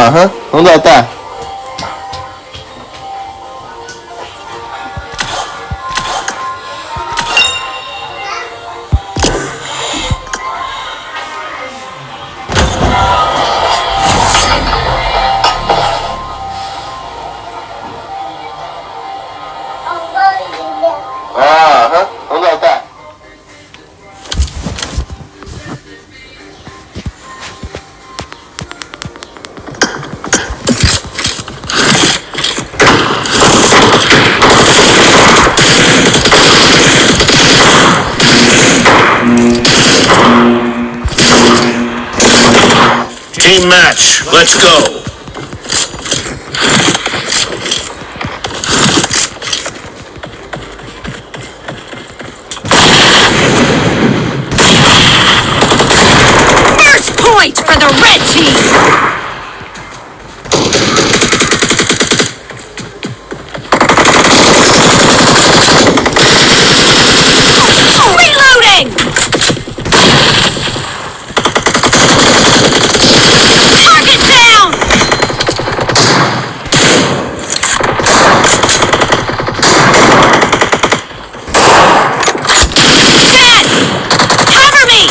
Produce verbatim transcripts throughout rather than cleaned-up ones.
Aha, hung doh ta. Aha, hung doh ta. Team match, let's go. First point for the red team. Reloading! Target down! Dead! Cover me!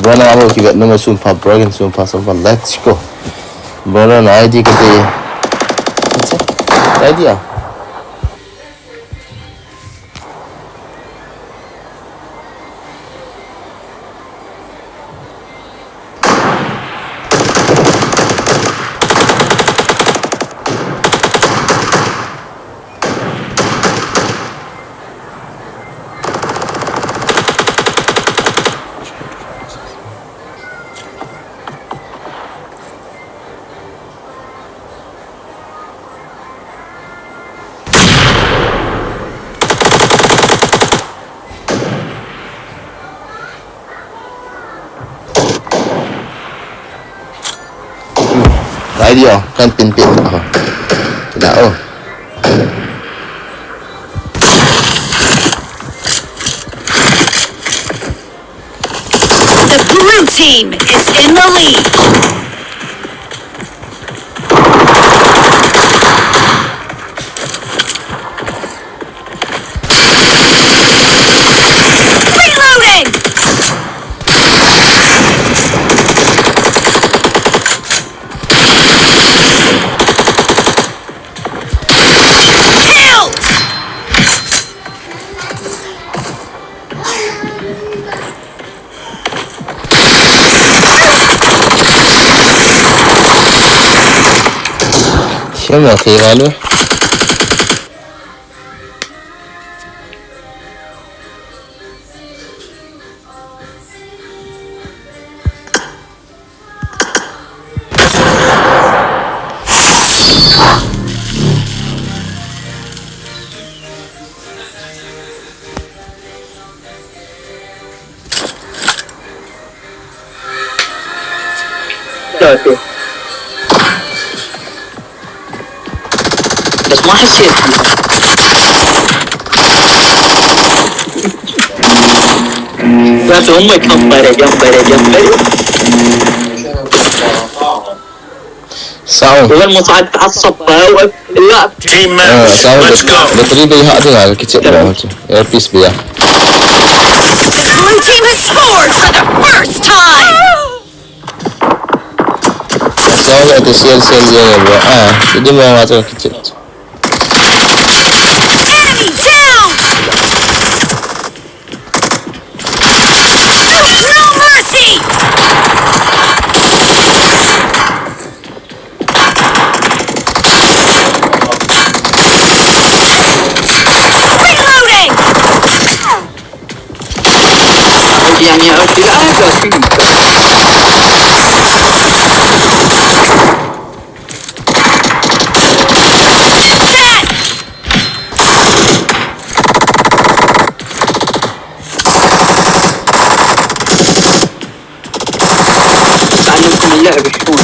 Brother, abo kivet nunga sunpha, broken sunpha, sunpha. Let's go. Brother, na I D kati. What's it? I D ah. Rai dia, kan pin pin. Oh. Tidak, oh. The blue team is in the lead. Reloading! Killed! Siamo che galo. Dati. بس ما حسيت. لا، هم يكفوا برد، يوم برد، يوم برد. Sound. Iwan mo sa at asap pa, wa-, la. Team Ah, match, sound let's bat-, go. Battery beiya ding a kichep mo chu. Earpiece beiya. Blue team has scored for the first time. Sound ati share, share jeng e bro. Ah, sidi mo nga chu kichep. Enemy down! No mercy! Reloading! يعني، لعبة شلون؟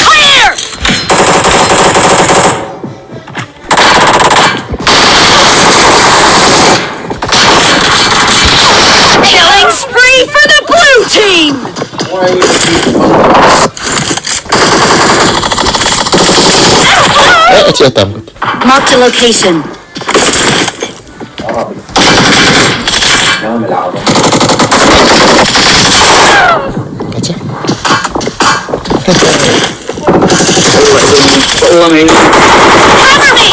Clear! Killing spree for the blue team! Eh, ati atam. Marked a location. Acha. والله ما ينفع. Cover me!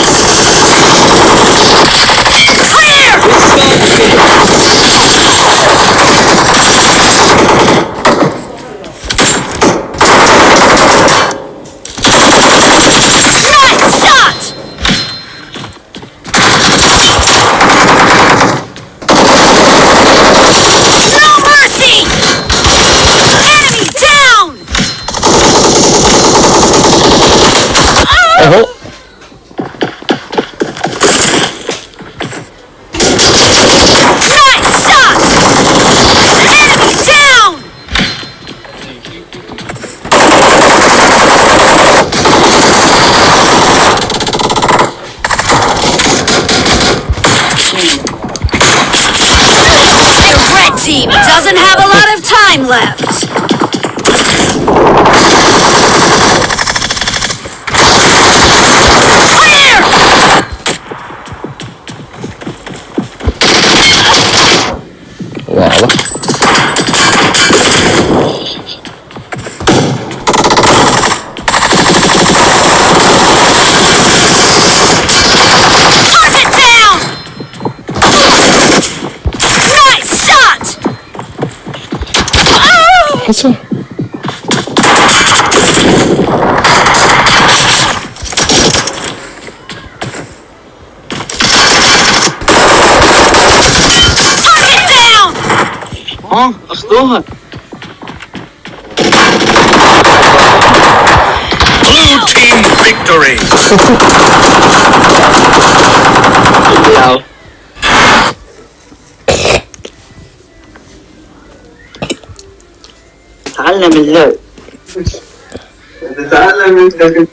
Clear! Nice shot! No mercy! Enemy down! Oho. Nice shot! Enemy down! The red team doesn't have a lot of time left. Clear! Wah, wah. Shot it down! Nice shot! Oh! Acha. Shot it down! ها، اصدوها. Blue team victory. تعلم اللعب. تعلم اللعب.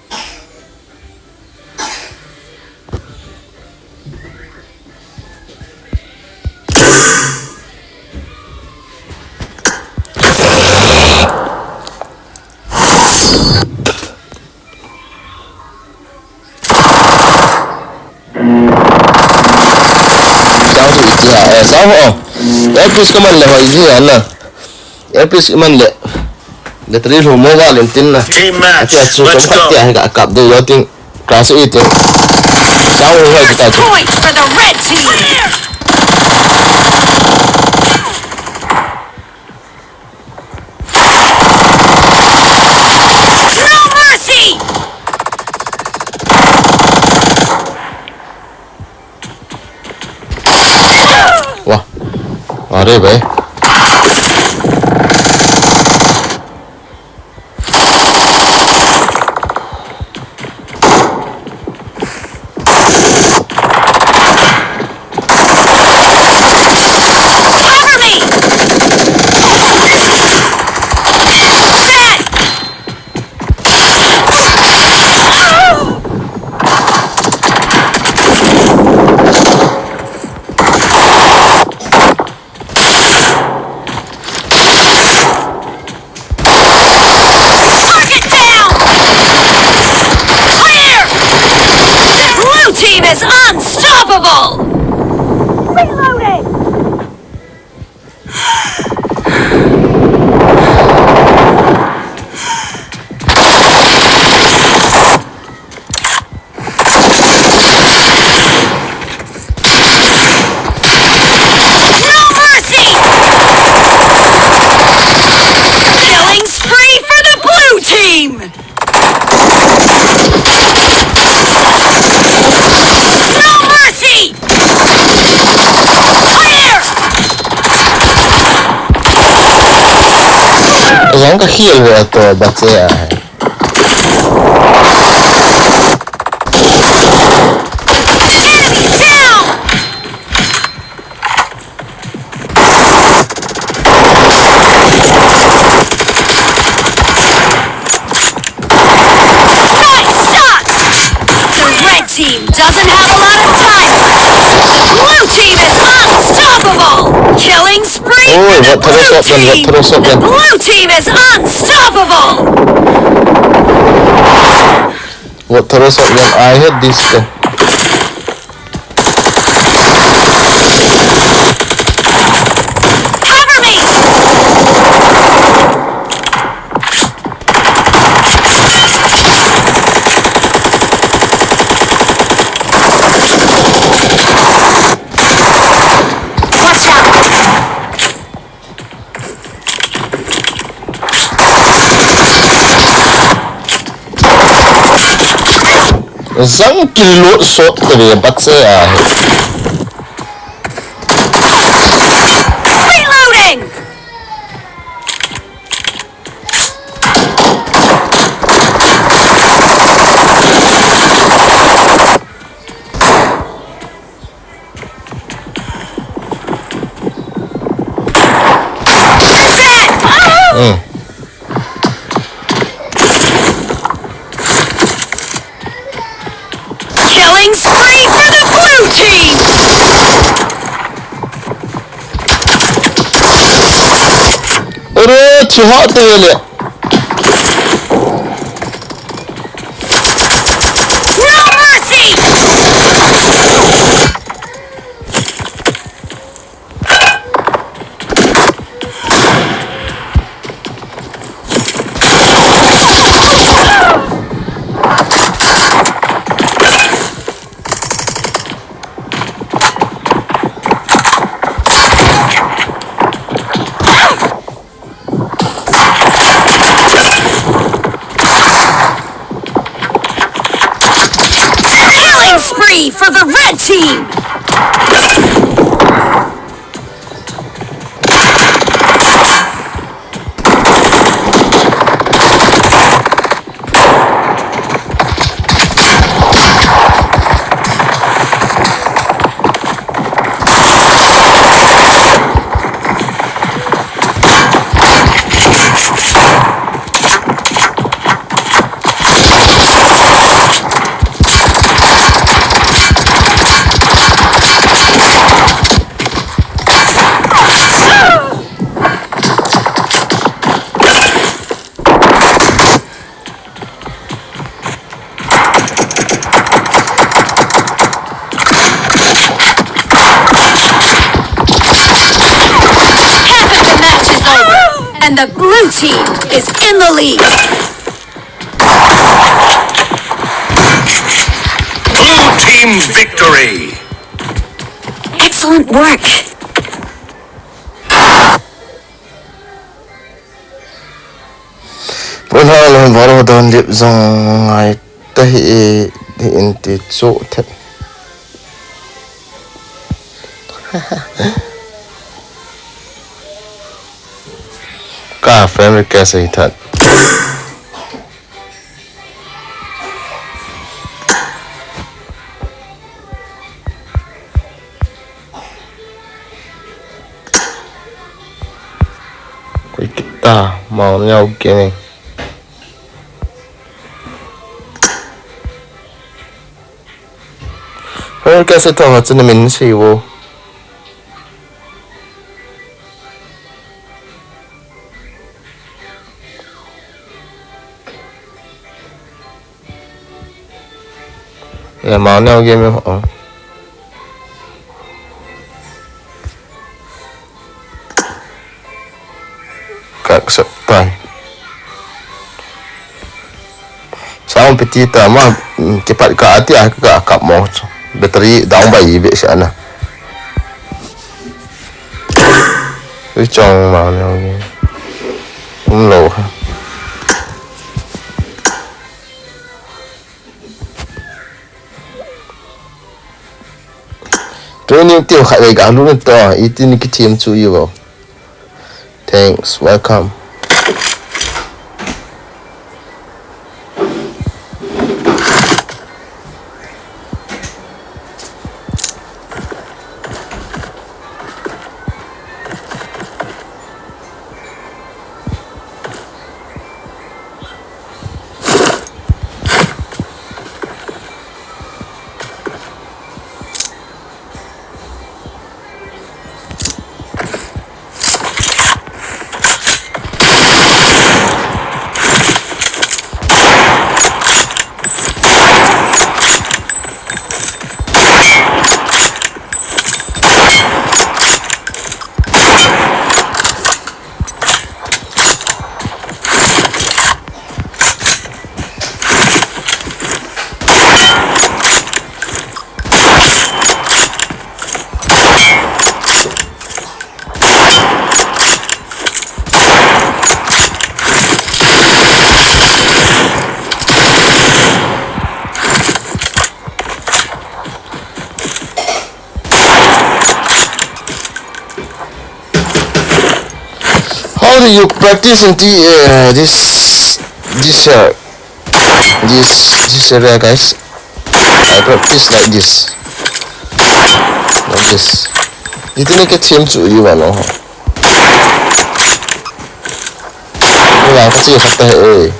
Down ho. Earpiece kaman le hoi ji ana. Earpiece iman le. Battery low mo va len tin na. Team match. Achu achu Let's chomkhat go. Tia hi ka kap de yo tin. Class eight. Down ho hoi ji ta. Point for the red team! No mercy! Wah. Are bhai. Cover me! Dead! Target down! Clear! The blue team is unstoppable! Reloading! No mercy! Killing spree for the blue team! No mercy! Clear! Yang ka khel ve to ba che a. Enemy down! Doesn't have a lot of time. Blue team is unstoppable. Killing spree for the blue team. The blue team is unstoppable. What throw shot gun? I hate this thing. Cover me! Watch out! Zang kilut sot tebe bat se ahi. Reloading! Killing spree for the blue team! Ore, chuha tele. No mercy! Killing spree for the red team! Half of the match is over, and the blue team is in the lead. Blue team victory. Excellent work. Pun ha lon varo don lip zong ngai ta hi e, hi in ti chu the. Ka friend request hi that. Koi kita mau nyau kene. Hei, kaise thong a chun min si vo. Ya, mau neo game ho. Ka accept tai. Sound piti ta ma, mm, kipat ka ati a ka kap mo. Battery down by ibe sa na. Ui chong mau neo game. Um lo ha. Training team khat vei ka lut na to, iti ni ki team chu i vo. Thanks, welcome. You practice in the, uh, this this uh, this this area, guys. I practice like this, like this. Itini ke team chu you know. Wala kasi kata eh.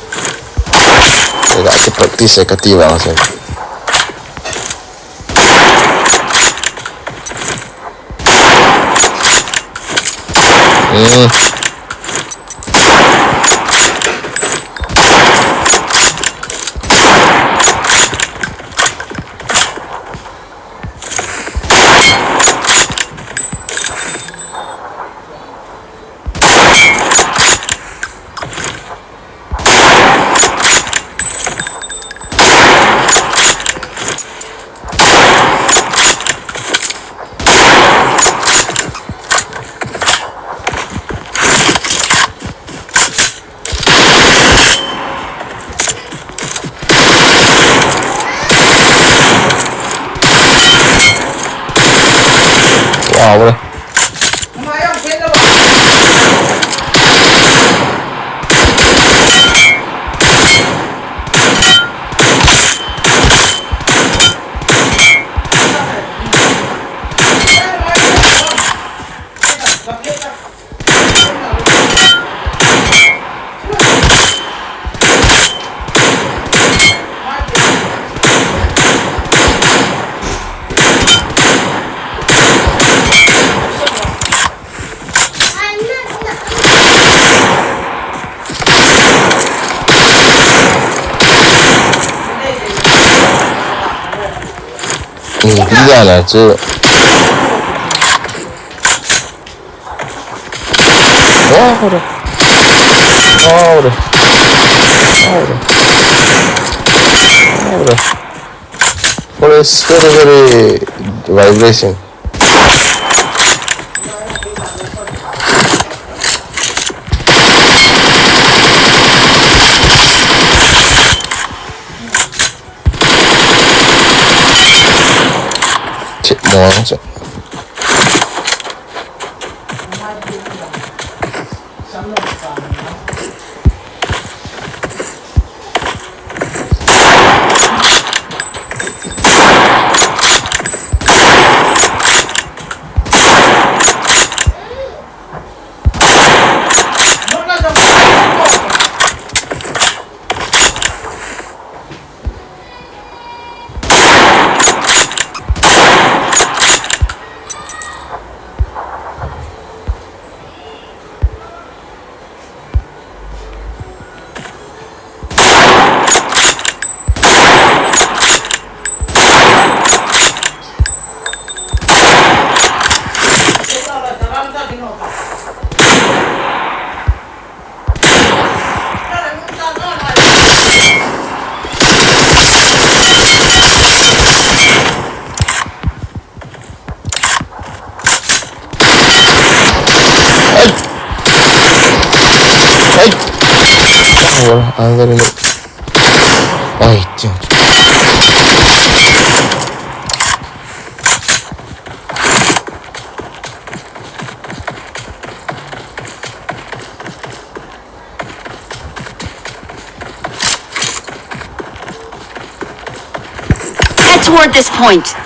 Wala kasi practice eh kati wala kasi. Hmm. Wow, bro. Ih, dia lah tu. Wow, bro. Wow, bro. Wow, bro. Wow, bro. What is very, very vibration? Cik, jangan cik. Ai! Ai! Wala, ang galing. Ai, tiyan. Head toward this point.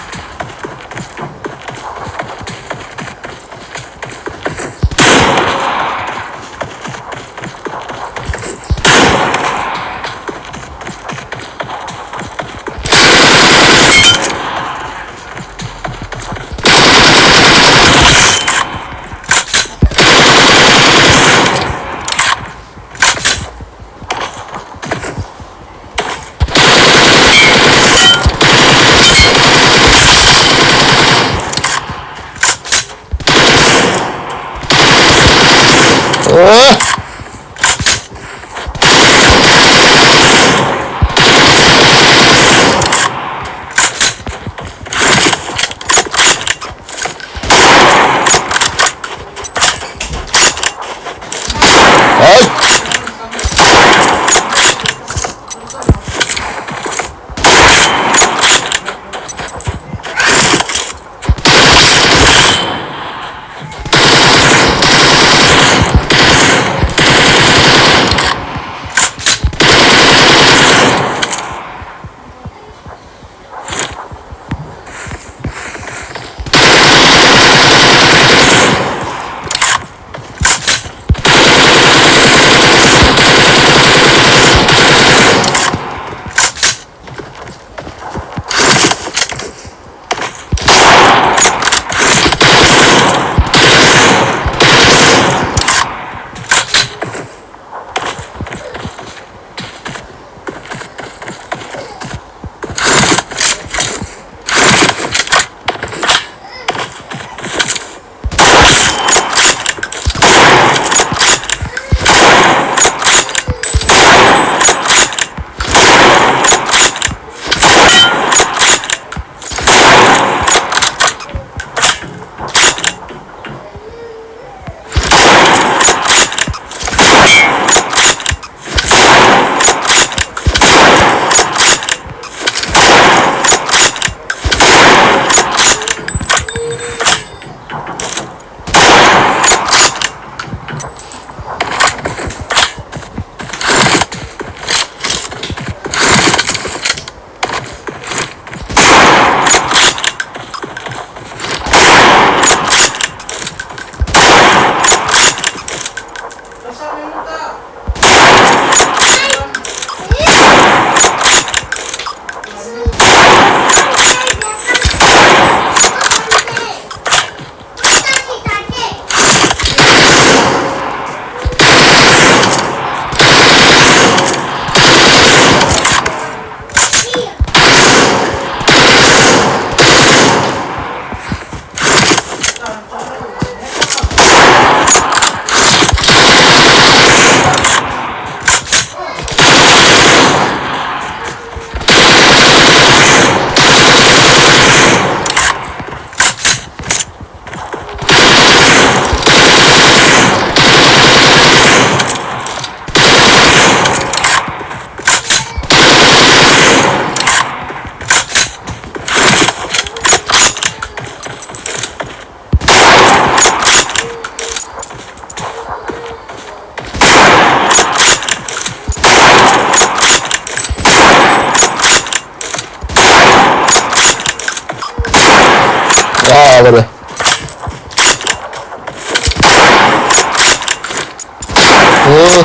Agora. Hmm.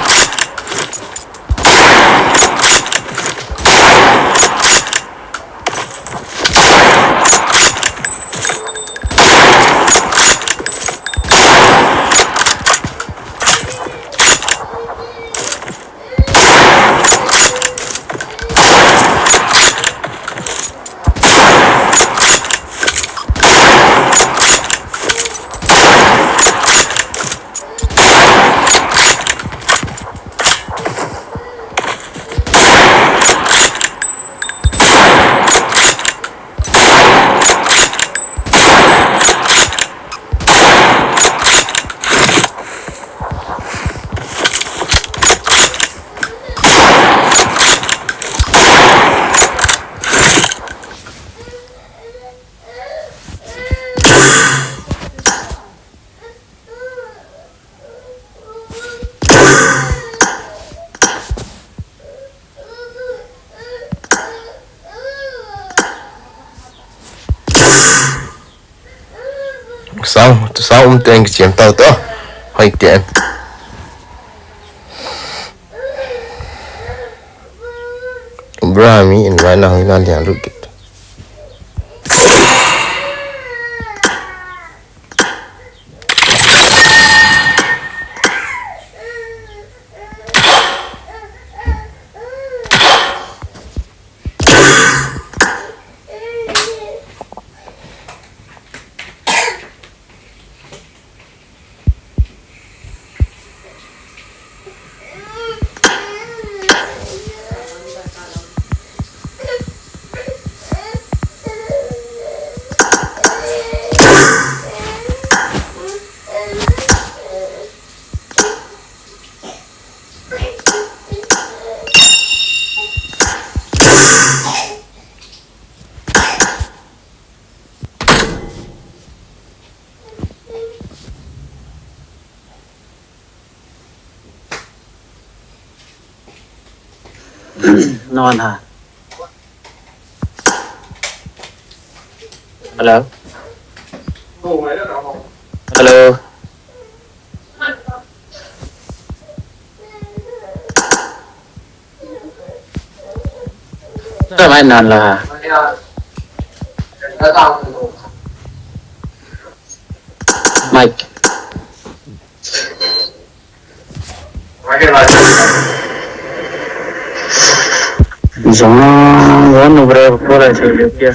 Sang, sang um teng kichem tau to. Hoi ten. Abraham in vai na hoi na lian lut kit. Non ha. Hello. Hello. Sa mai nan la. Mike. Jong, jong nu bre ko la se le pia.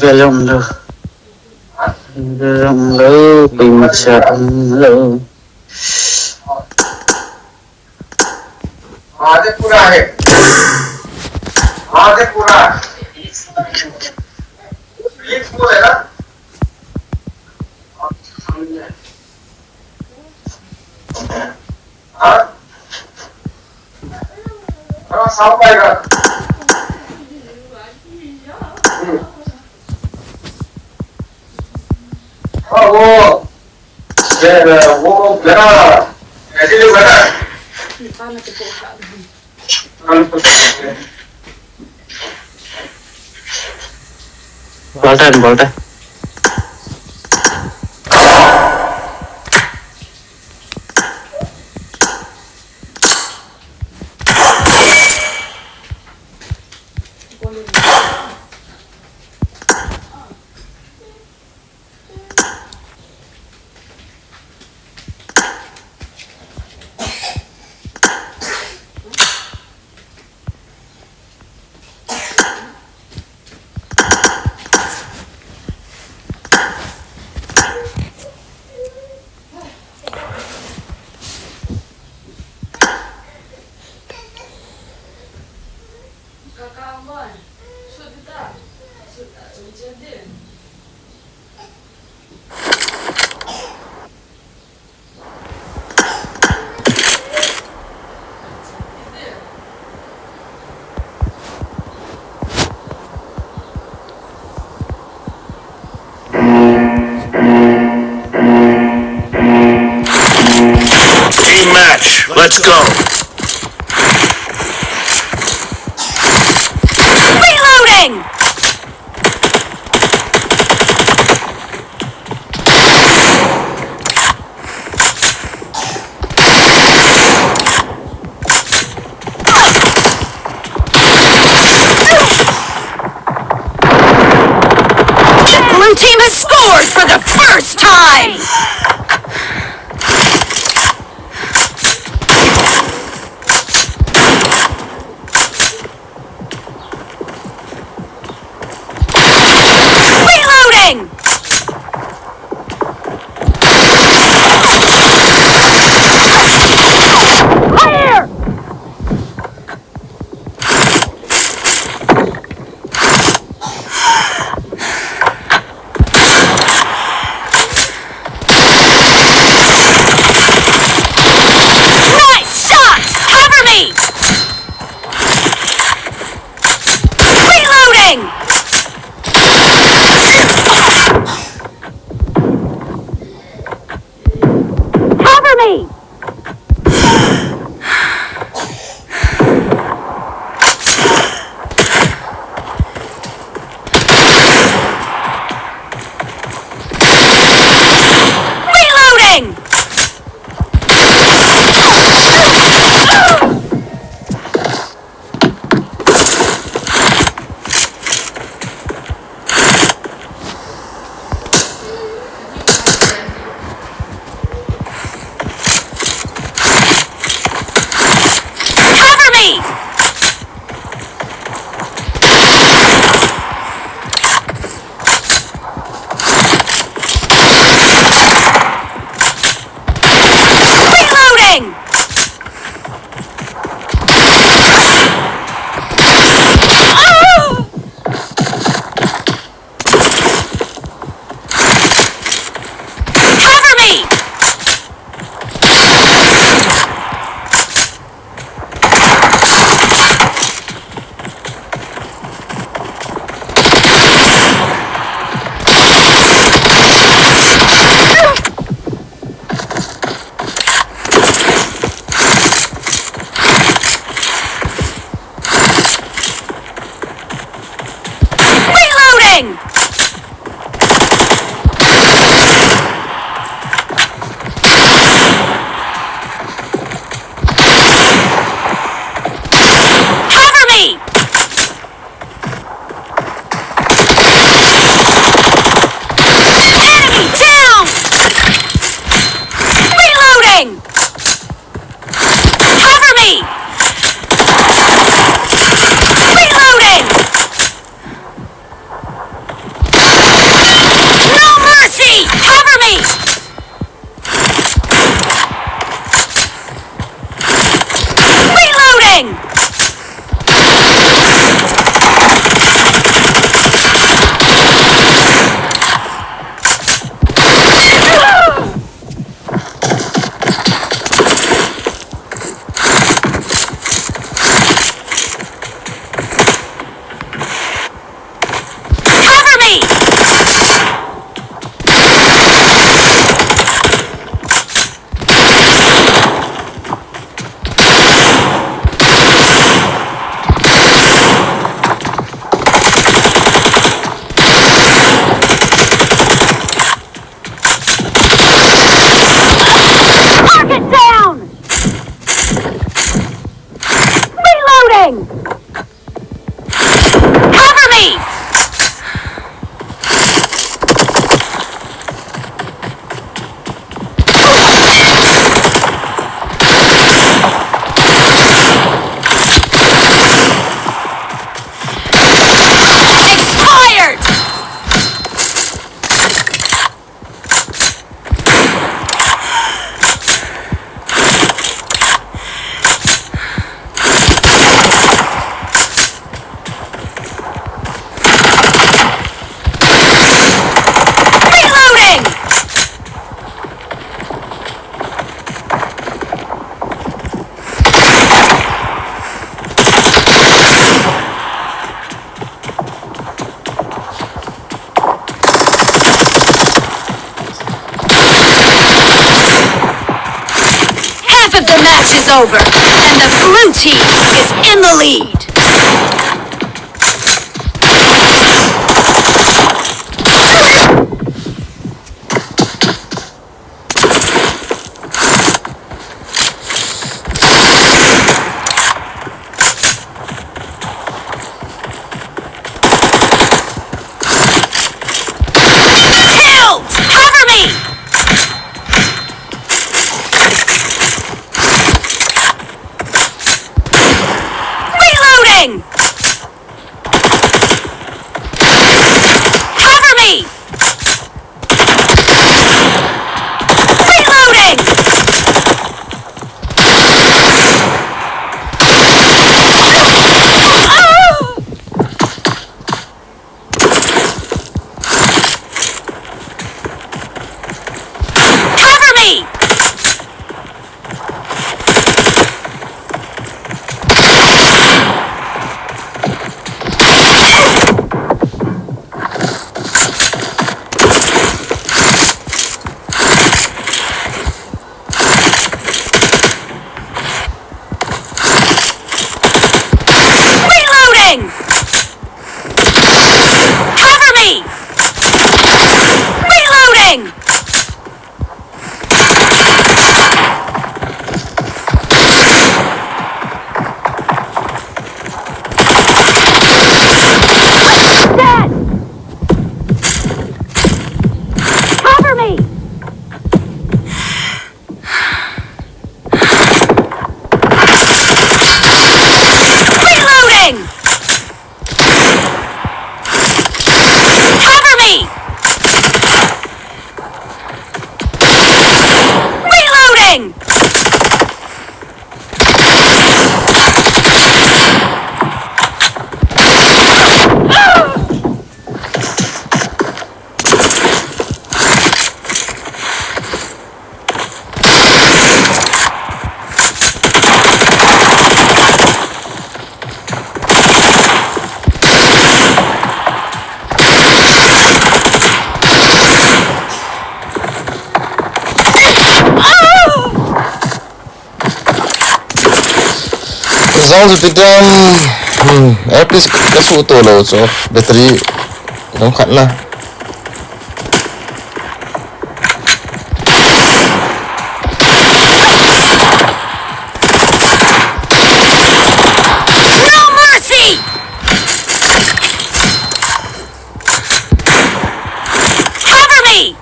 Belum lo. Belum lo, pin sa lo. आधे पूरा है, आधे पूरा। प्लीज बोल है ना? हाँ? हाँ, साफ आएगा। हम्म। हाँ, वो, ये, वो मेरा ऐसे जो है ना। Volta, volta. Let's go. Reloading! The blue team has scored for the first time! Reloading! Fire! Nice shot! Cover me! Reloading! Cover me! Reloading! Cover me! Reloading! Oh! Cover me! Reloading! Cover me! Enemy down! Reloading! Cover me! Reloading! It's over, and the blue team is in the lead. Killed! Cover me! Reloading! Cover me! Reloading! Cover me! Reloading! Cover me! Reloading! Dead! Cover me! Reloading! Cover me! Reloading! Zong zu ti dang, hmm, F P S ka su to lo chu, battery dong khat na. No mercy! Cover me!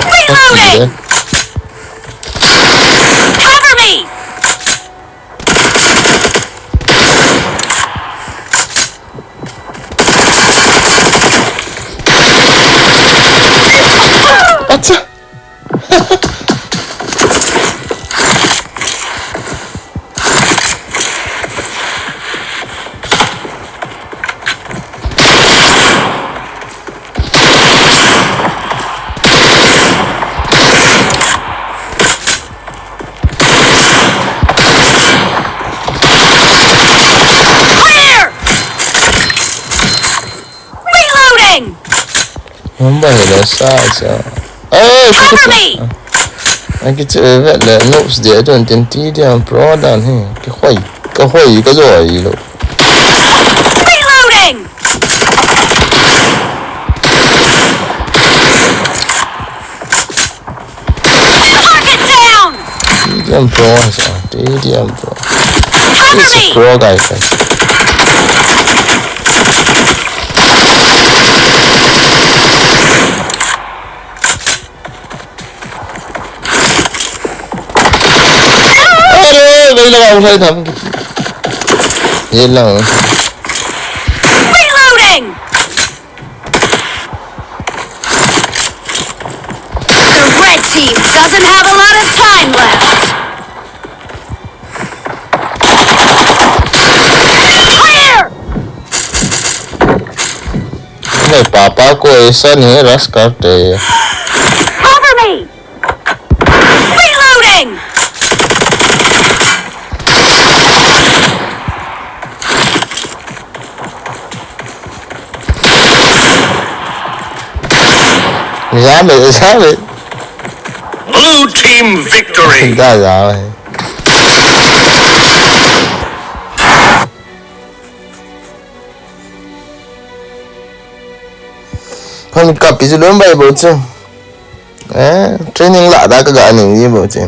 Reloading! Cover me! Acha! Clear! Reloading! Hamba le sa sa. Ai, cover me! Ai, kichu vet le noobs dia don tin ti dia pro dan hi. Kihoi, kahoi, kajoi lo. Reloading! Target down! T D M Pro, sir. T D M Pro. Cover me! Pro guy, sir. Are, wait lang, ako sa itam. Yan lang. Reloading! The red team doesn't have a lot of time left. Clear! Nahi, papa ko aisa nahi rush karte. Cover me! Reloading! Jam hai, jam hai. Blue team victory. Da da. Kon kapi chu lom bai bo chu. Eh, training la da ka ga ning ji bo chu.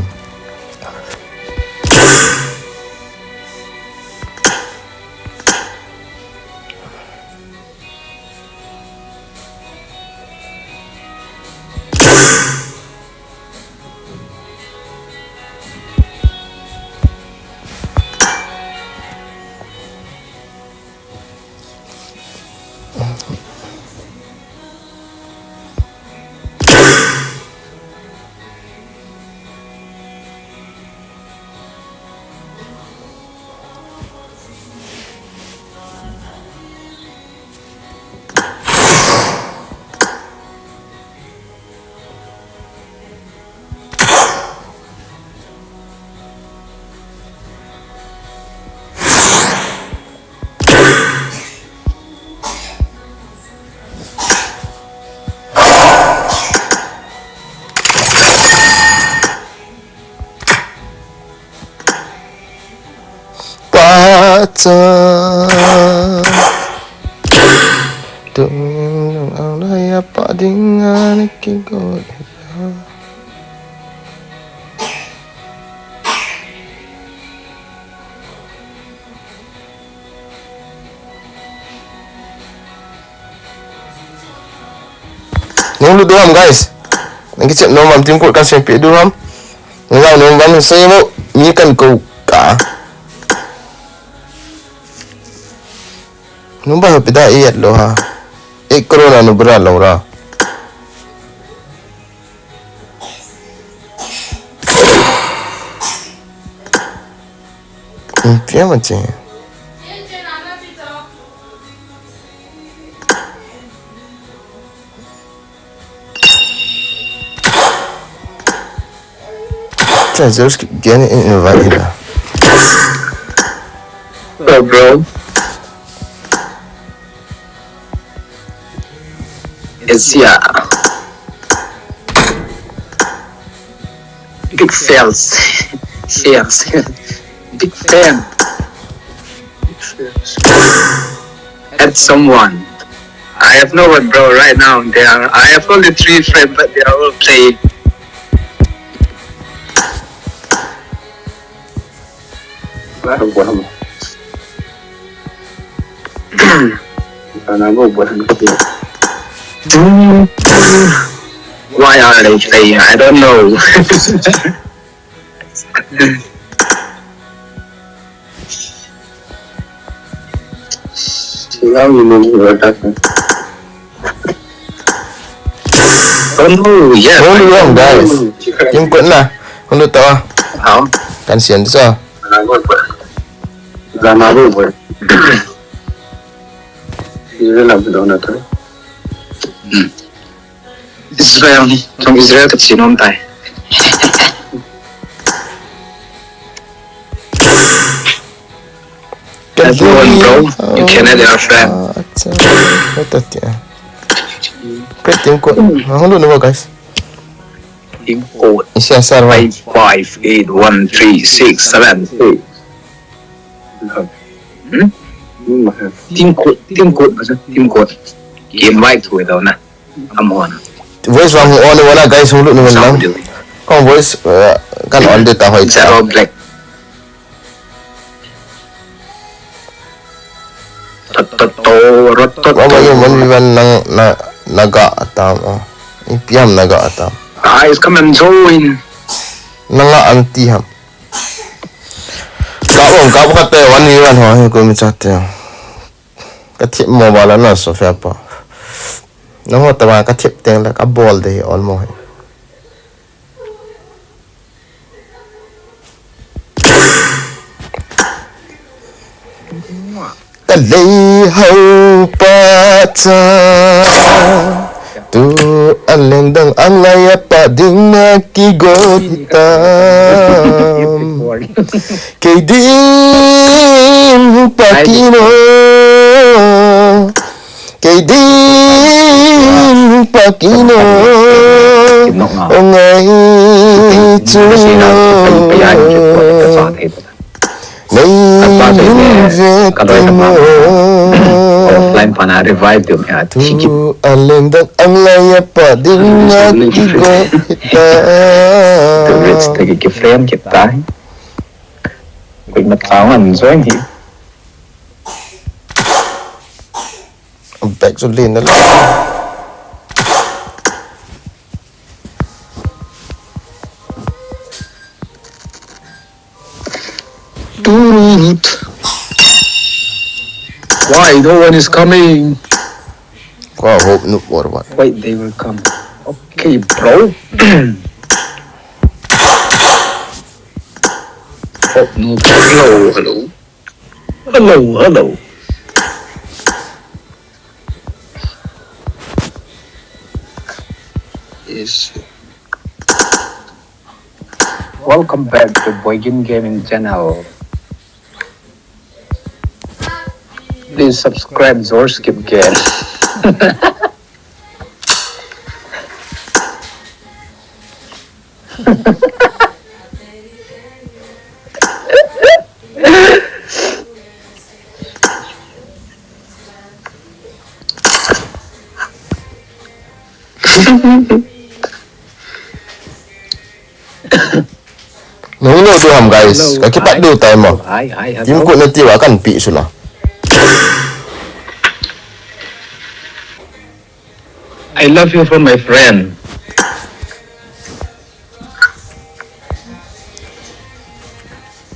Pata. Tung ang laya pa ding ani kigot. Nung lu duham, guys. Nang kichep nom am, team code kan sempeh duham. Nang lau nom am, sei mo, mi kan ko ka. Nung ba hopi da e at lo ha. Ek crore na nubra lo ra. Pia ma che. Cha, just keep getting invited. So, bro. It's yeah. Big fails. Fails. Big fan. Add someone. I have no one, bro, right now. They are, I have only three friends, but they are all playing. Why are they playing? I don't know. Oh no, yes. Hulu yom, guys. Team code na. Hulu to. Kan sian sa. Zana bu bu. Israel ni, tong Israel ka chinom tai. Everyone, bro, you can add your friend. Acha. What that ya? Koi team code. Hulu no, guys. Team code. Isi asar ba. Five five eight one three six seven eight. Hmm? Team code, team code, team code. Invite to it, na. Come on. Voice vang on wala, guys, hulu no lang. Kong voice kan on de ta hoi. Zero black. Rototo, rototo. Mama yung man man nang na naga atam. Ipiam naga atam. Guys, come and join. Nanga anti ham. Ka wang ka bukat te one v one ho ko mi chat te. Ka thip mobile na so fe pa. Nang ho ta ka thip teng la ka bol de all mo. Ka lei hau pa cha. Tu an leng dang ang lai a pa ding na kigot tam. Kei din pa kino. Kei din pa kino. Ong ai. Offline pana revive diu mia. Tu a lendang ang laiya pa ding na kigo hita. Rich tagi kifriend kita. Koi matawan join hi. Back to Lin na la. Turut. Why no one is coming? Ko hope no or what? Wait, they will come. Okay, bro. Hope no. Hello, hello. Hello, hello. Yes. Welcome back to Boygin Gaming Channel. Please subscribe George Kipgen. Nahung lou diu ham, guys. Hello. Ka kipat diu tai mo. Hi, hi, hello. Team code nati uva kan pi sula. I love you from my friend.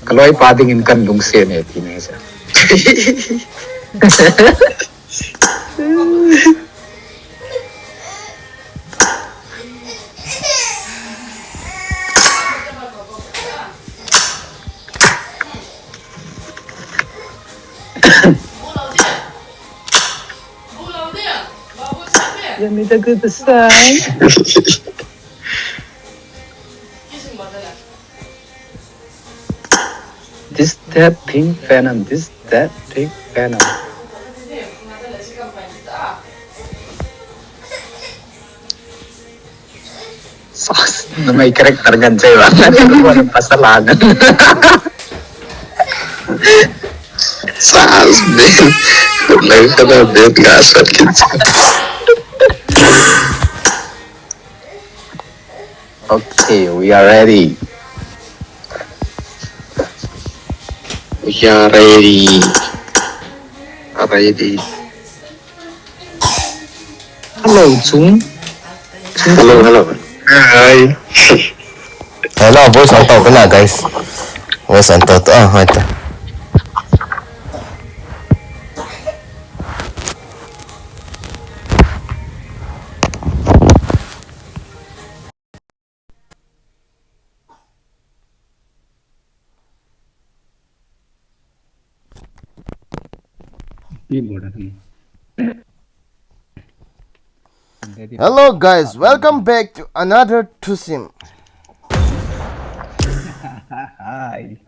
Ka loipa dingin kan lungset e ti nei sa. Give me the good side. This that pink venom, this that pink venom. Sas, na may character ngan sa'yo, ah. Ano yung pasalangan? Sas, din. May ka na din nga sa kids. Okay, we are ready. We are ready. Ready. Hello, Chung. Hello, hello. Hi. Hello, voice on top na, guys. Voice on top. Ah, wait. Hello guys, welcome back to another Tusim. Hi.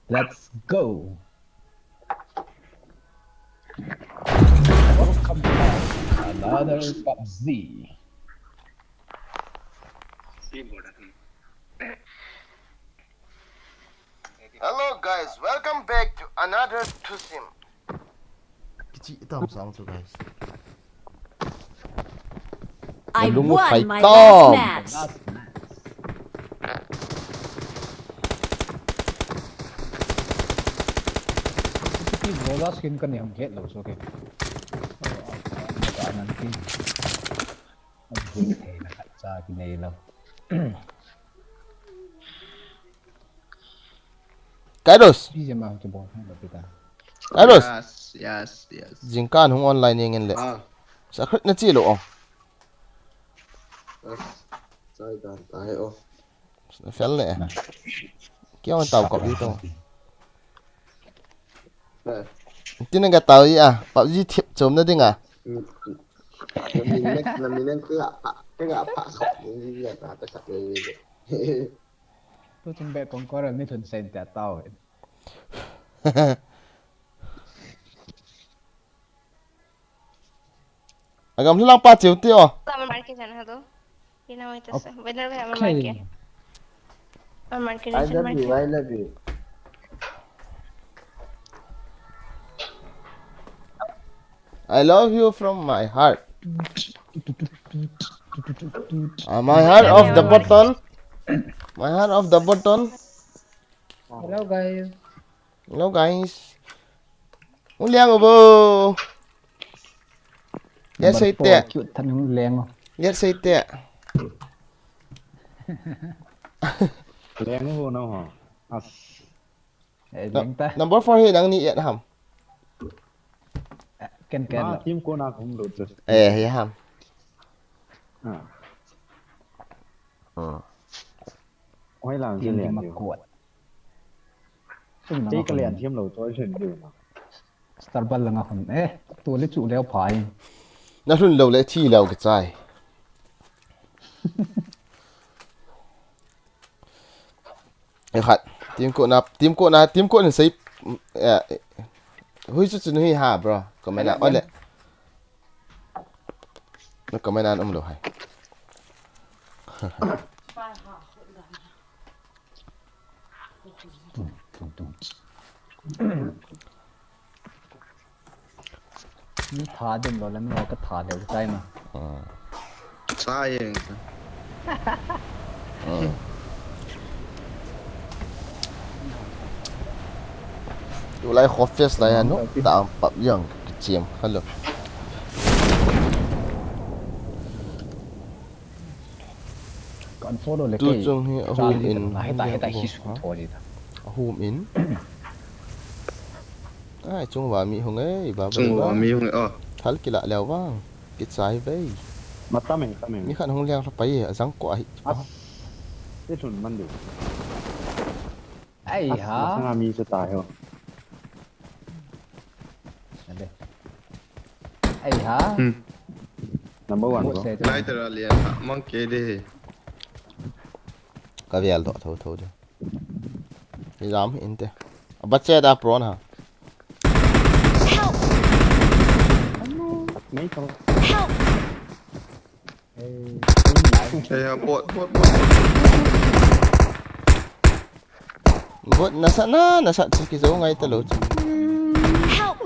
Let's go. Welcome back to another PUBG. Hello guys, welcome back to another Tusim. Kichi itam sang tu guys. I won my last match. Rola skin kan yang het lo so ke. Kanan ki. Ang buhay na katsa kinailaw. Kairos. Busy ma kibol na kita. Kairos. Yes, yes, yes. Jingkah hung online ning in le. Ah. Sa khat na chi lo ong. Yes. Sai dan tai o. Fel le. Kya ang tao kop ito. Tina ka tao ya. PUBG thip chom na ding a. Namin next, namin next, kaya pa, kaya pa, kaya pa, kaya pa. Tu chung be kong koral ni thun sen tia tao. Agam lang pa chiu ti o. Tama marke jana hai to. Ye naam hai to. Okay. Banner pe hame marke. One mark, I love you, I love you. I love you from my heart. Uh, my heart of the bottom. My heart of the bottom. Hello, guys. Hello, guys. Uliang ubo. Yes, say te. Cute than uliang. Yes, say te. Leng ho na ho. As. Eh, leng ta. Number four hi nang ni et ham. Ken ken. Ah, team ko na hum lo tu. Eh, hi ham. Ah. Ah. Oi lang. Team leng ma ko. Kei ka lian thiam lo choi sen diu na. Star bal langa hun. Eh, tu le chu leo phai. Na hun lo le thi leo ke chai. Eh, khat. Team ko na, team ko na, team ko na sei. Eh, hui chu chu hui ha, bro. Comment na ole. Na comment an um lo hai. Ni tha dem lo le mi ka tha de tai ma. Sa yeng. Tulai khofes lai anu ta pap yang kichim. Hello. Kan follow le tu kei. Chung hi a hum in. Heta heta hi su tho ji ta. A hum in. Ai chung va mi hung ei ba. Chung va mi hung ei. Oh. Thal kila leo vang. Kichai vei. Ma tameng tameng. Mi khan hung liang tha pai a jang ko ahi. As. Te thun man du. Ai ha. Sanga mi se ta he. Ai ha. Hmm. Number one bro. Lighter a lian ha mang ke de. Ka vial do tho tho de. Ni jam inte. Abache da pro na. Help! Nei tho. Help! Hey, bot, bot, bot. Bot nasa na, nasa chu kizo ngai ta lo chu. Help!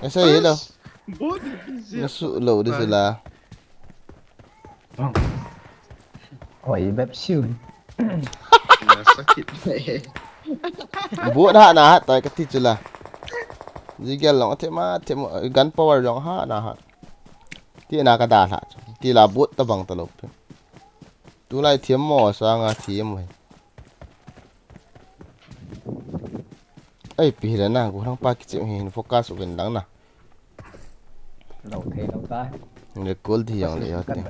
Nasa ye lo. Bot. Nasu lo de la. Oi, bep siu. Nasa kit. Bot ha na ha ta ka ti chu la. Jigel long te ma te gun power long ha na ha. Ti na ka da la. Ti la bot ta bang ta lo. Tulai thiam mo sanga thiam mai. Ai, pi hila na, ko thang pa kichim hin focus uvin lang na. Lo thei lo ta. Le kol di yang le yo te.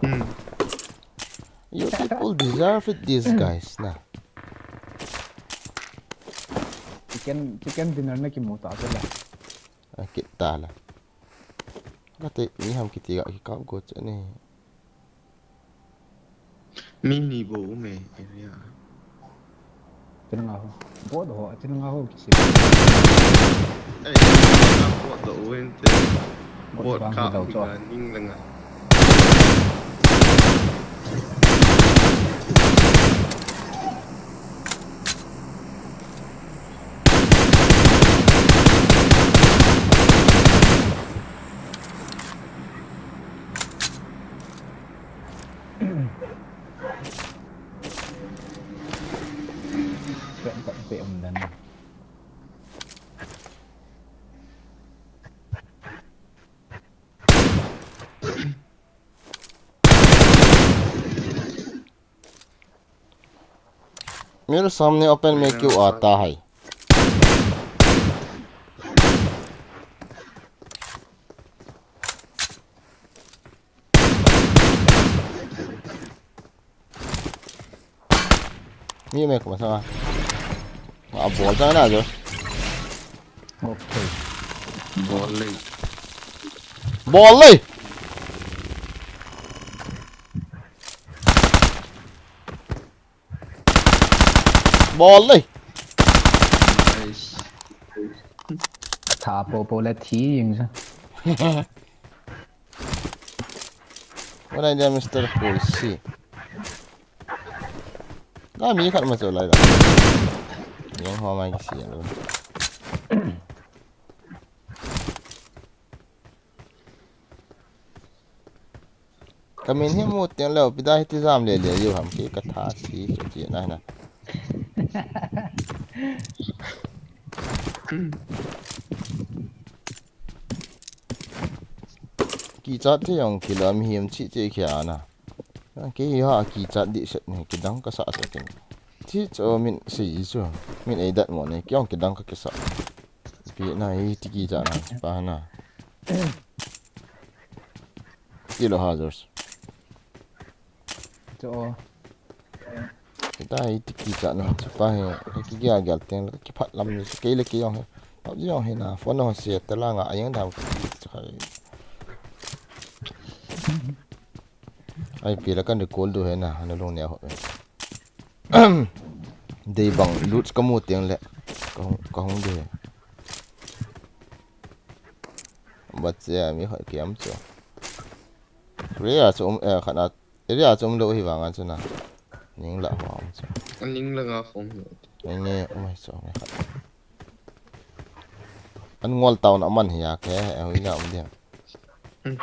Hmm. You people deserve it, these guys, na. Chicken, chicken dinner na kimu ta la. A kit ta la. Ka te mi ham kiti ga ki kap go che ne. Mi ni bo u me area. Chin nga ho. Bo do ho, chin nga ho ki si. Ei, bo do u en te. Bo ka ning le nga. मेरे सामने ओपन में क्यों आता है? Mi me kuma sama. A bol ta na jo. Okay. Bol le. Bol le. Bol le. Nice. Tha po po le thi jing sa. What idea, Mister Cool C? Ta mi khat ma chu lai la. Yang ho mai ki si lo. Ka min hi mu teng leo, pi da hi ti jam le le yo ham ki ka tha si chu ti na na. Ki chat te yong ki la mi hiam chi che ki ana. Ki ha ki chat di set ni ki dang ka sa sa kin. Ti cho min si chu. Min ei dat mo ni ki yong ki dang ka ki sa. Pi na hi ti ki chat na pa na. Ti lo ha George. Cho. Kita hi ti ki chat na chu pa hi. Ki ki a gel teng ki phat lam ni kei le ki yong he. Pa yong he na phone ho se ta la nga ayang dam ki chu hai. Ai pi la kan recall du he na, na lung ne ho. Dei bang lut ka mu teng le ka hung, ka hung du he. Bat se mi khoi kiam chu. Area chu um, eh, khat na, area chu um lo hi vang an chu na. Ning la ho um chu. An ning la nga khom. Nge, nge, um ai chu, nge khat. An ngol tau na man hi ya ke, eh, hui na um dia. Hmm.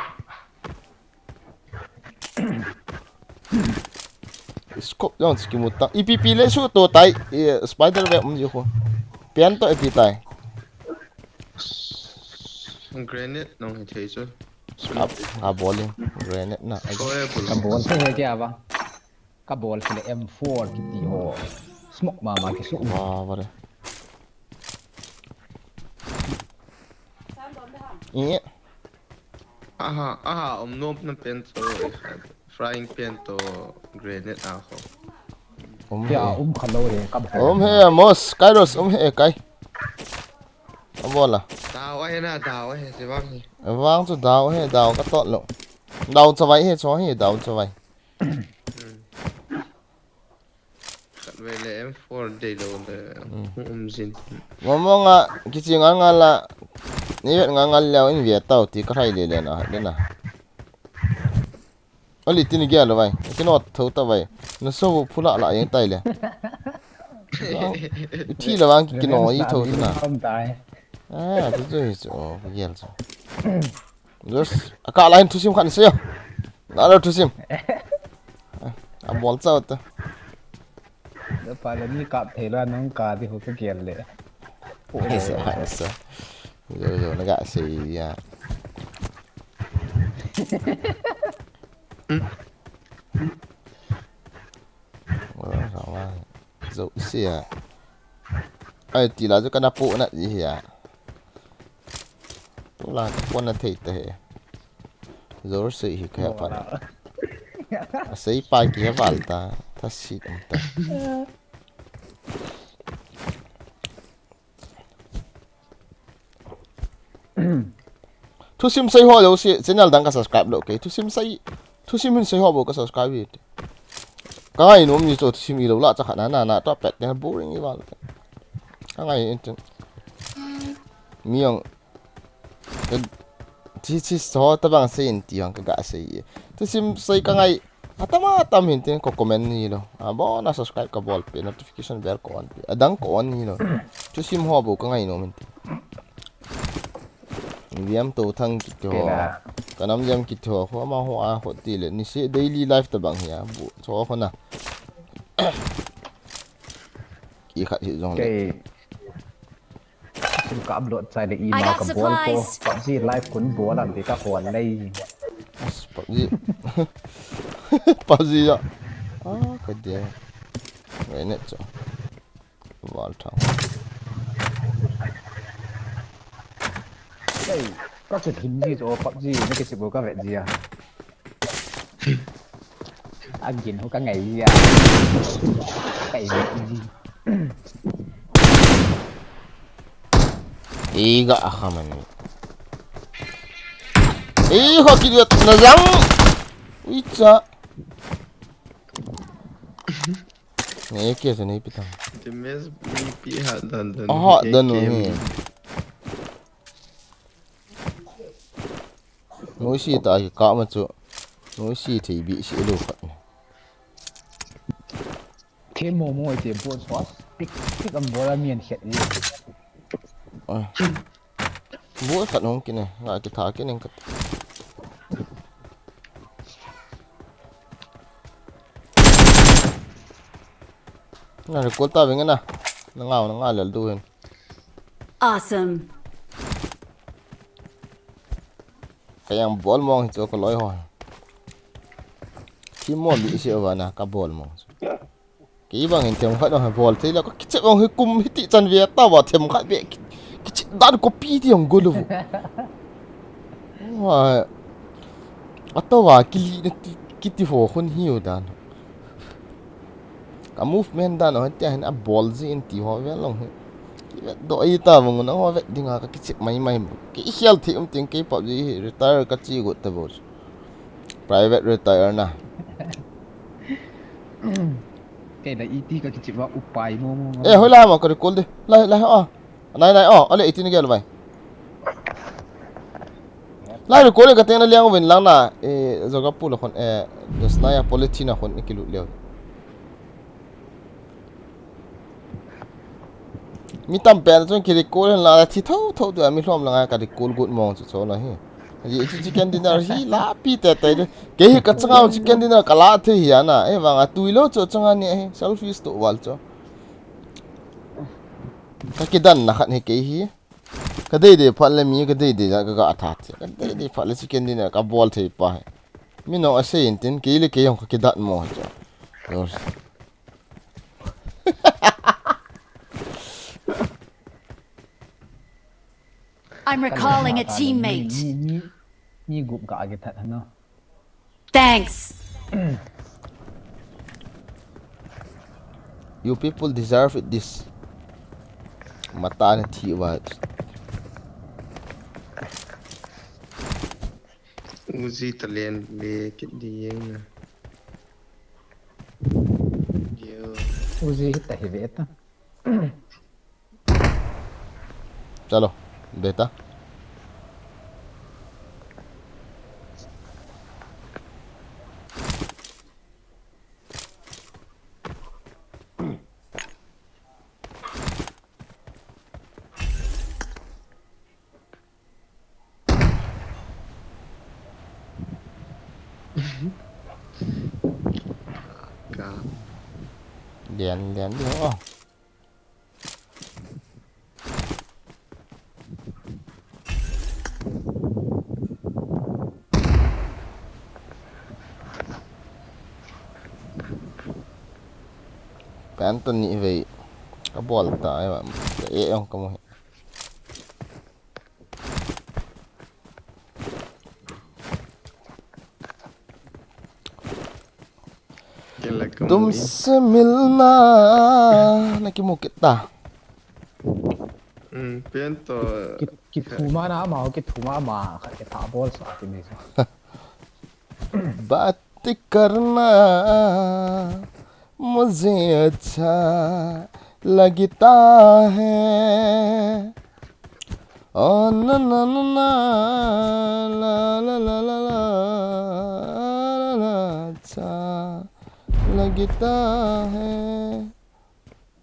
Scope jong chu kimu ta. Ipi pi le su to tai, eh, spider web um ji khu. Pian to ipi tai. Grenade nong hi thei chu. A, a bowling grenade na. Ko e bul. Ka bol se he kya ba? Ka bol se le M four kiti ho. Smoke mama ki su. Wa, wa re. Ih. Aha, aha, um nom na pen to, eh, frying pan to grenade a ho. Um he. Kya um kha lo re, ka bol. Um he, Mos, Kairos, um he, kai. Ka bol a. Dau a he na, dau a he, si vang he. Vang chu dau he, dau ka tot lo. Dau chavai he, cho he, dau chavai. Hmm. Khat vei le M four dei lo le, hmm, um jin. Mama nga, kichi nga nga la, ni vet nga nga leo in vet tau ti ka rai le le na, le na. Ali tin gel lo vai, ki not tho ta vai. Na so bu phula la yang tai le. Thi la vang ki no i tho na. Ah, tu tu hi chu, oh, gel chu. Just, a ka la hin thusim khat sei. Na lo thusim. A bol chau ta. Da pa le ni kap thei la nang ka di ho ka gel le. Esa, esa. Yo, yo, na ga sei ya. Wala sa wa. Zo sia. Ai, ti la chu kana pu na ji hia. Tu la ka pon na thei ta he. Zor sei hi ka pa. A sei pa ki he val ta. Ta si um ta. Thusim sei ho lo si channel dang ka subscribe lo ke. Thusim sei, thusim hin sei ho bo ka subscribe hi. Ka ngai nom ni chu thusim i lo la cha khat na na na to pet ne boring i val. Ka ngai in tin. Mi ang, eh, thi, thi so ta bang sei in ti ang ka ga sei. Thusim sei ka ngai. Atam atam hin tin ko comment ni lo. A bo na subscribe ka bol pe, notification bell ko on pe. Adang ko on ni lo. Thusim ho bo ka ngai nom hin tin. Viam to thang ki to. Ka nam viam ki to. Ho ma ho a ho ti le. Ni se daily life ta bang hia. Bu cho ho na. Ki khat hi jong le. Sim ka upload chai le ima ka bol ko. PUBG live kun bol an ti ka bol lei. As PUBG. PUBG ya. Ah, ka dia. Ngai ne cho. Val thang. Hey, ka che thim ji cho PUBG ne ke che bo ka ve ji ya. Agin ho ka ngai ya. Kai ji. Iga ahaman. Iho ki dia na jang. Uicha. Ne ke se ne pitang. The mess B P ha dan dan. Aha, dan no he. Noisy ta hi ka ma chu. Noisy thei bi si lo khat. Kei momo ite bol swas. Pik pik am bol a mian khet i. Bol khat hung kine, nga kitha kine khat. Na recall ta veng na. Na ngau na nga lel du hin. Awesome. Ka yang bol mong hi chu ka loi ho. Thi mo bi si ova na ka bol mong. Kei bang in themkhat ong bol thei la ka kichep ong hi kum hi ti chan ve ta va themkhat ve kichep dan ko pi ti ong gulu. Wa. Ato wa kili na ti kiti ho khun hi u dan. Ka movement dan ho ti hin a bol ji in ti ho ve long hi. Ki ve do i ta vang na ho ve dinga ka kichep mai mai. Ki hial thi um ting kei PUBG hi retire ka chi got ta bo. Private retire na. Kei la iti ka kichi wa upai mo mo. Eh, hoi la ma ka recall de. La la oh. Nai nai oh, ale iti ni gel bai. La recall ka teng na liang win lang na. Eh, joga pu la khon eh, just na ya policy na khon ikilut leo. Mi tam pen chun ki recall la thi tho tho tu mi hlom la nga ka recall good mong chu chu la hi. Ji chi chicken dinner hi la pi te te de. Kei hi ka changa chicken dinner ka la the hi ana. E vang a tui lo chu changa ni hi selfish to wal chu. Ka kidan na khat hi kei hi. Ka dei dei phat le mi ka dei dei ja ka ga tha the. Ka dei dei phat le chicken dinner ka bol thei pa hi. Mi no a sei in tin kei le kei hong ka kidan mo chu. I'm recalling a teammate. Mi mi mi gup ka agi that no. Thanks. You people deserve it this. Mata na thi wa. Uzi talen le kit di yeng na. Yo. Uzi hita hi ve ta. Chalo, beta. Ka. Lian lian lian oh. Panto ni vei. Ka bol ta ai ba. Ka e ong ka mo. Tumse milna na kimu kit ta. Hmm, pen to. Kithuma na ma kithuma ma khat kitha bol sa ti ni. Baat karna mujhe acha lagta hai. Oh na na na na la la la la la la la acha lagta hai.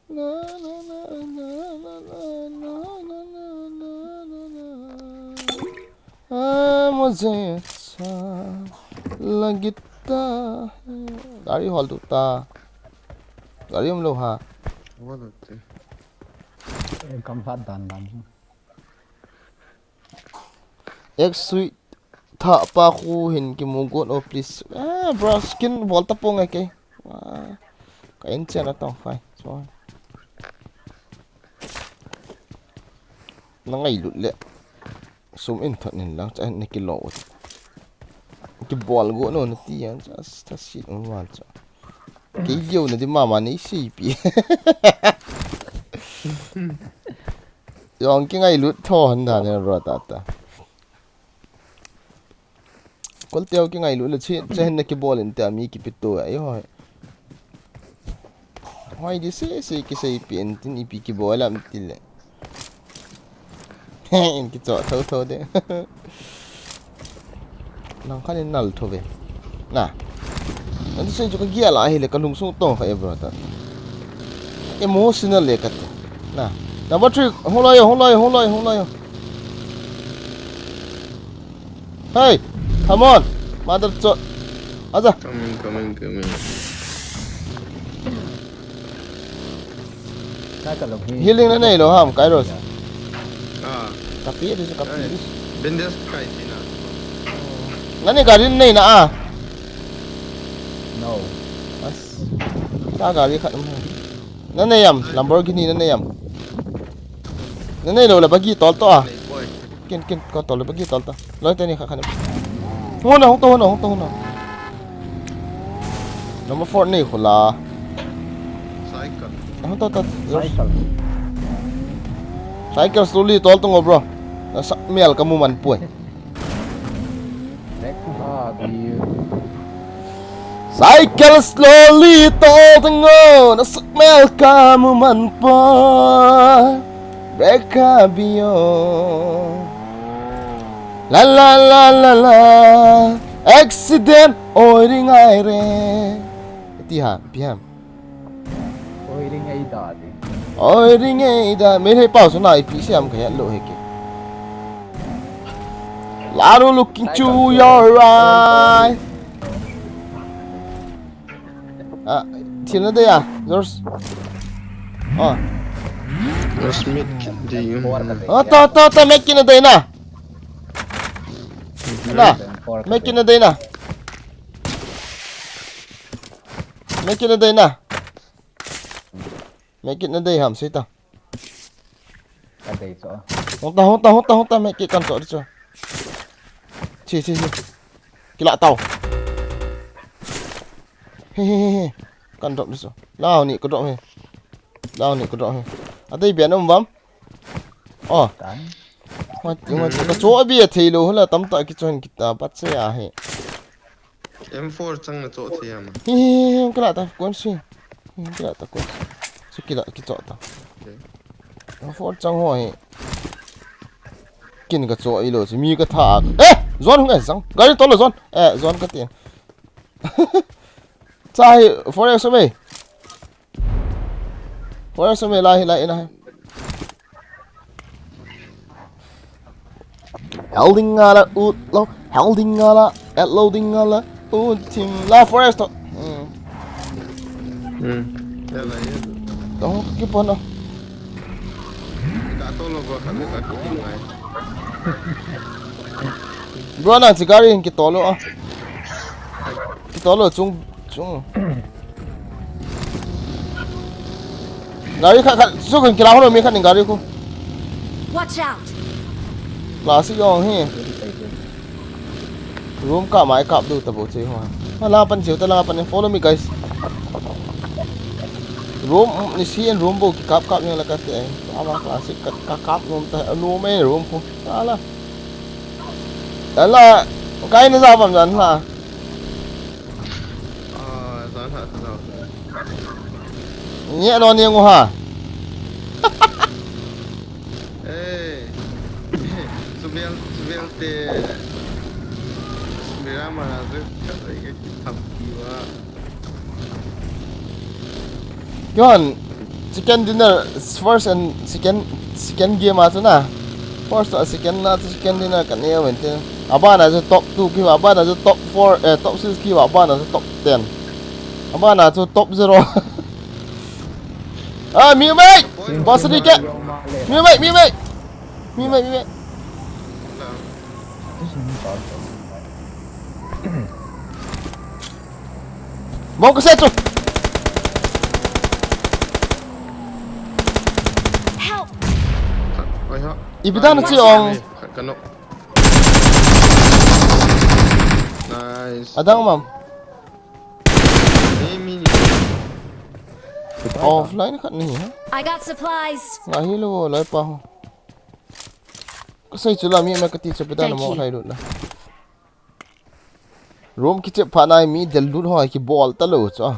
Na na na na na na na na na na na na. Ah, mujhe acha lagta hai. Gari hol tu ta. Gari um lo ha. Wala te. Kam hat dan dan. Ek sui tha pa khu hin kimu got o please. Ah, bro, skin bol ta pong ai ke. Ah, ka in chen atong fai. So. Na ngai lut le. Sum in thot nin lang cha na kilo. Kibol got no na ti yan cha ta sit on wal cha. Kei liu na di mama nei si pi. Jong kingailut tho han dan e bro tata. Kol teo kingailut le chi, chi hin na kibol in te ami kipi to ai hoi. Hoi di se se kisei pi en tin ipi kibol am ti le. He, in kicho tho tho de. Nang khan in nal tho ve. Na. An sei chu ka gial a hi le ka lungsung tong kha e bro ta. Emotional le kati. Na. Number three, hung loi o, hung loi o, hung loi o, hung loi o. Hey, come on. Mother cho. Aja. Coming, coming, coming. Healing na nei lou ham, Kairos. Ah. Kapi di, kapi di. Bandage kai tina. Nani gari nei na a? No. As. Ta gari khat um. Na nei am, Lamborghini na nei am. Na nei lou le bagi tol to a. Nei, boy. Ken, ken, ko tol le bagi tol to. Loi teni kha khan. Hung na, hung to, hung na, hung to, hung na. Number four nei khula. Cycle. Hung to, to. Cycle. Cycle slowly tol to ngo, bro. Na sak mial ka mu man poi. Cycle slowly tol to ngo, na sak mial ka mu man poi. Break a bio. La la la la la. Accident oi ring ai re. Iti ha, ipi ham. Oi ring ai da di. Oi ring ai da. Mei hei pau suna ipi siam ka het lou heke. Laru looking to your right. Ah, thil na dei a, George. Oh. George, medkit dei. Oh, to, to, to, medkit na dei na. Na, medkit na dei na. Medkit na dei na. Medkit na dei ham, sei ta. Ka dei chu. Hung ta, hung ta, hung ta, hung ta, medkit kan cho di chu. Chi, chi, chi. Kila tau. He, he, he, he. Kan drop di chu. Lau ni ka drop he. Lau ni ka drop he. Adei bian um bam. Oh. Kan. Ngat, ngat, ka cho abi a thei lou hula tam ta ki chon kita pat se a he. M four chang na cho thei ama. Hi, hi, hi, kila ta kon si. Hi, kila ta kon. Su kila ki cho ta. Okay. M four chang ho hi. Kin ka cho i lo si mi ka tha. Eh, zon hung eh, zang. Gari tol lo zon. Eh, zon ka ti. Cha hi, four X me. Four X me lai, lai, na. Hel ding nga la ut lo, hel ding nga la, et lo ding nga la, ut thim la four X to. Hmm. Hmm. Ya la, ya. Tong ki pon no. Ka to lo ba, ka ka ki ngai. Bro, na chi gari ki to lo a. Ki to lo chung, chung. Gari khat, khat, chu kan kila ho lo mi khat ning gari khu. Watch out! Classic jong hi. Room ka mai kap du ta bo che ho. Ha la pan chiu ta la pan follow me guys. Room ni si en room bo ki kap kap yang la ka te. Ama classic ka, ka kap nom ta nom e room khu. Ta la. Ta la. Kai na za bam jan ha. Ah, zan ha, zan ha. Nge no ni ngu ha. Eh. Subial, subial te. Mira mana se, kata ke kitab kiwa. Kihon, second dinner, first and second, second game a chu na. First to second na chu second dinner ka neo ven te. Abana chu top two ki, abana chu top four, eh, top six ki, abana chu top ten. Abana chu top zero. Ah, mi mai! Boss ni ke! Mi mai, mi mai! Mi mai, mi mai! Bom ka set chu. Help! Oi ha. Ipi dan na chi ong. Kano. Nice. Adang mam. Hey, mini. Offline khat ni ha. I got supplies. Nga hi lo lai pa ho. Ka sei chu la mi ma ka ti chu pe dan mo lai lut la. Room ki chep pha nai mi del lut ho ki bol ta lo chu.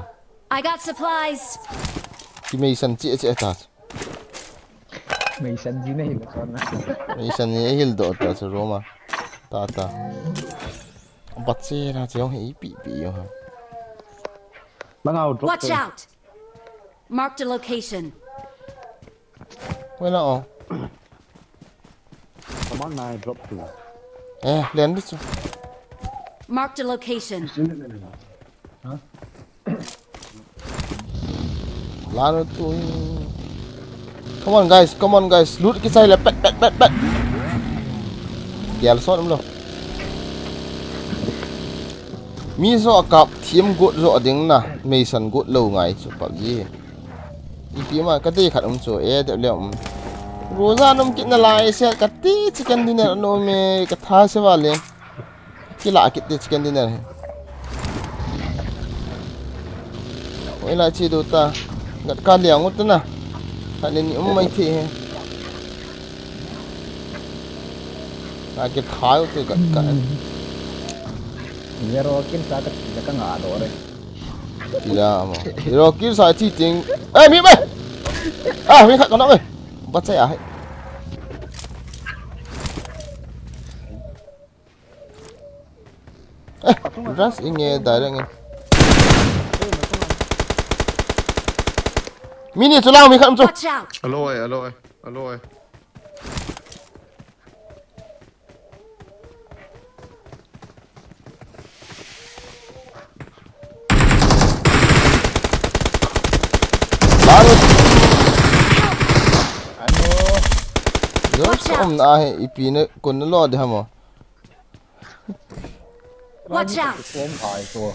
I got supplies. Ki mei san chi che ta. Mei san ji na hil chon na. Mei san ni hil do ta chu room a. Ta ta. Bat che na che hong hi pi pi yo ha. Mang au drop. Watch out. Marked a location. Wala o. Kaman nai drop tu. Eh, len di chu. Marked a location. Lalo tu. Come on guys, come on guys. Loot kisai le pet pet pet pet. Gel sot um lo. Mi jo kap thiam got jo ding na. Meisan got lo ngai chu PUBG. Ipi ma ka dei khat um chu e de le um. Roja num kit na lai se ka ti chicken dinner no me ka tha se vale. Kila kit ti chicken dinner he. Oi la chi do ta. Gat ka liang ut na. Ka le ni um mai thi he. Ka ke thai ut gat ka. Zero kin sa ka ti ka nga do re. Tila mo. Zero kill sa chi ting. Eh, mi mai. Ah, mi khat ka na mai. Bat sa ya hai. Eh, rush inge direct inge. Mini chu lang mi khat chu. Watch out! Alo ai, alo ai, alo ai. Baru Ano? Zor som na he ipi ne kun lo de hamo. Watch out! Som ai to.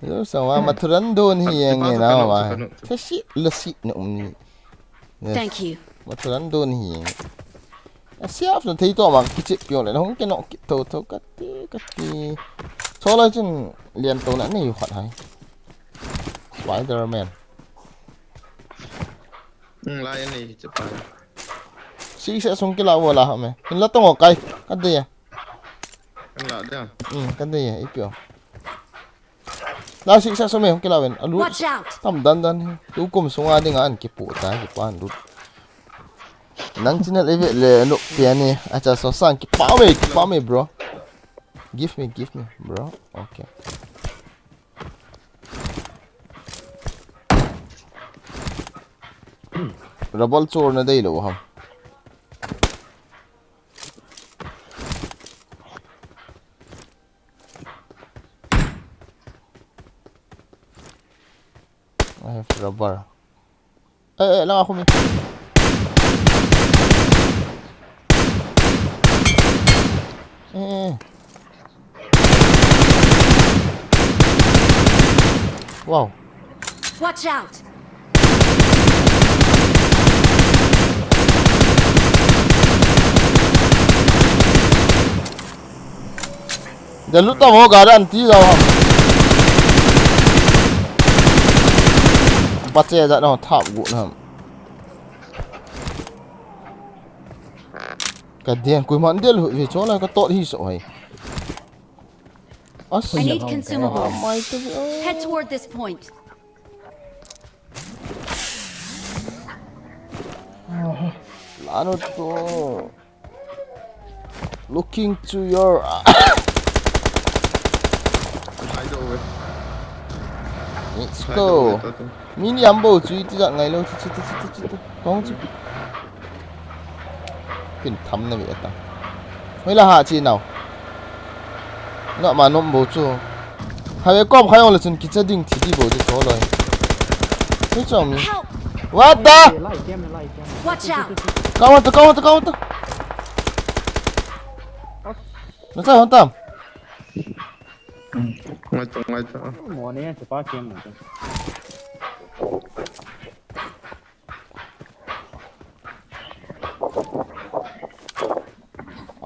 Zor som wa mathuran don hi yeng na wa. Thashi lasi na um ni. Thank you. Mathuran don hi yeng. Asiap na thei to ma kichip pion le hong ke no ki to to ka ti ka ti. Chola chun lian to na nei khat hai. Spider-Man. Lai ni chapa. Si se sung kila wala ha me. Hin la to kai. Ka de ya. Kan la dia. Hmm, ka de ya ipio. La si se sung me hong kila wen. Alu. Watch out! Tam dan dan hi. Tu kum sunga dinga an kipu ta kipan lut. Nang channel e ve le no piani. Acha so sang kipa me kipa me bro. Give me, give me, bro. Okay. Rubble chor na dei lo ham. I have rubber. Eh, eh, lang ako mi. Eh, eh. Wow. Watch out! Dalu ta mo garanti ga wa. Bache da no thap gu na. Ka dian kui man del hu vi chola ka tot hi so hai. As. I need consumables. Mai tu. Head toward this point. Lanu to. Looking to your. Hai do ve. Let's go. Mini ambo chu iti jat ngai lo chu chu chu chu chu. Kong chu. Pin tham na mi ata. Hoi la ha chi nau. Nga ma nom bo chu. Hai kom khai ong le chun kicha ding thi di bo chu to loi. Hoi chong mi. Help! What the? Lai kem lai kem. Watch out! Kau ta kau ta kau ta. Na sa hon tam. Ngai to ngai to. Mo ne chapa kem na.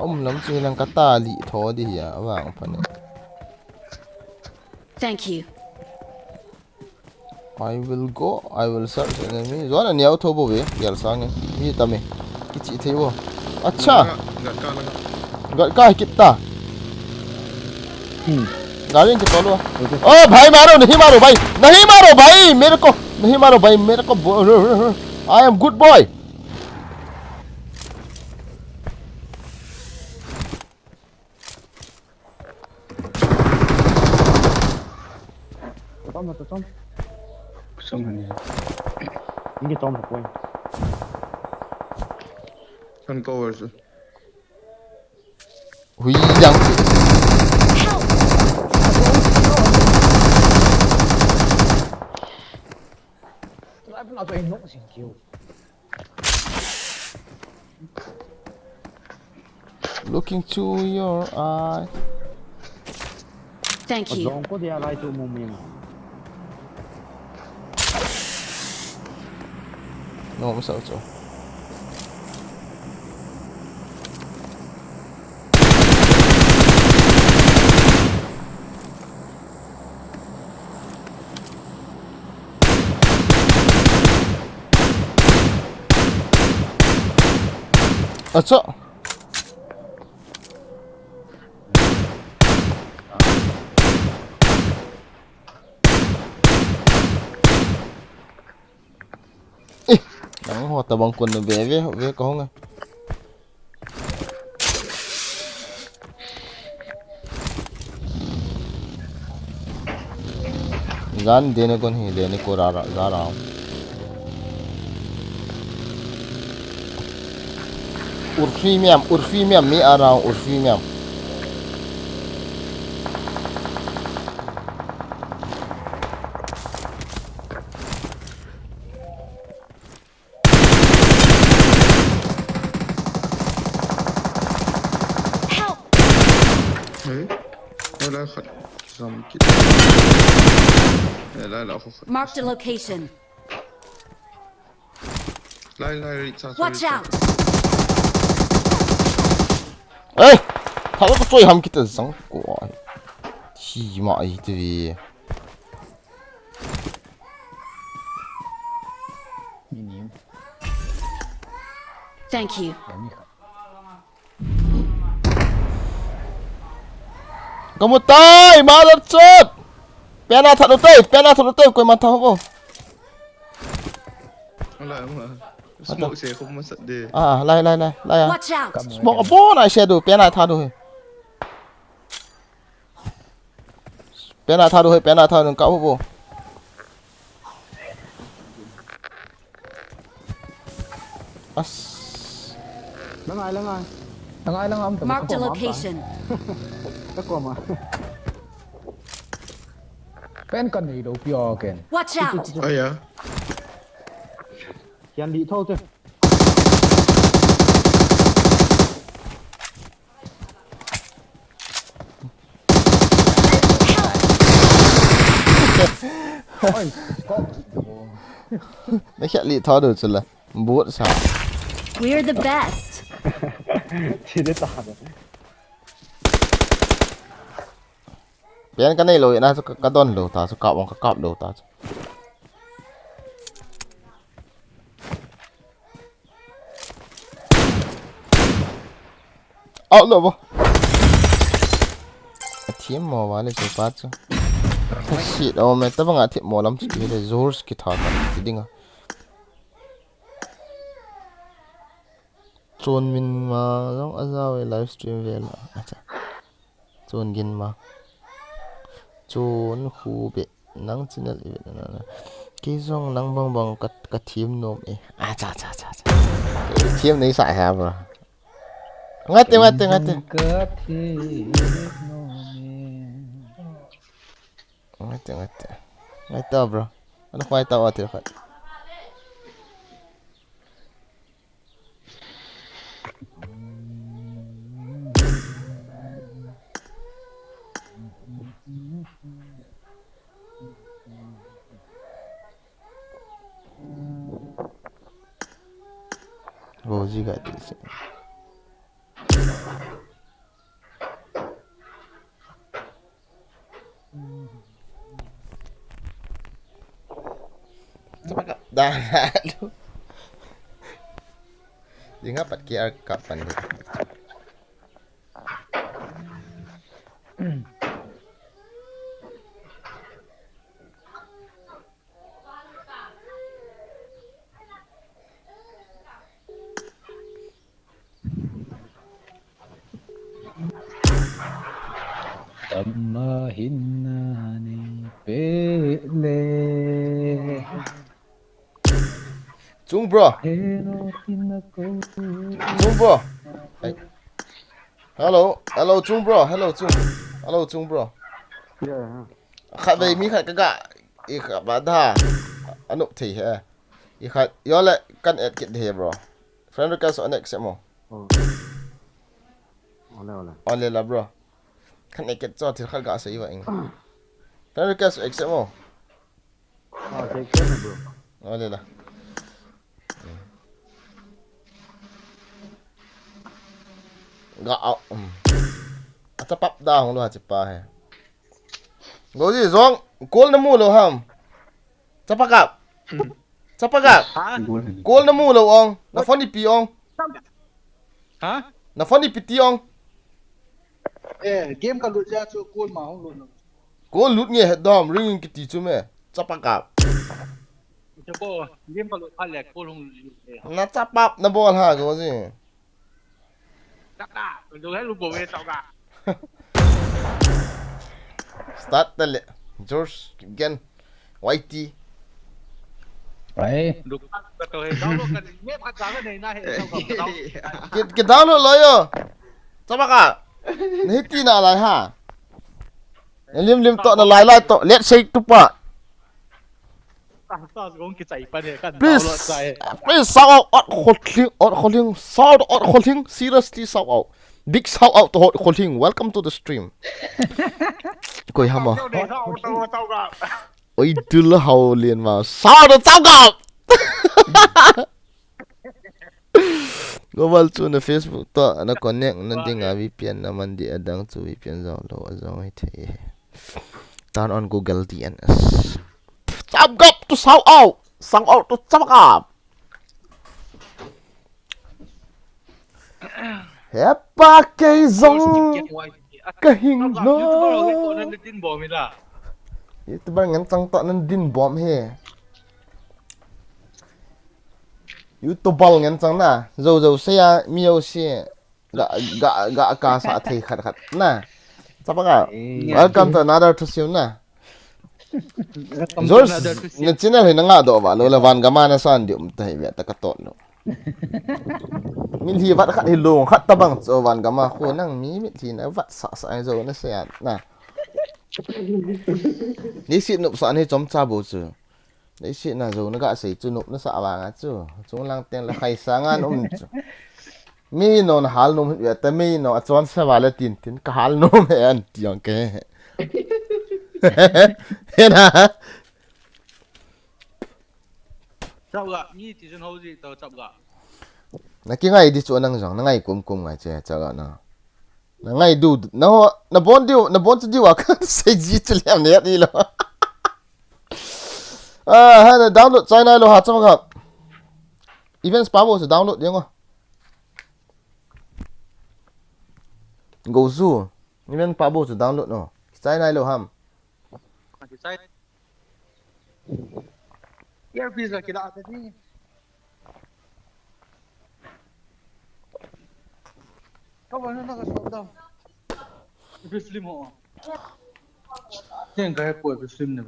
Um lam chu lang ka ta li tho di ya wang pa ne. Thank you. I will go, I will search enemy. Zuan a niau tho bo ve, gel sang e. Mi tam e. Kichi thei bo. Acha, Gat ka na. gat ka kit ta. Hmm. Gari ki tolo. Oh bhai maro, nahi maro bhai. Nahi maro bhai, mere ko. Nahi maro bhai, mere ko. I am good boy. Toma, toma. Song ni. Inge tom point. Kan cover chu. Hui jang. Life na to in nok sing kiu. Looking to your eye. Thank you. Jong ko dia lai tu muming. No, masa ucho. Acha. Eh, nang ho tabang kun na be ve ve ka hong. Jan dene kon hi dene ko ra ra za ra. Urfi miam, urfi miam mi ara urfi miam. Help! Hey, wala khat. Zam kit. Eh, la la khat. Marked a location. Lai lai ri cha. Watch out! Ei! Thala ko choi ham kita zang ko. Hi ma ai ti. Thank you. Kamu tai, mother chot! Pena thadu tai, pena thadu tai, koi ma thadu ko. Ala ma. Smoke se ko ma sat de. Ah, lai, lai, lai, lai. Ah. Watch out! Smoke abon ai se du, pena thadu he. Pena thadu he, pena thadu ka bo. As. Langai, langai. Langai, langai. Marked a location. Ka ko ma. Pen kan nei do pio ken. Watch out! Aya. Kian di tho te. Oi, ko. Na kya li tho do chula. But sa. We're the best. Chi de ta. Pen ka nei lo na chu ka don lo ta chu ka wang ka kap lo ta chu. Out lo bo. A thiam mo wa le chu pa chu. Shit, oh me ta banga thiam mo lam chu ki le zors ki tha ta ti dinga. Chon min ma jong a jaw e live stream vel a. Acha. Chon gin ma. Chon khu be nang channel i ve na na. Kei jong nang bang bang ka, ka thiam nom e. Acha, cha, cha, cha. Thiam nei sa ha bro. Ngai te, ngai te, ngai te. Ka thiam nom e. Ngai te, ngai te. Ngai ta bro. Ana ngai ta wa te khat. Go ji ga ti se. Dah lalu. Dia ngapa K R kapan dia? Tama hinna ni pele. Chung bro. Hello, Tina Ko. Chung bro. Ai. Hello, hello, Chung bro. Hello, Chung. Hello, Chung bro. Yeah. Khat vei mi khat ka ga, i kha ba da. Anop thei he. I khat, yo le kan add kit de he, bro. Friend request on accept mo. Oh. Ole, ole. Ole la, bro. Kan add kit cho thil khat ga sei va ing. Friend request accept mo. Ah, accept na, bro. Ole la. Ga au. Um. Acha pap da hong lo ha chi pa he. Goji zong, call na mu lo ham. Chapakap. Hmm. Chapakap. Ha? Call na mu lo ong. Na phone ipi ong. Ha? Na phone ipi ti ong. Eh, game ka lut ja chu call ma hong lut no. Call lut nge het dom ring kiti chu me. Chapakap. Chapo, game ka lut pha le call hong lut le. Na chapap na bol ha Goji. Start ta le. George, Gen, Y T. Ai. Ki, ki download lo yo. Chapakap. Nahi ti na lai ha. Na lim lim to na lai lai to. Let's say tu pa. Please, please shout out Ot Khothling, Ot Khothling, shout out Ot Khothling, seriously shout out. Big shout out to Ot Khothling. Welcome to the stream. Koi hama. Oi, dul hao lien ma. Shout out Chapakap. Global chu na Facebook to na connect na ding a V P N na man di adang chu V P N jong lo a jong hi thei. Turn on Google D N S. Chapakap to shout out. Shout out to Chapakap. Hepa kei zong ka hing no. YouTuber ngen chang to nan din bom he. YouTuber ngen chang na. Zo zo se ya mi yo se. Ga, ga, ga ka sa thei khat khat na. Chapakap. Eh. Welcome to another Thusim na. Welcome to George, another Thusim. Na channel hi na nga do ba lo la van gama na san di um ta hi ve ta ka tot lo. Min hi vat khat hi long khat ta bang cho van gama ko nang mi mit hi na vat sa sa zo na se na. Ni si nup sa ni chom cha bo chu. Leiset na zo na ga sei chu nop na sa vang a chu. Chunglang teng le khai sa ngan um chu. Mi no na hal nom hi ta mi no a chon sa va le tin tin ka hal nom he an ti ang ke. He na. Chau ga, mi ti chun ho ji to chap ga. Na ki ngai di chu nang jong, na ngai kum kum ngai che, chau ga na. Na ngai du, na ho, na bon diu, na bon chu diu a kan sei ji chu lem ne ni lo. Ah, ha, na download chai nai lo ha chama kha. Events pa bo chu download ding o. Go zu. Events pa bo chu download no. Chai nai lo ham. Earpiece la kila ta ni. Ka ba na ka stop down. Earpiece slim ho. Ken ka he po earpiece slim ne.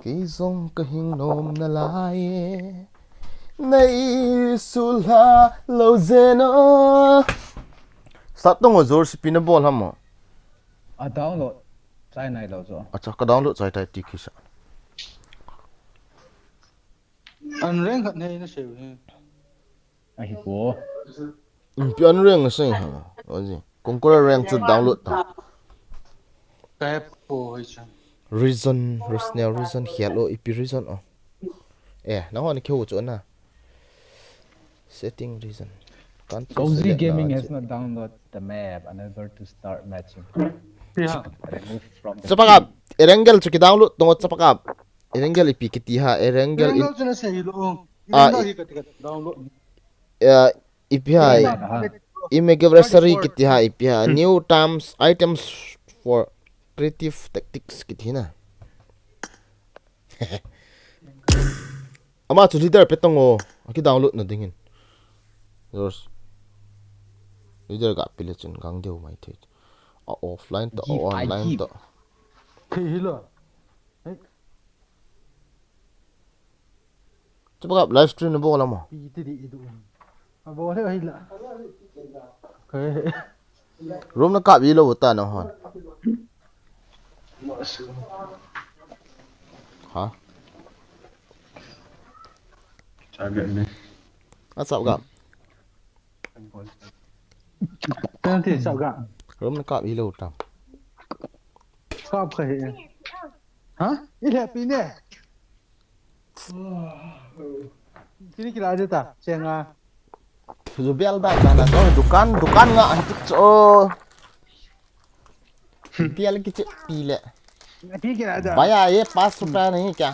Kei zong ka hing nom na lai e. Nei sulha lo zeno. Start tong o George pi na bol ham o. A download chai nai lo zo. Acha ka download chai tai ti kisa. An reng khat nei na seu hi. Ahi po. Ipi an reng sei ha. Oji. Conqueror reng chu download ta. Ka he po hoi chan. Reason, Rosnel reason hial o ipi reason o. Eh, na hon keu chu na. Setting reason. Kan chu Cozy select Gaming na has chu. Not download the map. Unable to start matching. Yeah. Remove from the Chapakap, Erangel chu ki download tong chapakap. Erangel ipi kiti ha, Erangel in Erangel chu na sei lo. Ah, Erangel i- hi ka ti ka download. Ya, ipi ha. Ina ha. Imageversary kiti ha, ipi ha. New terms, items for creative tactics kiti na. Ama chu leader pe tong o. Aki download na ding hin. Resource. Leader ga pile chun gang deu mai thei. A offline to, a online to. Thei hilo. Hei. Chapagap live stream na bol amo. Pi ti di idu. A bol he hila. Hei. Room na kap ilo ta na hon. Ha? Target ni. A chapagap. Penalty chapagap. Room na kap ilo ta. Kap kha he. Ha? Ile pi ne. Chini kila de ta, chenga. Ju bel dai ta na to dukan, dukan nga an tik cho. Bel kiche pi le. Pi kila da. Bhaiya, ye paanch rupya nahi kya?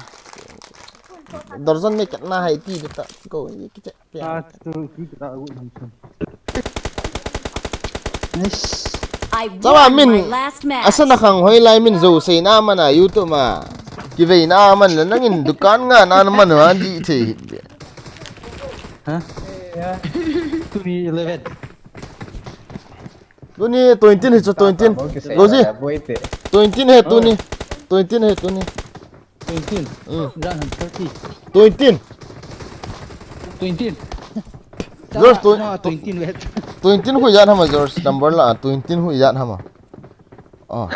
Darjan mein kitna hai, pi de ta. Ko, ye kiche pi. Ah, tu pi kila go. Nice. I Chama won min my last match. Asa na khang hoi lai min jo sei na mana YouTube ma. Kivei na man la nangin dukan nga na man ha di the. Ha? Tuni eleven. Tuni twenty hi chu twenty. Goji. Twenty he tuni. Twenty he tuni. Twenty. Mm. Jan ham thirty. Twenty. Twenty. George, twen- No, twenty wet. Twenty hu ijat hama George number la, twenty hu ijat hama. Oh.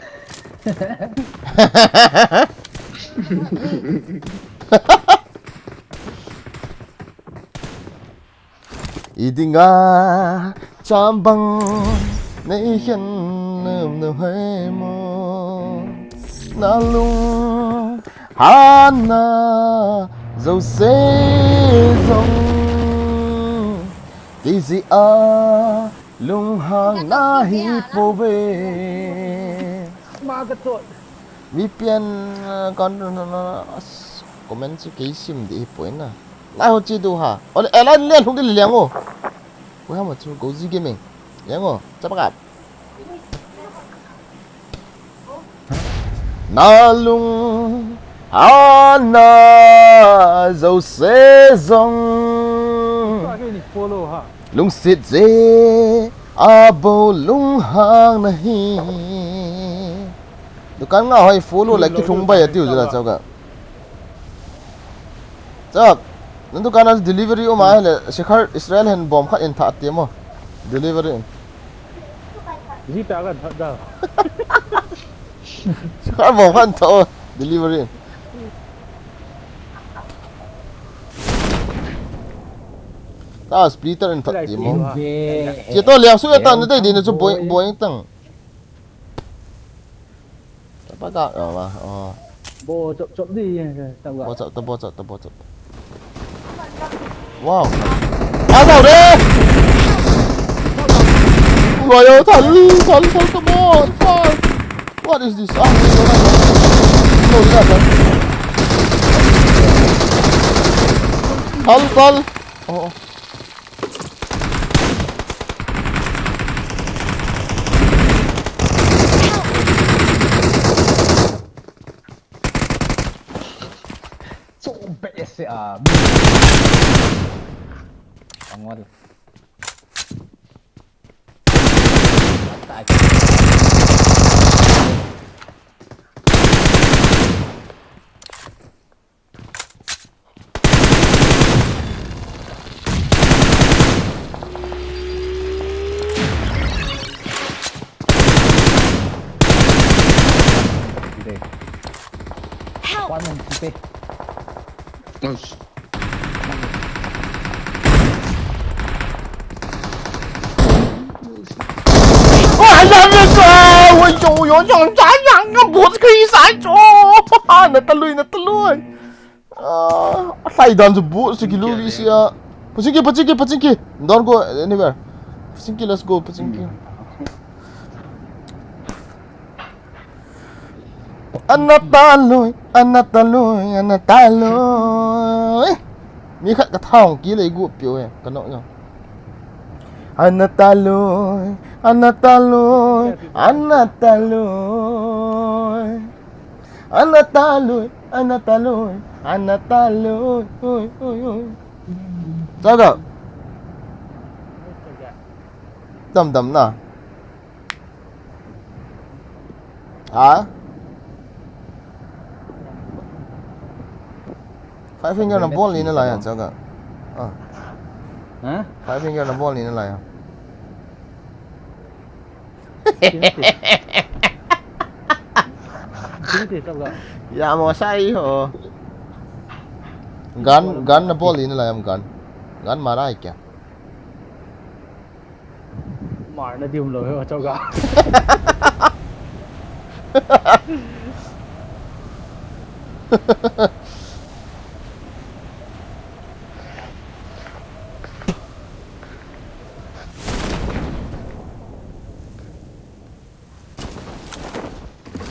Idinga chambang nei khen nem nem hai mo. Na lung hana jo se jong. Kei jeh a lung hang nahi pouve. Ma ka chot. V P N, uh, kan, uh, uh, uh, as-, comment chu kei sim di hi poi na. Lai ho chi du ha. Ole, eh, lai le lhung di liang o. Poi ha ma chu Goji Gaming. Liang o, chapagap. Na lung hana jo se jong. Lungset jeh a bou lung hang nahi. Dukan nga hoi follow le kilhung bai atiu jela chauka. Chap, na dukan a delivery um a le, Shikhar Israel hen bom khat in tha ti mo. Delivery in. Ji ta kan tha da. Shikhar bom khat in tha o, delivery in. Ta splitter in tha ti mo. Che to liang su ya ta na dei di na chu boi, boi tang. Chapa ka, oh, oh. Bo chop chop di, eh, ta wa. Bo chop, ta bo chop, ta bo chop. Wow. Ada re. Ua yo, thal, thal, thal, come on, thal. What is this? Ah, no, no, no, no. No, no, no. Thal, thal. Oh, oh. So bad ase a. Angol. Help! One man, okay. Nice. Oh, I love you, bro. Oi, yo, yo, yo, yo, yo, yo, bot kri sai cho. Na talui, na talui. Ah, a hlai dan chu bot se kilo li sia. Pachinki, Pachinki, Pachinki. Don't go anywhere. Pachinki, let's go, Pachinki. Ana talui, ana talui, ana talui. Mi khat ka thang ki lei gu piu he, ka nok jong. Ana talui, ana talui, ana talui. Ana talui, ana talui, ana talui. Oi, oi, oi. Chao ga. Dam dam na. Ha? Five finger na ball ni na lai a, Chaga. Ah. Ha? Five finger na ball ni na lai a. Sinte, Chaga. Ya mo sai ho. Gun, gun na ball ni na lai am gun. Gun mara hai kya? Mar na dium lo ho, Chaga.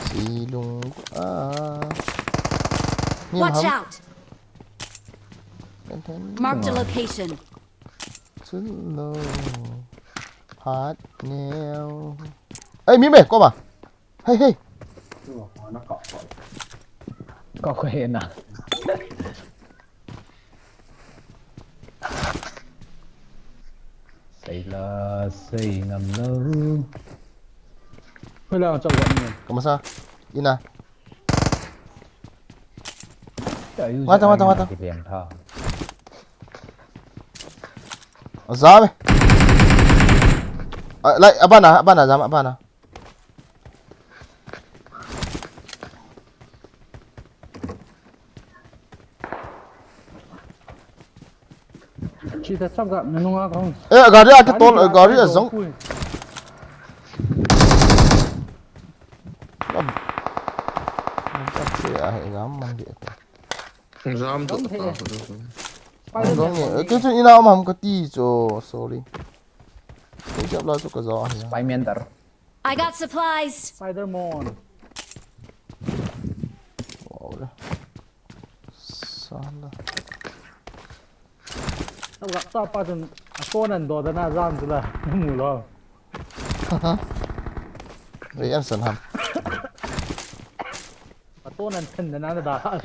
Silung a. Ni Watch ham. Out! Enten Marked a ni location. Chun lo. Phat neo. Ei, mi me, ko ma. Hei, hei. Ka ko he na. Sei la, sei ngam lo. Hoi la, chau ga ni. Ka masa. Ina. Mata, mata, mata. Azam. Ah, lai, abana, abana, zam, abana. Chi ta chap ga, nunung a kong. Eh, gari a ke tol, gari a zong. Zam man de. Zam to. Zong ni, eh, ke chu ina om ham ka ti cho, sorry. Ke chap la chu ka zo a. Spy mender. I got supplies. Spider-Man. Wow le. Sala. Tau ga, tau pa chun, a kon an do da na zam tu la, mu lo. Ve an san ham. A kon an then da na da.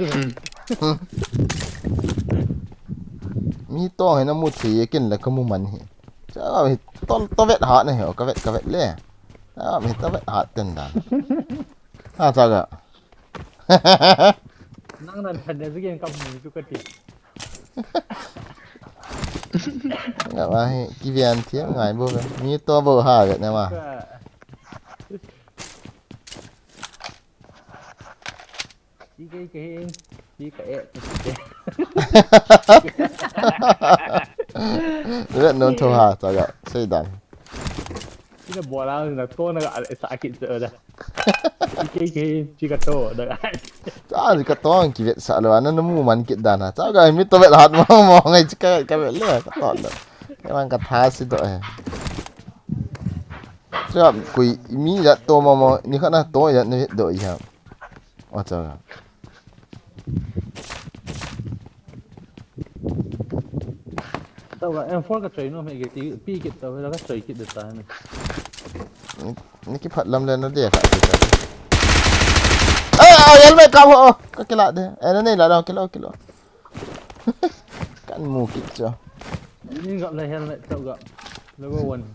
Mi to he na mu thi ye kin la ka mu man hi. Cha hi to, to vet ha na he, ka vet, ka vet le. Ah, mi to vet ha ten da. Ha, cha ga. Nang nan phan ne zigen kam ni chu ka ti. Nga ma hi, ki vian thiam ngai bo ve. Mi to bo ha ve ne ma. Ki ke ke hin, ki ka e, ki ke. Ve non tho ha, cha ga, sei dan. Ki na bola na to na ga sa ki cha da. Ki ke ke, chi ka to da. Cha, chi ka to ki vet sa lo, na na mu man kit dan ha. Cha ga mi to vet hat mo mo ngai chi ka ka vet le ka to lo. Ka man ka tha si do he. Cha kui mi ya to mo mo ni kha na to ya ne do ya. O cha ga. Tau ga M four ka choi nom he ke ti pi kit tau la ka choi kit de ta ni. Ni ki phat lam le na de ka ti ta. Eh, oh, helmet ka ho. Ka kila de. Eh, na nei la da kila kila. Kan mu kit cho. Ni ga la helmet tau ga. Level one.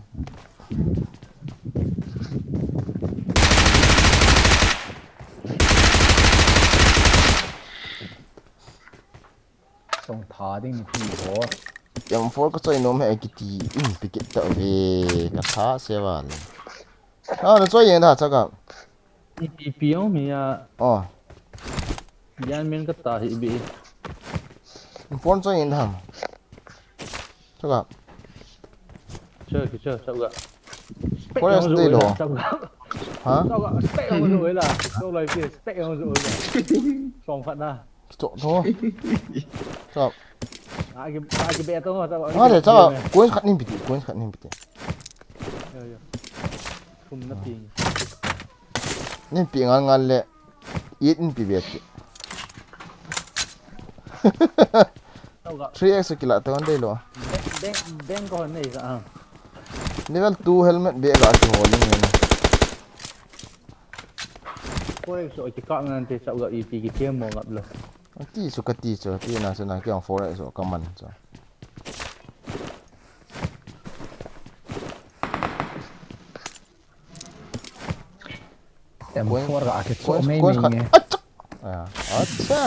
Song tha ding ni pi ho. M four ka choi nom he kiti in pi kit ta ve ka tha se van. Ah, na choi yen da cha ga. Pi pi ong mi ya. Oh. Yan men ka ta hi bi. M four choi yen da. Cha ga. Cha ki cha cha ga. Forest dei lo. Cha ga. Ha? Cha ga. Spec ong zo la. Cha lai pi spec ong zo la. Song khat na. Cho, cho. Cho. A ki, a ki be to, cho. A de, cho. Coin khat nin piti, coin khat nin piti. Yo, yo. Kum na pi. Nin pi ngal ngal le. It nin pi be ti. Cho ga. Three X kila to an dei lo. Beng, beng, beng ko nei sa. Level two helmet be ga ki holding ne. Four X so ki ka ngan te cha ga iti ki tiam mo ngap lo. Ti su ka ti chu, ti na chu na ki ang four X so ka man chu. Em four ga ke cho mai mai nge. Acha.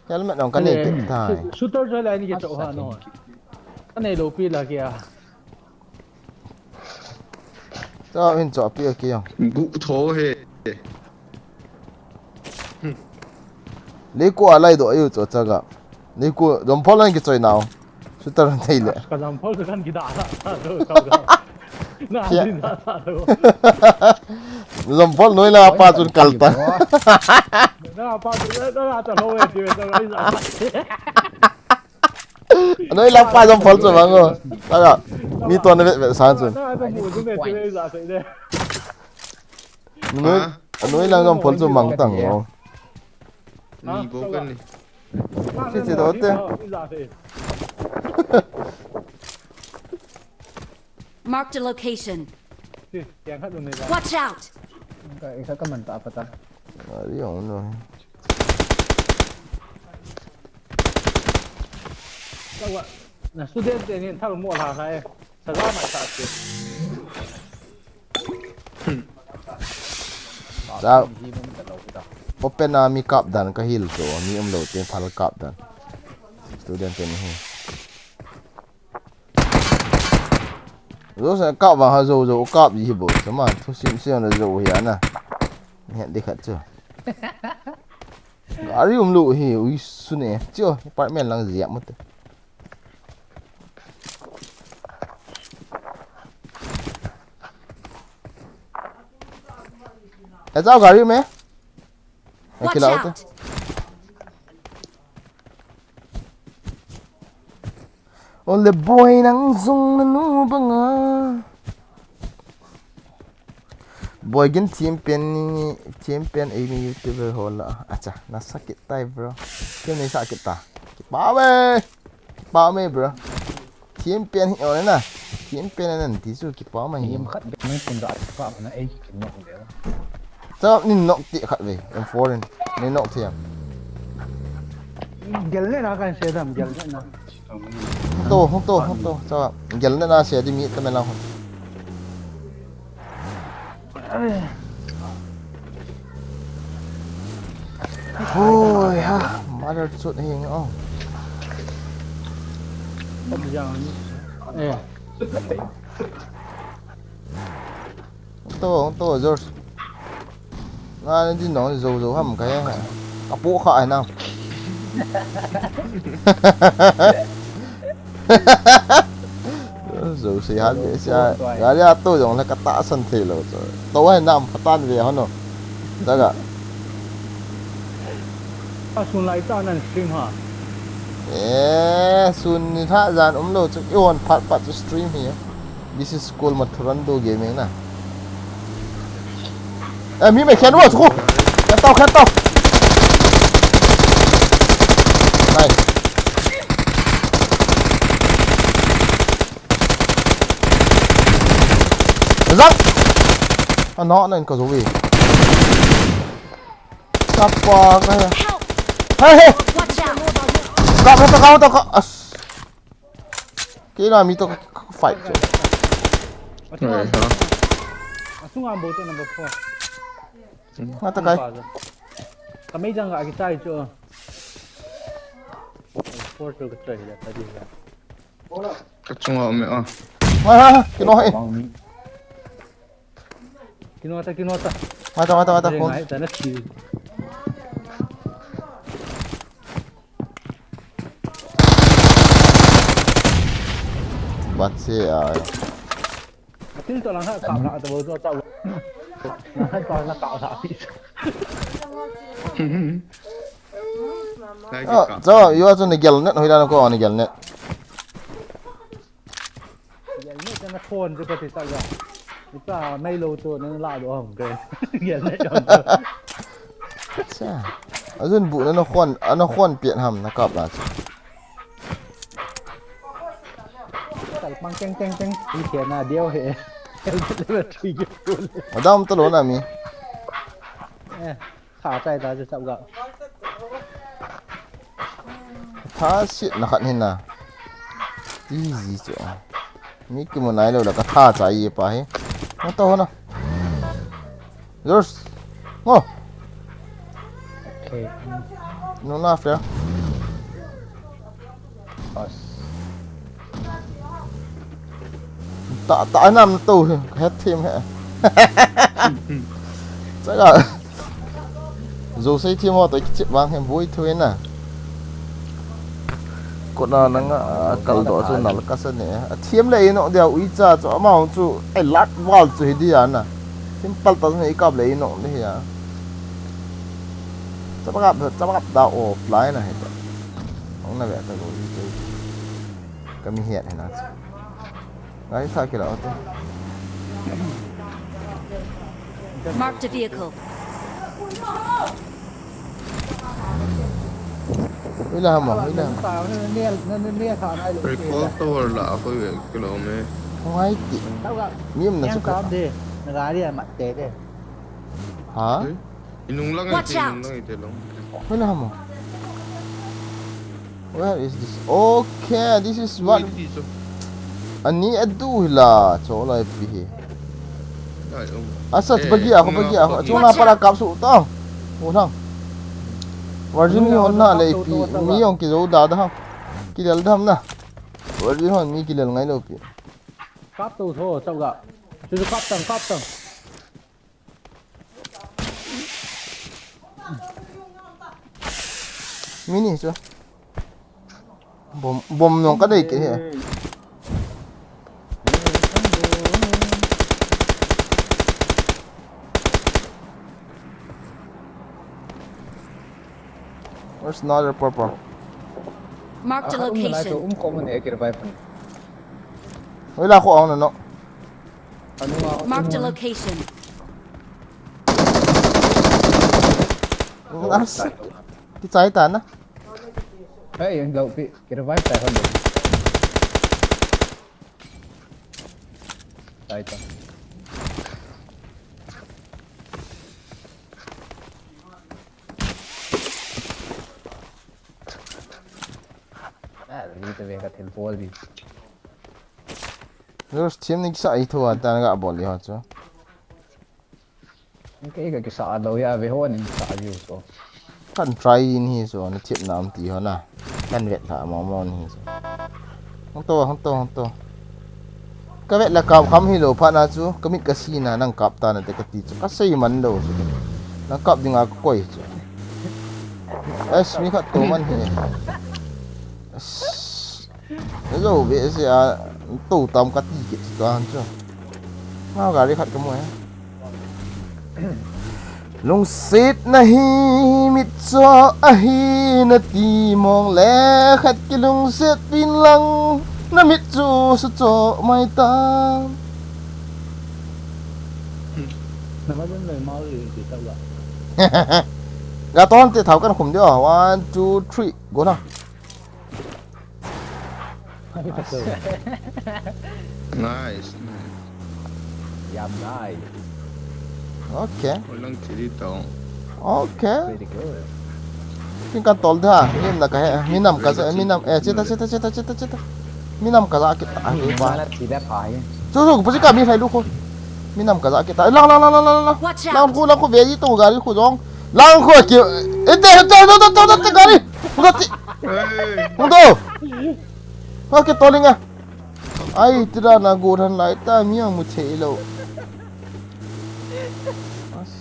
Helmet nong ka nei peh tai. Shooter jo lai ni ke cho ha no. Ka nei lo pi la ke a. Cho hin cho pi ke yong. Gu tho he. Leiku a lai do ayu cho chaga. Leiku dom phol an ki choi nau. Shooter an thei le. Ka dam phol kan ki da la. Na Khia. Din da sa lo. Dom phol noi la pa chun kal ta. Na pa chun na ta lo e ti ve ta ai sa. Noi la pa dom phol chu mang o. Chaga. Mi to na ve ve sa chun. Na ta mu chu ve ti ve sa sa de. Noi, ha? Noi la dom phol chu mang tang o. Ni bo kan ni. Che che do te. Marked a location. Watch out! Ka, ka man ta pa ta. Ari ong no. Tawa. Na student te ni thal mo la la e. Saza ma sa te. Sa open a mi kap dan ka hil to, mi um lo te thal kap dan. Student te ni hi. Zo sa kap vang ha zo zo kap ji hi bo. Sama thu sim sim na zo hi ana. He di khat chu. Gari um lo hi ui su ne. Chu apartment lang zia mo te. He zau gari me. Watch out! Ole boy nang zung na nu banga. Boy gin champion ni champion ei mi YouTuber hola. Acha, na sakit tai bro. Kini sakit ta. Kipawe. Kipawe bro. Champion hi ole na. Champion nan ti su kipawe. Yim khat be mai kun da pa na ei kin nok de. Chap nin nok ti khat ve. M four in. Ni nok thiam. Gel le na kan se dam gel le na. To, hung to, hung to. Chap gel le na se di mi ta me la hung. Hoi ha, mother chut hing o. Eh. To, to, George. Nga ni din nong zo zo ham ka ya. Apo kha ai na. Zo si han be sia. Gari a to jong le ka tahsan thei lo chu. To hai nam phatan ve hon o. Chaga. A sun lai ta nan stream ha. Eh, sun ni tha jan um lo chu i on phat phat chu stream hi. This is called Mathurando Gaming na. Eh, mi me khen ro chu. Khen tau, khen tau. Nice. Zang. Ano na in ka zo wi. Kapa ka. Help! Hey, hey. Watch out! Ka, ka, ka, ka, ka. As. Kina mi to ka, ka fight chu. Asunga, asunga bo to number four. Nga ta kai. Ka mei jang ka ki chai chu. Four chu ka chai la ta di la. Ka chunga me a. Ha ha, kino hai. Kino ta, kino ta. Mata, mata, mata. Ngai ta na thi. Bat se a. Atil to lang ha, kap na to bo to ta. Na ha to na kap sa pi. Ngai ki kap. Cho, yo chu ni gel net hoi la ko ni gel net. Gel net na khon chu ka ti ta ya. Ita mai lo to na la do hom ke. Gel net hom. Cha. Azun bu na na khon, ana khon pian ham na kap la. Tal pang teng teng teng. Ti ke na deu he. Helmet le thui ke. Adam to lo na mi. Eh. Tha chai ta chu chap ga. Tha sit na khat hin na. Easy chu. Mi kimu nai lo la ka tha chai ye pa hi. Hung to hon a. Yours. Ngo. Okay. No na fair. Ta ta nam to he, het thim he. Chaga. Zo sei thim ho to kichip vang he boi thu na. Kona nanga kal do chu nal ka sa ne. A thim le ino dia ui cha chu amau chu ai lat wal chu hi dia na. Thim pal ta ne i kap le ino ne ya. Chapakap, chapakap da offline na he ta. Ong na ve ta go i te. Kami hiat he na. Ngai sa kila ote. Marked a vehicle. Hui la mo, hui la. Recall tower la ko ve kilo me. Ngai ti. Niam na su ka. De. Na gari a mat te de. Ha? Inung lang. Watch ite, out. Inung lang ite lang. Hui la mo. Where is this? Okay, this is what. Ui, ti chu. Ani adu hila, cho lai pi hi. Ai, um. Asa, eh, bagi ako, um, bagi ako. Bagi. Chuna para kapsu to. Unang. Warjin ni hon na le pi, mi yong ki zo da da ha. Ki dal dam na. Warjin hon mi ki lel ngai lo pi. Kap to tho, chau ga. Chu chu kap tang, kap tang. Mini chu. Bom, bom nong ka dei ke he. Where's another purple? Marked a location. Um, ko mo ne ke revive. Wala ko ang no. Marked a location. Nice. Kichai ta na. Hey, yung low pi. Kira-revive tayo, hon. Tayo ito. Ah, dito, be, ka-teleport, be. Los team ni kisa ito ata nga bol ho chu. Kei ka kisa lou ya ve ho nin sa yu so. Kan try in hi so na tip na am ti ho na. Kan vet la mo mo ni so. Hong to, hong to, hong to. Ka vet la kap kham hi lou pha na chu, ka mit ka si na nang kap ta na te ka ti chu. Ka sei man lou chu. Nang kap ding a ka koi chu. Es mi khat to man hi. Es. Hello, ve se a, to tam ka ti kit ta han chu. Ma gari khat ka mu e. Lungset na hi mitcho ahi na ti mong le khat ki lungset pin lang na mit chu su cho mai ta. Na ma lun le ma ri ti ta la. Ga ton te thau kan khum dio. One, two, three. Go na. Nice, nice. Yam nice. Okay. Walang chili to. Okay. Pretty good. Kin kan tol da. Minam ka he, minam ka, minam, eh, chita, chita, chita, chita, chita. Minam ka za kita, ah, ni pa. Mana chida pa hi. Chu, chu, pusi ka mi sai lu ko. Minam ka za kita. Lang, lang, lang, lang, lang, lang. Watch out. Lang ko, lang ko, veji to gari ko jong. Lang ko ki. Ite, ite, ite, ite, ite, ite, gari. Hung do ti. Hey. Hung do. Hung do. Hung do. Ai, tira na go than lai ta mi ang mu che lo. As.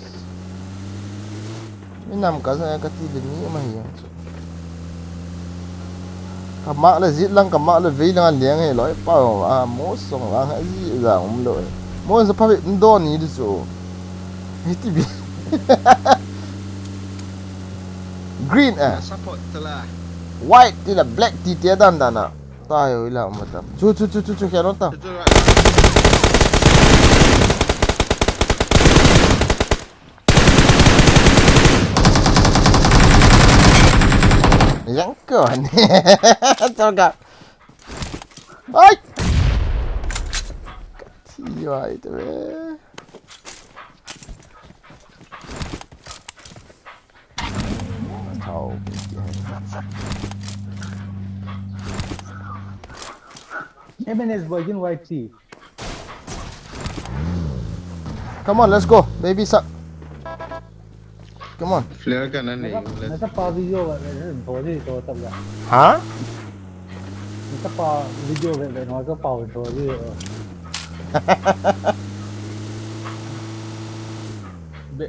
Mi nam ka sa ka ti de mi ma hi yang chu. Ka mak le jit lang, ka mak le vei lang a liang he loi pa a mo song lang a ji za um lo. Mo sa pha ve ndo ni du chu. Hi ti bi. Green, eh. Support tala. White ti la black ti ti dan dan a. Tai oi la ma tam. Chu, chu, chu, chu, chu, kya ta. Chu, chu, right. Yang ko ni. Tau ka. Ai. Ti ai te. Thau. M N S boy, gin Y T. Come on, let's go, baby shark. Come on. Flare ka na nei. Nasa, nasa pa video ba, nasa pa video to tab ya. Ha? Kapa video ve ve no kapa video di.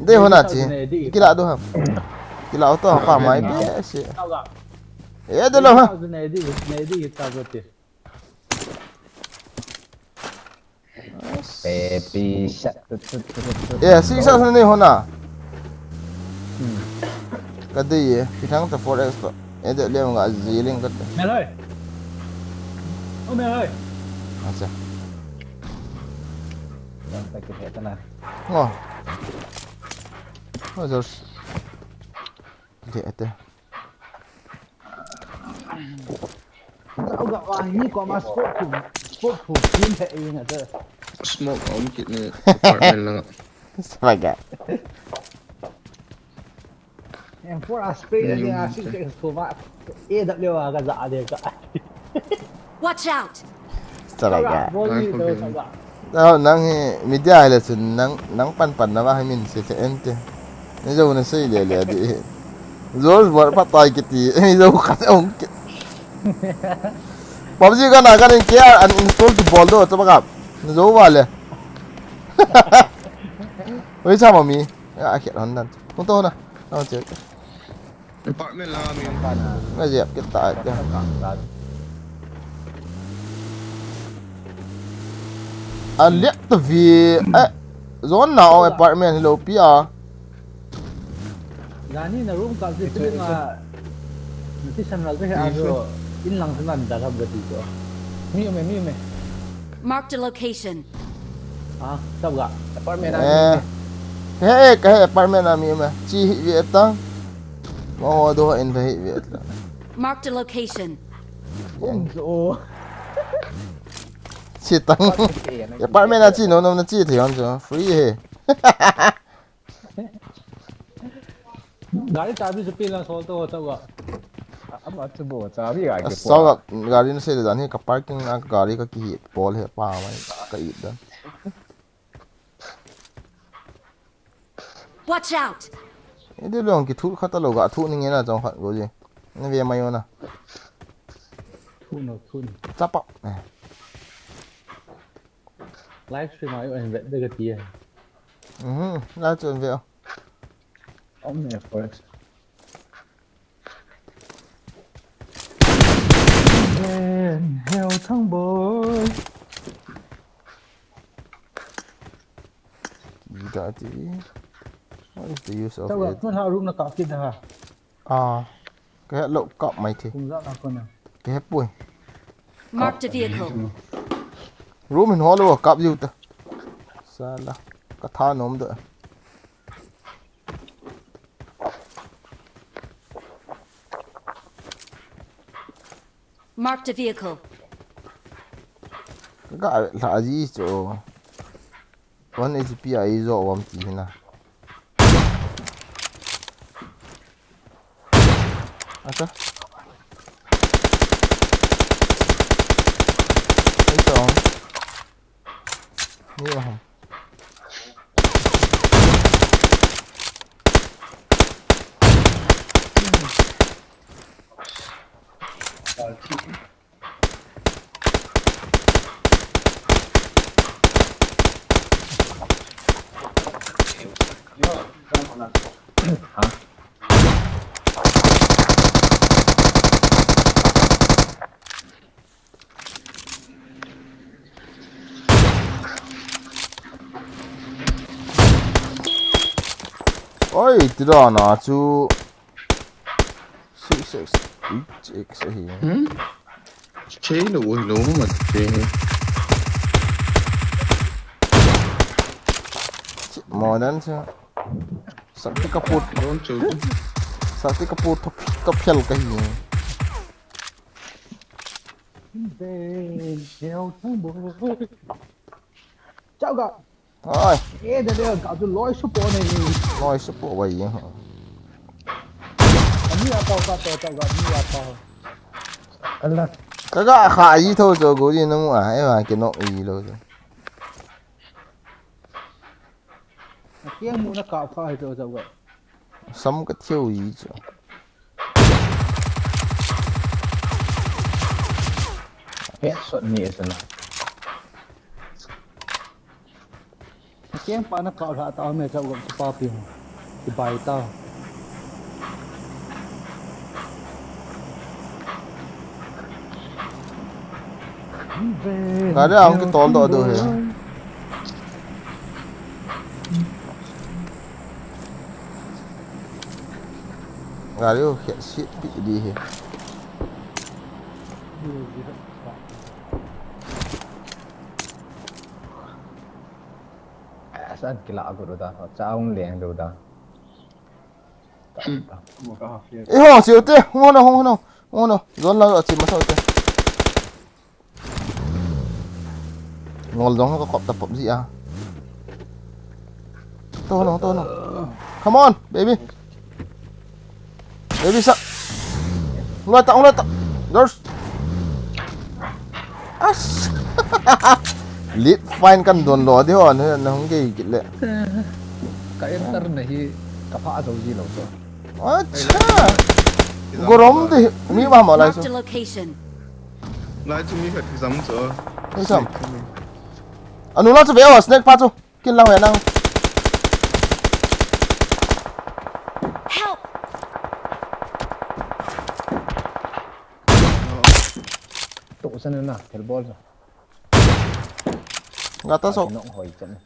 Dei hona chi. Kila do ham. Kila auto pa mai pe si. E de lo ha. Ne di ne di ta go ti. Baby shark. Tut, tut, tut, tut, tut. Yeah, six shot ni hona. Hmm. Ka dei e, pi thang ta four X to. E de le nga ziling ka. Mel oi. O Mel oi. Acha. Yang ta ki he ta na. Oh. Oh, George. Ate. Au ga wa ni ko ma smoke phu, smoke phu kin he ing ate. Smoke om kit ni apartment lang. Smoke. M four a spray ni a six X ko ma. A W a ga za de ka. Watch out! Talaga. Boli to saga. Nang hi media le chun nang nang pan pan na ba hi min se te ente. Ni jo na sei le le di. Zo bor pa tai kiti. Ni jo khat ong ki. PUBG ka na ka ning kia uninstall ki bol do to ba ka. Ni jo ba le. Oi sa ma mi. Ya a khet hon dan. Kung to na. Na che. Apartment la mi. Nga jep kit ta ka. A liak ta vi. Eh, zone na o apartment hi lo pi a. Jani na room ka si tu nga. Nati san la tu he a so. In lang san da la ba ti ko. Mi me mi me. Marked a location. Ah, sab ga. Apartment a mi. Eh. He, ka he apartment a mi ma. Chi hi vi ta. Mo ho do in hi vi ta. Marked a location. Bom zo. Chi tang. Apartment a chi no no na chi thei hon cho. Free he. Gari chabi chu pin lang sol to ho chau ga. Ama chu bo chabi ga ke. Asau ga gari na se dan hi ka parking a gari ka ki hi pol he pa mai ka it dan. Watch out! Ede long ki thu khat lo ga thu ning na chong khat go ji. Ni ve mai ona. Thu no thu ni. Chapa. Eh. Live stream a yo en vet de ka ti. Mhm, live stream ve. Om ne forest. Heo thang boy. Ki da ti. What is the use of it? Tun ha room na ka ki da ha. Ah, ka he lo kap mai thi. Kum za na ko na. Ka he pui. Marked a vehicle. Room hin ho lo kap jiu ta. Sala. Ka tha nom da. Marked a vehicle. Ka la ji cho. One H P a i zo wam ti hina. Ata. Ai zo. Ni wam. Oi, ti dan a chu six X, eight X ahi. Hmm? Chei lo, oi lo, ma te. Modern chu. Sakti ka put. Don chu. Sakti ka put, ka phel ka hi. Chao ga. Ai. Eh, da le ka chu loi su po ne ni. Loi su po wai ye. Ani a pa ka to ta ga ni a pa. Allah. Ka ga kha yi tho cho go ji na mu a, e ma ke no yi lo. Kiang mu na ka kha hai to cho ga. Sam ka thiu yi cho. Headshot ni asa na. Keng pa na kau lha ta me cha gam pa pi. Ki bai ta. Gari ang kitol do do he. Gari u khe sit pi di he. Asan kila agu do da. Cha ung leng do da. Iho, siu te, hung hono, hung hono, hung hono. Zon la, chim masa te. Ngol jong ka kop ta pop ji a. To hono, to hono. Come on, baby. Baby sa. Ulai ta, ulai ta. George. As. Lit fine kan don lo di ho, na hung kei kit le. Ka enter na hi ka pha zo ji lo so. Acha. Gorom de mi ma ma lai so. Marked a location. Lai chu mi khat ki jam chu. Ni sam. Anu la chu ve o, snack pa chu. Kin lang ve nang. Help! To sana na, thel bol sa. Gata sok. Nok hoi chan.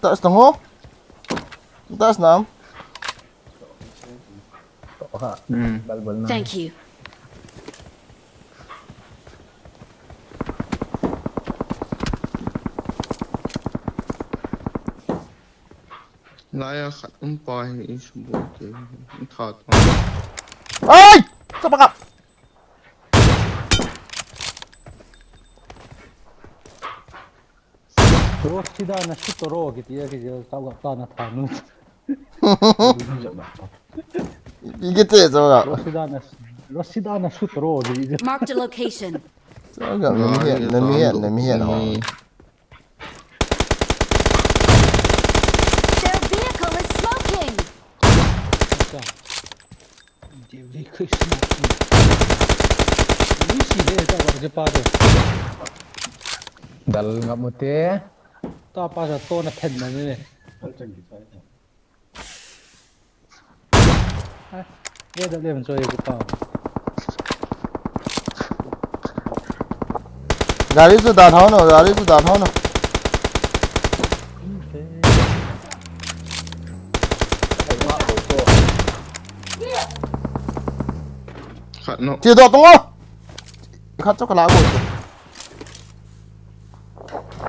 Tas nang ho. Tas nam. To ha. Hmm. Bal bal na. Thank you. Lai a khat um pa hi i suboi ke, i tha ta. Ai! Sa pakap! Rosida na sutoro kiti a kiti a sa ga ta na tha nu. Ige te sa ga. Rosida na, Rosida na sutoro kiti a. Marked a location. Sa ga, na mi hian, na mi hian, na mi hian. Their vehicle is smoking. Acha. Their vehicle is smoking. Ni si le ta war je pa do. Dal ngam u te. Ta pa ja to na then na ni. Ve da le man choi ku pa. Gari chu dan hau no, gari chu dan hau no. Khat no. Ti do tung o. Khat chu ka la go chu.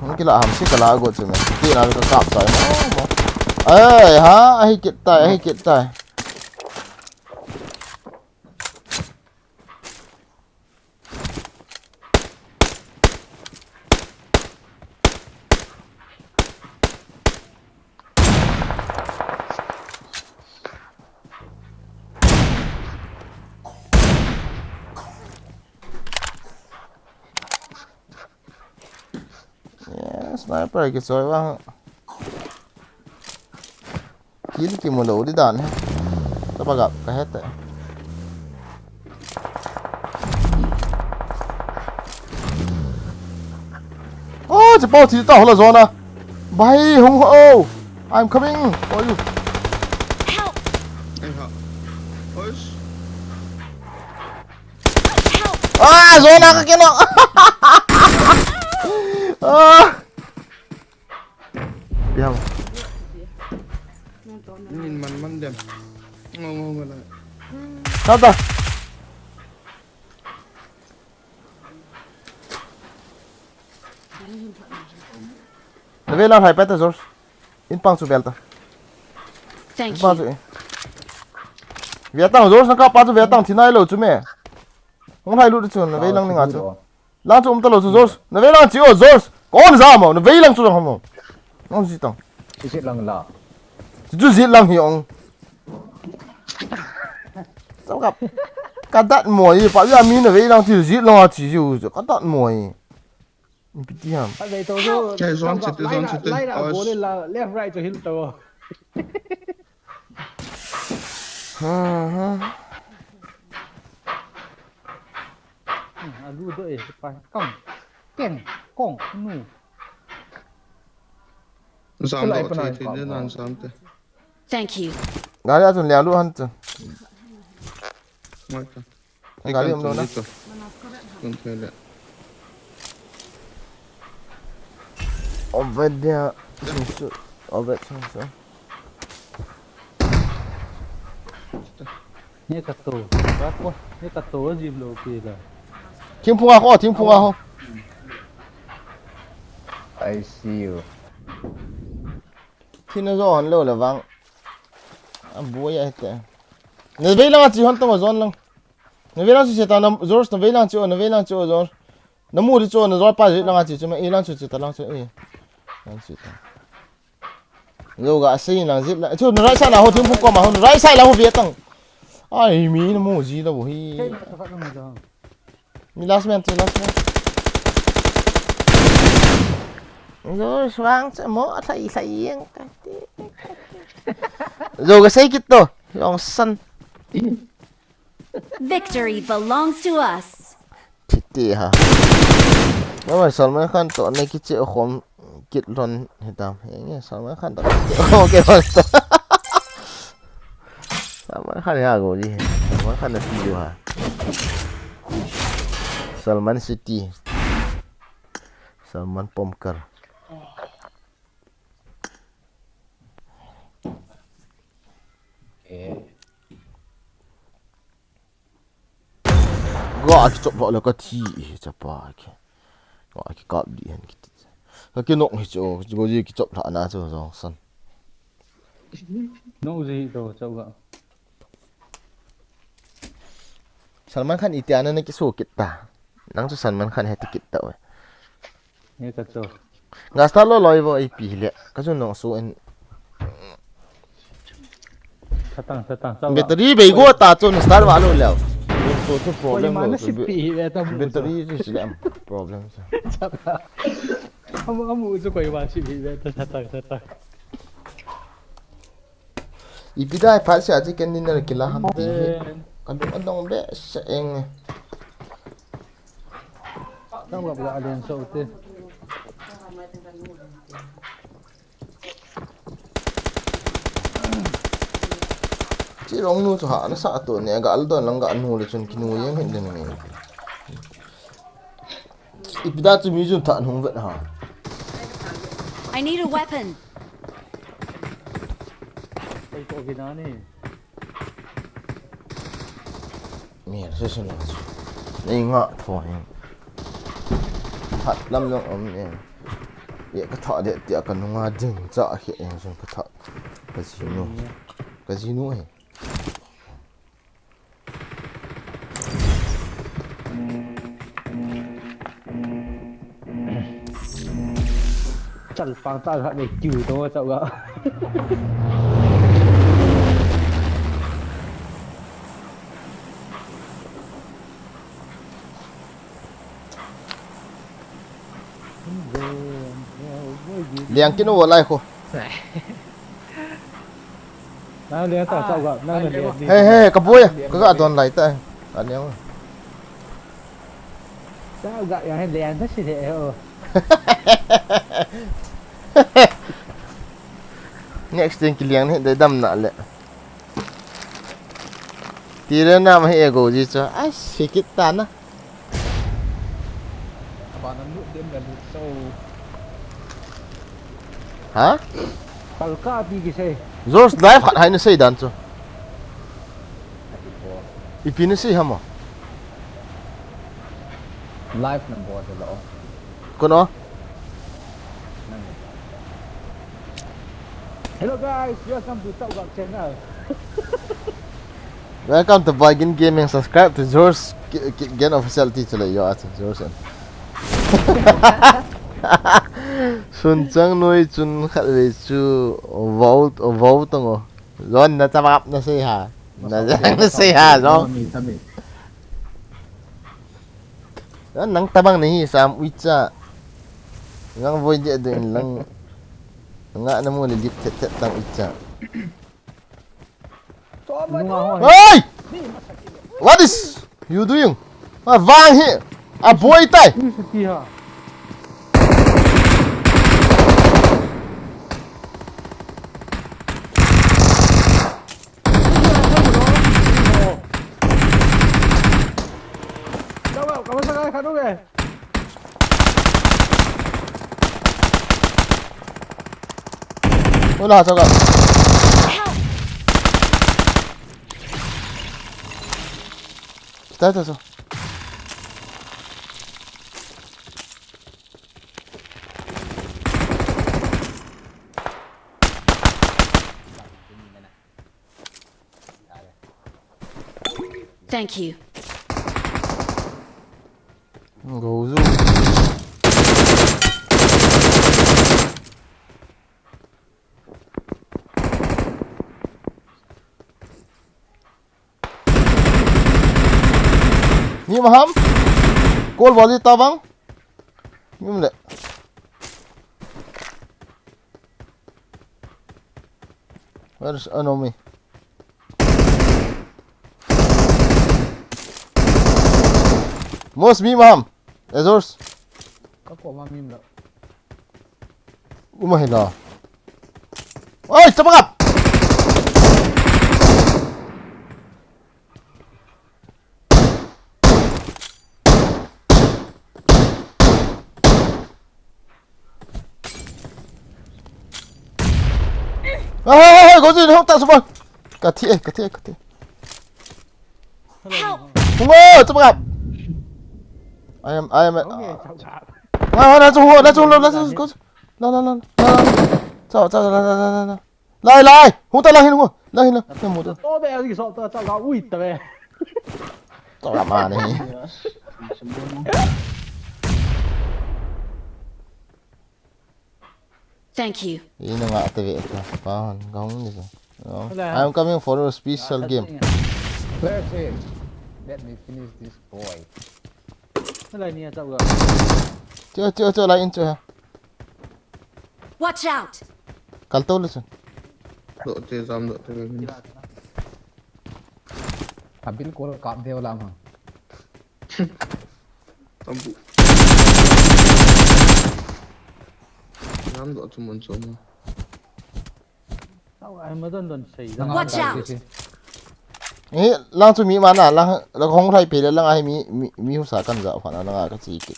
Hung kila ham si ka la go chu me. Ti na ka kap sai mo mo. Ai ha, ahi kit tai, ahi kit tai. Yeah, sniper kichoi vang. Kill kimu lou di dan he. Tapa gap ka he te. Oh, chapao thi ta hola zona. Bai hung ho. I'm coming for you. Help! Ai ha. Oish. Help! Ah, zona ka kino. Ah. Piang. Min man man dem. Ngo ngo ngo la. Tata. Na ve lang hai pa ta George. In pang chu bel ta. Thank you. In pang chu. Ve tang George na ka pa chu ve tang thi nai lo chu me. Hung hai lu chu na ve lang ni nga chu. Lang chu um ta lo chu George. Na ve lang chi o George. Kon za mo, na ve lang chu jong mo. Nang ji tang. Chi sit lang la. Chu chu sit lang hi ong. Sao ka. Ka dat mo i pa ya mi na ve lang chi sit lang a chi ju chu. Ka dat mo i. Piti ham. Ka ve to chu. Chai zone chete, zone chete. Lai la, lai la, go le la, left right chu hil to. Ha, ha. Hmm, alu do e, pa kong. Keng, kong, nu. Zam Tulai lo pana thei in thei pa ne ba. Nan zam te. Thank you. Gari a chun liang lu han chun. Mai ta. Gari um lo na. Ikam chun dito. Kun thei le. Over there. Over there. Ni ka to. Ba ko. Ni ka to jim lo pi da. Thingphung a ho, thingphung a ho. I see you. Thina jo hon lo le vang. A buai a te. Na vei lang a chi hon to ma jon lang. Na vei lang chi se ta na George na vei lang chi o, na vei lang chi o George. Na mu di chu na George pa di lang a chi chu ma i lang chu chi ta lang chu i. Lang chi ta. Lo ga sei lang zip la. Chu na right side la ho thingphung koma ho right side la ho ve tang. Ai mi na mu ji lo hi. Ni last man, ni last man. Zo suang che mo thai thai yeng ka ti. Zo ga sei kit to. Yong san. Victory belongs to us. Thiti ha. Mama Salman Khan to ne kiche khom kit lon hitam. Enge Salman Khan to. Okay, basta. Salman Khan ya go ji. Salman Khan na ti ha. Salman City. Salman Pomkar. Eh. Ga kichop lo ka thi hi chapa ke. Ga kikap di hen kiti. Ka kinok hi chu, go ji kichop la na chu jong san. No ji to chau ga. Salman Khan itiana na kisu kit ta. Nang chu Salman Khan he ti kit ta we. He ka to. Nga start lo loi vo ipi le. Ka chu nong su en. Satang, satang, satang. Battery bei go ta chu start va lo le. So chu problem lo. Battery chu si le problem sa. Amu, amu chu koi va si bi le ta satang, satang. Ipi dai phat sia chi ken dinner kila ham ti hi. Ka dong adong be se eng. Tang wa bla len so te. Chi rong nu chu ha na sa to ne ga al don lang ga nu le chun kinu yeng hin den nge. Ipi da chu mi jun tha nung vet ha. I need a weapon. Ai ko gina ni. Mi se se na. Nei nga tho hin. Tha lam long om ne. Ye ka tha de ti a ka nunga ding cha a he eng jun ka tha. Ka ji nu. Ka ji nu he. Chal pang ta ga nei kiu to chau ga. Liang kin o lai ko. Nang liang ta chau ga, nang liang. He he, ka boi, ka ga don lai ta. Ka liang. Chau ga yang he liang ta si le o. Next thing ki liang ni dei dam na le. Tire na ma he go ji chu. Ai, si kit ta na. Ba na lut dem la lut so. Ha? Pal ka pi ki sei. George live khat hai na sei dan chu. Ipi na sei hama. Live na bo de lo. Kono? Hello guys, welcome to Chau Gak channel. Welcome to Boygin Gaming. Subscribe to George K-, K-, Gen Official ti chule yo at George. Sun chang noi chun khat ve chu vou, vou tong o. Zon na chabap na sei ha. Na jang na sei ha zon. Nang tabang nahi sam uicha. Ngang voi dia ding lang. Nga na mu ni lip thet thet tang uicha. Hey! What is you doing? A vang hi. A boy tai. Ula, chao ka. Kita, kita, chao. Thank you. Go zu. Ni maham? Kol bol di tabang. Ni le. Where's enemy? Most mi maham. Azores. Ka ko ma mi lo. Uma hila. Oi, tabang up. Hey, hey, hey, go to the hotel, super. Ka thi, ka thi, ka thi. Help! Ngo, tabang up. I am, I am. Ngo, na chu, na chu, na chu, go. La, la, la, la, la. Chao, chao, la, la, la, la, la. Lai, lai. Hung ta lang hin, hung. Lang hin, lang. Lang mu ta. To be, a ki so ta, chao ga ui ta be. Chao ga ma ni. Thank you. Ina nga ta ve ta. Pa hon, ga hung ni sa. No. Wala. I'm coming for a special game. Let's see. Let me finish this boy. Wala ni a chao ga. Chu, chu, chu, lai in chu ha. Watch out! Kal to le chun. Doh te, jam doh te. Abil kol kap deu lam ha. Tambu. Jam doh chu mun chu ma. Tao ai ma don don sei jam. Watch out! Eh, lang chu mi ma na, lang, lang hong lai pe le lang ai mi, mi, mi husa kan ja pha na lang a ka chi ki.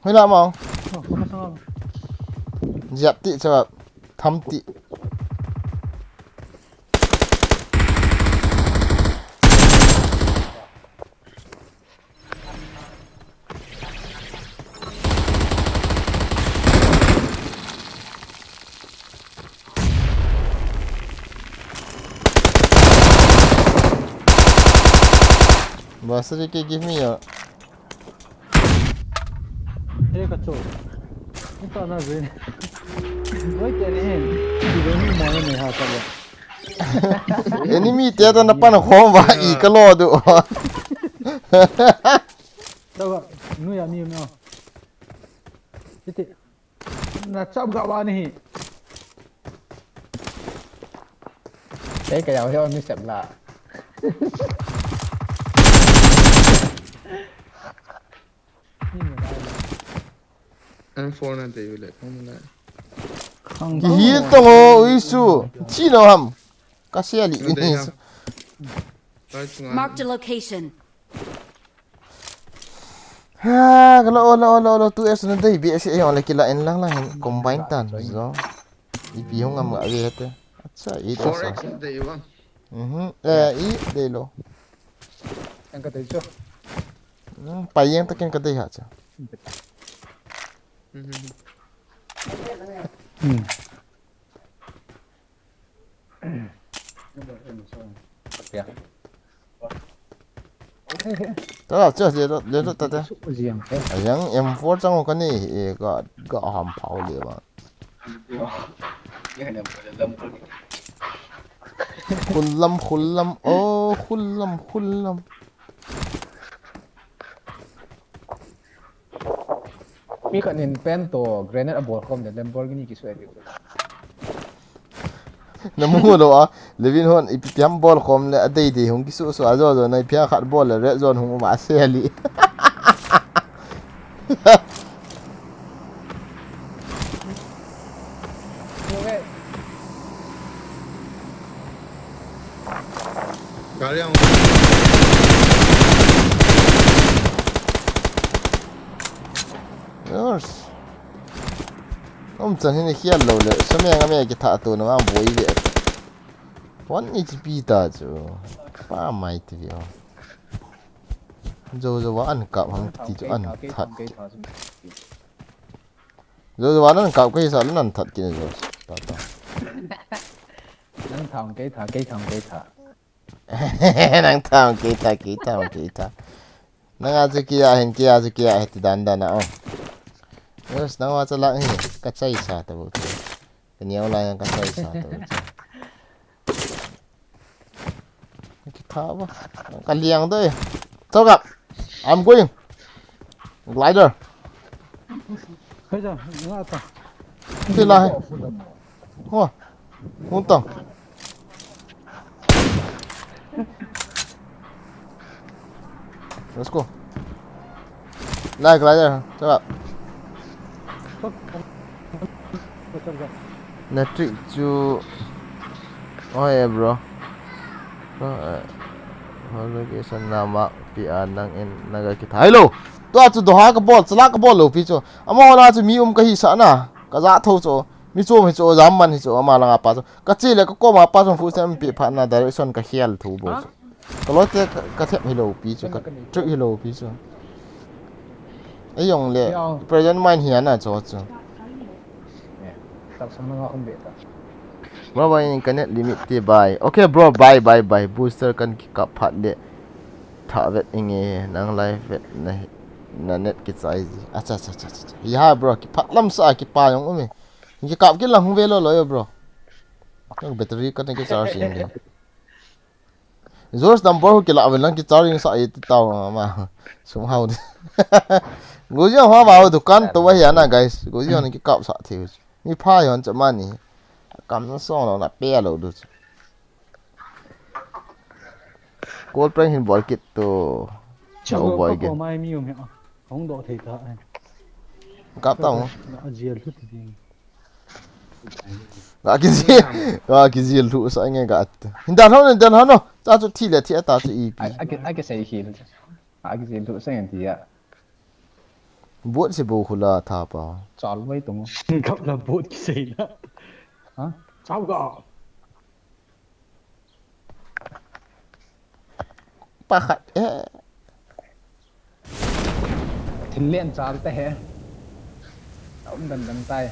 Hoi la mau. Jap ti cha tham ti. Basri ke give me your. Hey, kacho. Ito na zin. Wait, ano yun? Hindi mo na may hata ba? Enemy te ta na pan ho ba i ka lo do. Dawa, nu ya mi no. Iti. Na chap ga wa ni. Ei, kaya wa ni sep la. M four na te yu le, kong la. Ki hil to ho, isu. Chi no ham. Ka sia li. Marked a location. Ha, ka lo, lo, lo, lo, two S na dei, B S A yong le kila en lang lang, combine tan, zo. Ipi hong am nga ve te. Acha, i to sa. Four X na dei wa. Mhm, eh, i dei lo. Ang ka dei cho. Hmm, pa yeng ta ken ka dei ha cha. Mhm. Hmm. Ta, cha, le lo, le lo ta ta. Ayang M four chang ho kani, e, ga, ga ham phao le ba. Khullam, khullam, oh, khullam, khullam. Mi khat in pen to grenade a bol khom le Lamborghini ki soi. Namu lou a, Levin hon ipi pi ham bol khom le, adei dei hung kisuh suh a, jo jo na ipi ham khat bol le, red zone hung um a seli. Gari ang. Yours. Um chan hin i khial lou le, sa me nga me kitha tu na mang boi ve. One H P ta chu. Pa mai ti ve o. Zo zo wa an kap ham ti chu an that. Zo zo wa an kap kai sa an that kin zo. Ta ta. Nang thang kai tha, kai thang kai tha. Nang thang kai tha, kai thang kai tha. Nang a chu kia hin, kia chu kia hin ti dan dan a o. Yes, nang wa cha lang hi, ka chai sa ta bu. Ka niau lai ka chai sa ta bu. Ki tha ba. Ka liang doi. Tau ka. I'm going. Glider. Hei ja, nga ta. Ti lai. Ho. Hung tang. Let's go. Lai, lai, lai. Chapa. Na trick chu. Oh, yeah, bro. Oh, eh. Location nama pi a nang in naga kita. Hello. Tua chu doha ka bol, chala ka bol lou pi chu. Ama hola chu mi um ka hi sa na. Ka ja tho chu. Mi chu um hi chu, jam man hi chu, ama langa pa chu. Ka chi le ka koma pa chu fu sem pi pha na direction ka hial thu bo chu. Ka loi te ka, ka thep hi lou pi chu, ka trick hi lou pi chu. Ei jong le, present mind hi ana chu chu. Bye bye, internet limit ti bye. Okay, bro, bye, bye, bye. Booster kan ki kap phat le. Tha vet inge, nang live vet na, na net ki chai ji. Acha, acha, acha, acha. Ya, bro, ki phat lam sa, ki pa jong um e. Ki kap ki lang hung ve lou lou yo, bro. Nang battery kan ki charge inge. George number ho kila vel lang ki charging sa ye ti tao ma. Sum hao de. Goji ho ma ho dukan to wa ya na guys. Goji ho ki kap sa the. Mi pha yon cha mani. Kam na song lo na pe lo du. Gold prank hin bol kit to. Cha lo boy gen. Ko mai mi um he. Hung do thei ta. Kap ta mo. Na a jel thu ti ding. Ga ki ji, ga ki ji lu sa nge ga at. Hindan hon, hindan hon no. Ta chu thi le thi ta chu ipi. A, a ki, a ki sei hi. A ki ji lu sa nge ti ya. Bot si bo khula tha pa. Chal wai tung. Kap la bot ki sei la. Ha? Chau ga. Pakhat e. Thinlen chal te he. Aum dan dan tai.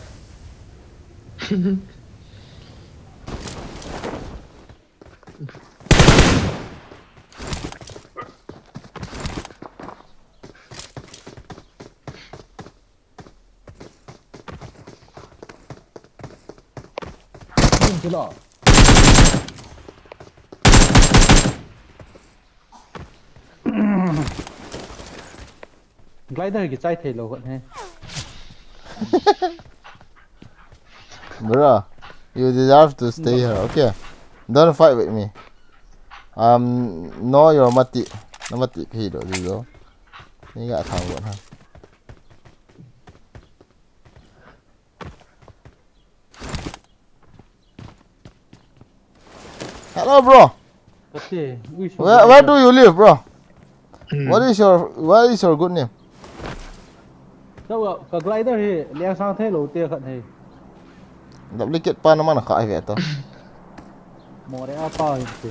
Ding chu lo. Glider ki chai thei lo khat he. Bro, you deserve to stay here, okay? Don't fight with me. Um, know your mati. Na mati kahi do, do, do. Ni ga thang won ha. Hello, bro. Kati, ui, so Where, where do you live, bro? Hmm. What is your, what is your good name? Ka, ka glider hi, Liangsang thei lo te khat hi. Duplicate pa naman naka hi ve to. More a pa hi te.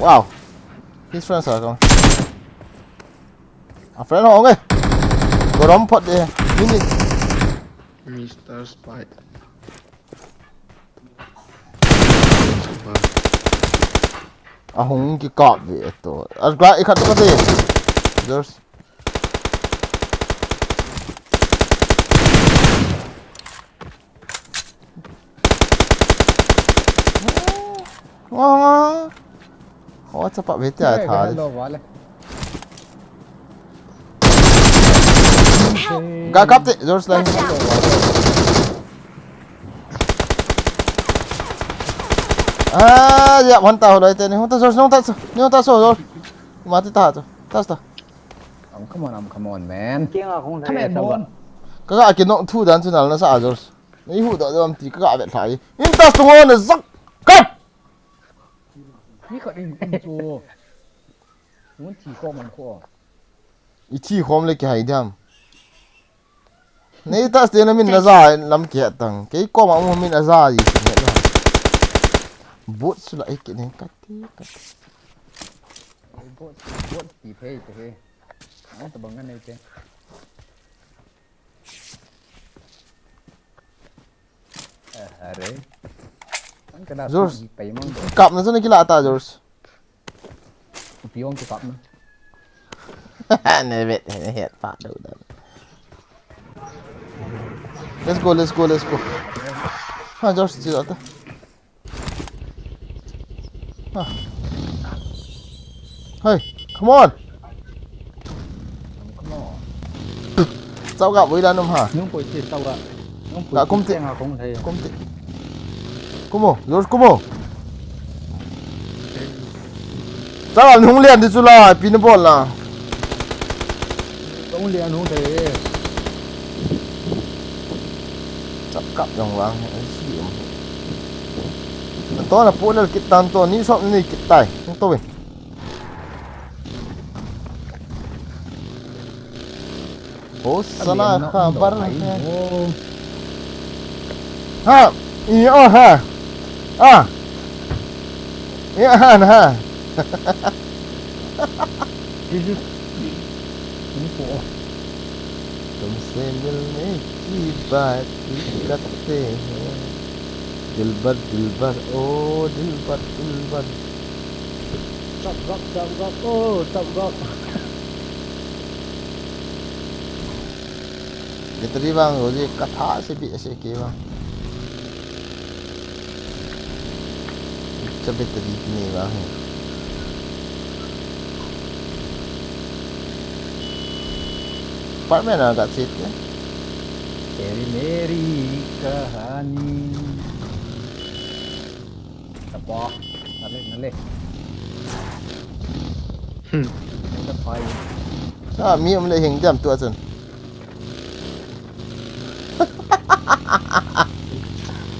Wow. His friends are gone. A friend ho nge. Gorom phot de. Mini. Mister Spy. Ahung kikap ve to. As gra ikhat to kate. Just. Nga, nga. Oh, chapa ve tia tha. Ga kap te, George lai. Watch out. Ah, ya, hon ta ho loi te, ni hon ta so, ni hon ta so, ni hon ta so, so. Mati ta to. Ta ta. I'm, come on, I'm, come on, man. Kenga kong Come on, man. Kaga kinong thu dan chu nal na sa, George. Nei hu da dam ti kaga vet thai. In ta tu ngon zak. Kat. Mi khat in, in chu. Ngun thi khom ang kho. I thi khom le kihai diam. Nei ta ste na min na za lam kihe tang. Kei koma um min a za ji. Bot sula ek ne kat ti kat. Bot, bot ti phei te he. Ang ta bang nei te. Are. Ang kana George, pai mang do. Kap na sana kila ta, George. Piong tu kap na. Ne vet, ne het pa do da. Let's go, let's go, let's go. Ha, George, sila ta. Ha. Hey, come on. Come on. Sao ga bui la num ha. Nung poi ti sao ga. Nung poi Ga ti kum ti. Teng ha kong thei. Kum ti. Kumo, George kumo. Sao ga nung lian ti chu la, pi na bol la. Kong lian hung thei. Chap kap jong vang, ai si um. An to na pu lel kit tan to, ni sop ni kit tai. Hung to in. Ho sana khabar hai. Ha, i o ha. Ah. I o ha na ha. Tumpse milne ki baat hi karte hain. Dilbar, dilbar, o dilbar, dilbar. Chap gap, chap gap, o chap gap. Battery vang ho ji katha se bi se ke vang. Cha battery ki nei vang hai. Apartment a ga che te. Teri meri kahani. Tapa. Nale, nale. Hmm. Nale pai. Sa mi um le hing diam tu a chun.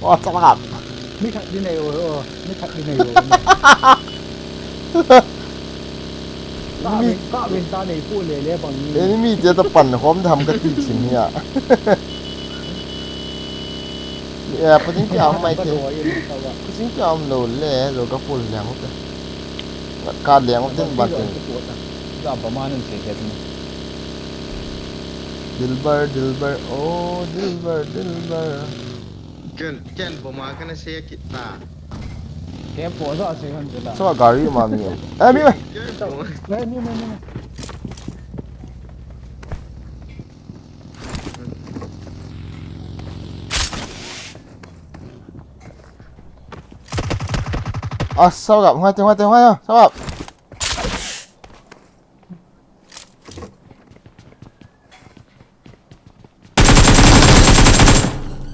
Wa, chak lap. Mi khat di nei o, o. Mi khat di nei o. Ka mi, ka mi ta nei pu le le bang ni. Enemy te ta pan hom tham ka ti chin hi a. Ya, pa ding ki am mai te. Ka do ye ta wa. Ka ding ki am lo le, lo ka pul le ang te. Ka leng um tin ban tin. Ga ba ma nan se he tin. Dilbar, Dilbar, o Dilbar, Dilbar. Ken, ken ba ma kana se kita. Ke po sa se han jela. So gari ma mi. Eh, mi. Ken ba ma. Eh, mi, mi, mi, mi. Ah, sao gap, ngai te, ngai te, ngai te, sao gap.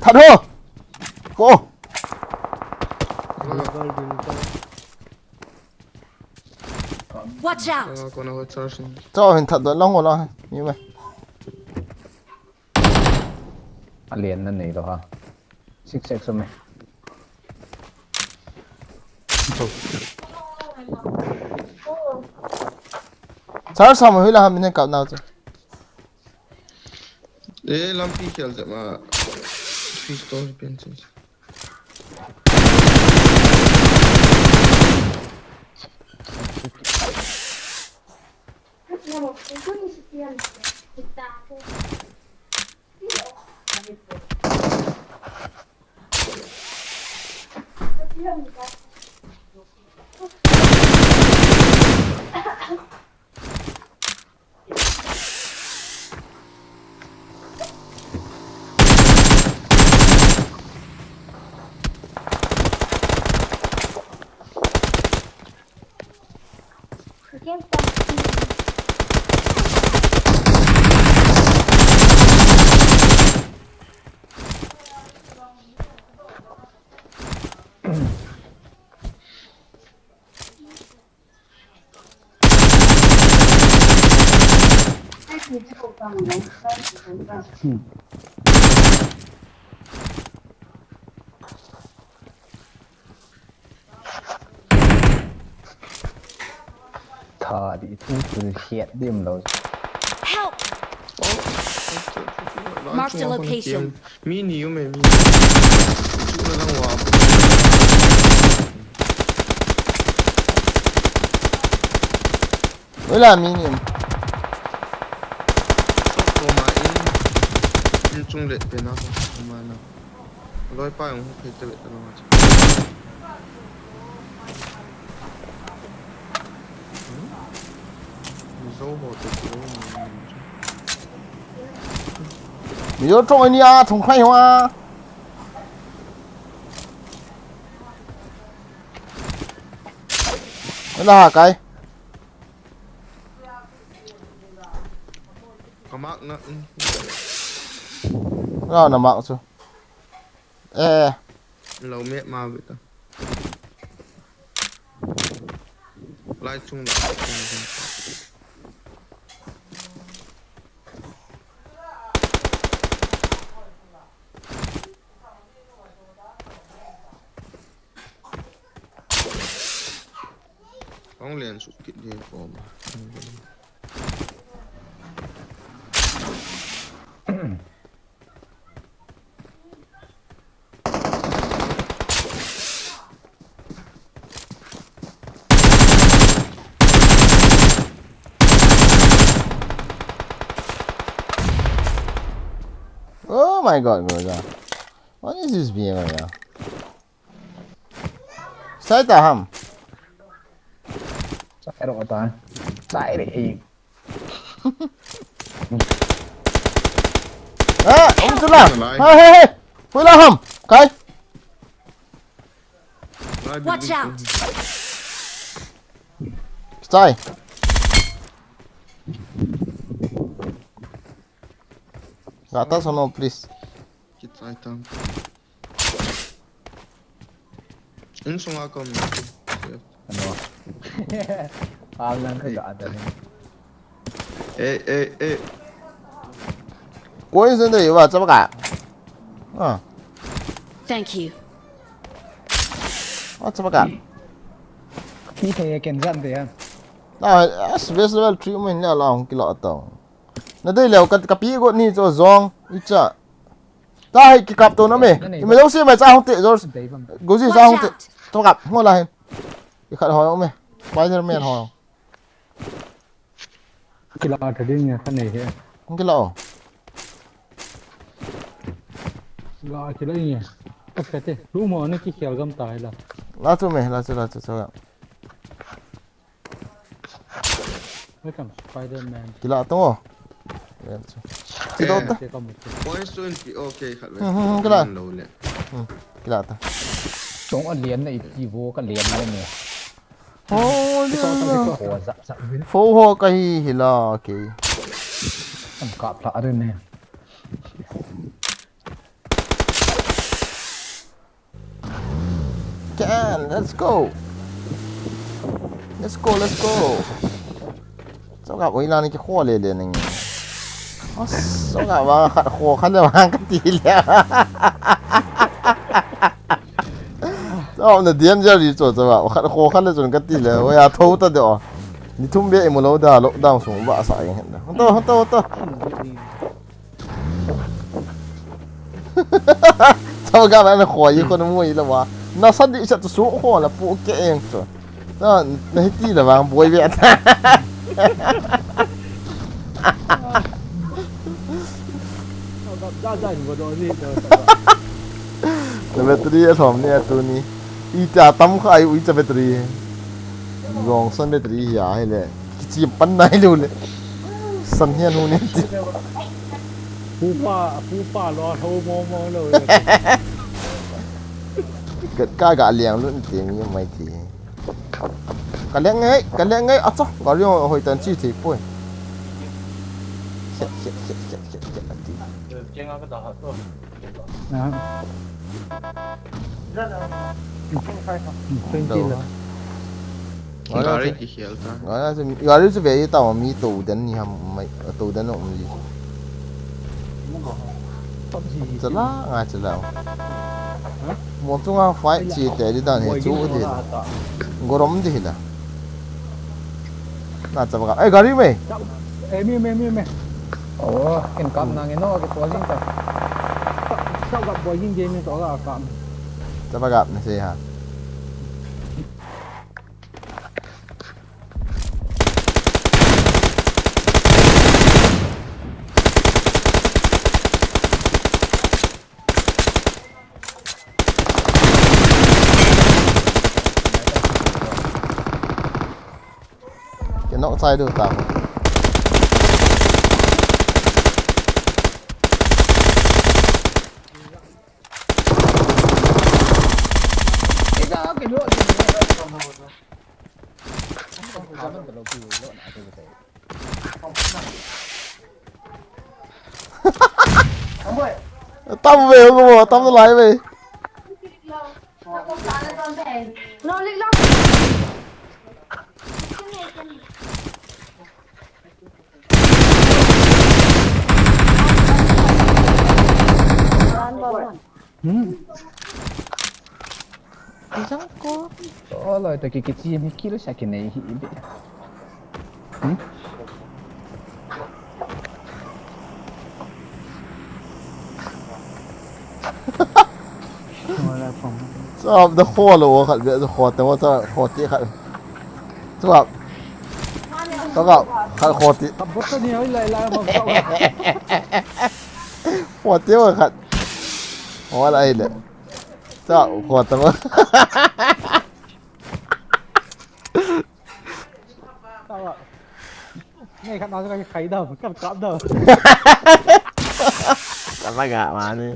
That ho. Ko. Watch out! Kona ko charge ni. Cho hin that do long ko lo. Ni me. A lian na nei lo ha. Six X me. Charge sam hui la ha min kap nau chu. Eh, lampi khel jep ma. Three story pen chu. Tha di thu thu hiat dim lo. Help! Marked a location. Mi ni um e, mi. Chu na lang wa. Wala mi ni. Ko ma in. In chung le pe na ko ma na. Loi pa yung pe te be ta ma. Zo ho te lo. Mi yo chung ni a chung khai ho a. Wala ha kai. Ka mark na, mm. Wala na mark chu. Eh. Lo me ma bit ta. Lai chung la. Hong len suk kit ding ko ma. Oh my God, Groza. What is this being right now? Sai ta ham. Sai ro ta. Sai re. Ah, um chu la. Lai. Hey, hey, hey. Hui la ham. Kai. Lai. Watch out. Sai. Gata sono, please. Kichai tam. Insunga kom. Ano? Pal lang ka ga ata ni. Eh, eh, eh. Koi sen de wa chapa ka. Ah. Thank you. Wa chapa ka. Ni thei ken jan de ha. Na, as best level three mo ni la hong kilo to. Na dei leo ka, ka pi go ni cho zong. Icha. Ta hai ki kap to na me. Ki me lo si me cha hong te, George. Gozi cha hong te. To kap, ngo la hen. Ki khat ho me. Spider-Man ho. Kila ta ding ya ka nei he. Hong kila o. La kila ni. Ka te. Lu mo ni ki khel gam ta la. La chu me, la chu, la chu, chu. Welcome, Spider-Man. Kila to. Kila to. Kila to. Boys twenty, okay, khat ve. Hmm, hmm, kila. Lo le. Hmm, kila to. Chong a lian na iti vo ka lian na ne. Oh, lian na. Ko za za vin. Fo ho ka hi hila, okay. An kap la are ne. Can, let's go. Let's go, let's go. Sao ka oi la ni ki kho le le ning. Sao ka wa khat kho khat le wa ka ti le. Sao na diam ja ri cho cho wa khat kho khat le chun ka ti le. Oi a tho ta de o. Ni thum be i mu lo da lockdown sung ba sa ing hen da. Hon to, hon to, hon to. Sao ka ba na kho i ko na mu i la wa. Na sa di sa tu su kho la pu ke eng chu. Na, na hiti la vang boi ve ta. Sao ka da da ni ko do ni do. Na battery a thom ni a tu ni. I ta tam kha ai ui cha battery. Wrong son battery hi a hi le. Kichi pan nai lu le. San hian hu ni ti. Pupa, pupa lo ho mo mo lo. Ka, ka ga liang lu ti mi mai ti. Ka leng ngai, ka leng ngai, a cho, ka riong hoi tan chi thei poi. Set, set, set, set, set, set, a ti. Twenty la. Gari kikhel ta. Gari chu, gari chu ve ta mi to den ni ham mai to den um ji. Chala ngai chala. Mo chunga fight chi te di dan he chu di. Gorom di hila. Na chapa ka. Eh, gari me. Eh, mi, mi, mi, mi. Oh, ken kap nang no, ke pol jing ta. Chapa ka pol jing game to ka kap. Chapa ka na se ha. Ke nok chai du ta. Tam ve, hung mo, tam lai ve. Hmm. Isang ko. Oh, lo, ito kikichi mi kilo sa kinai hi ibe. Hmm? Wala pang. Sa da kholo khat be da khote wa ta khote khat. Tuap. Tuap. Khat khote. Tabot ni ai lai lai ma. Khote wa khat. Wala ai le. Tuap khote wa. Tuap. Nei khat na ka khai da, ka kap da. Ka ba ga ma ni.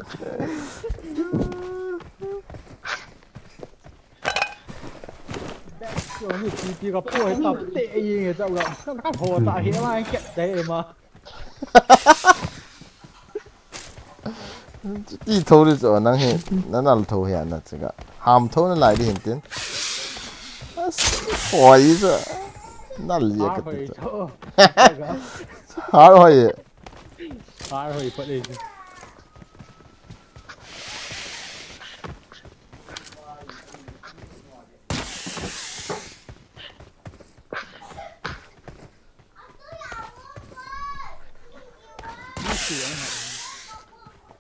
Yo ni ti ti ka po he ta te yin he ta ga. Ka ka ho ta he ma ke te ma. Ti tho ri cho nang he, na nal tho he na che ga. Ham tho na lai di hin tin. As, hoi cho. Nal ye ka ti cho. Har hoi. Har hoi pa le.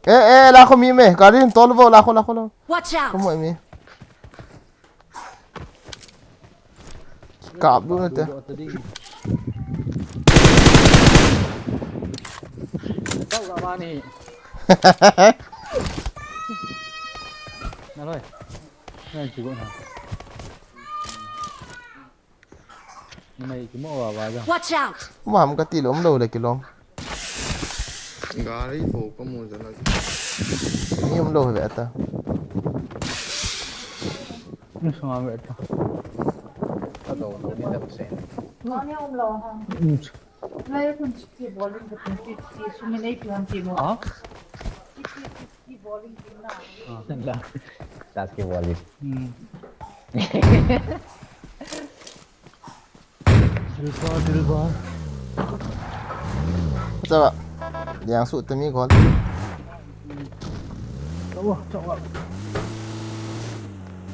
Eh, eh, lakho mi me. Gari in tol vo, lakho, lakho, lakho. Watch out! Komo mi. Kap du na te. Kau ka mani. Na loi. Na chu na. Mai ki mo wa wa ja. Watch out! Mam ka ti lom lo le ki lom. Gari po ka mu ja la. Ni um lo ve ta. Ni sung ve ta. Ka do do ni da se. Ni um lo ha. Lai kun chi bol in ka ti ti sum nei pi han ti mo. Ha? Chi ti ti bol in ti na. La. Das ki bol in. Hmm. Silver, silver. Chapa. Liang su te mi gol. Chapa, chapa.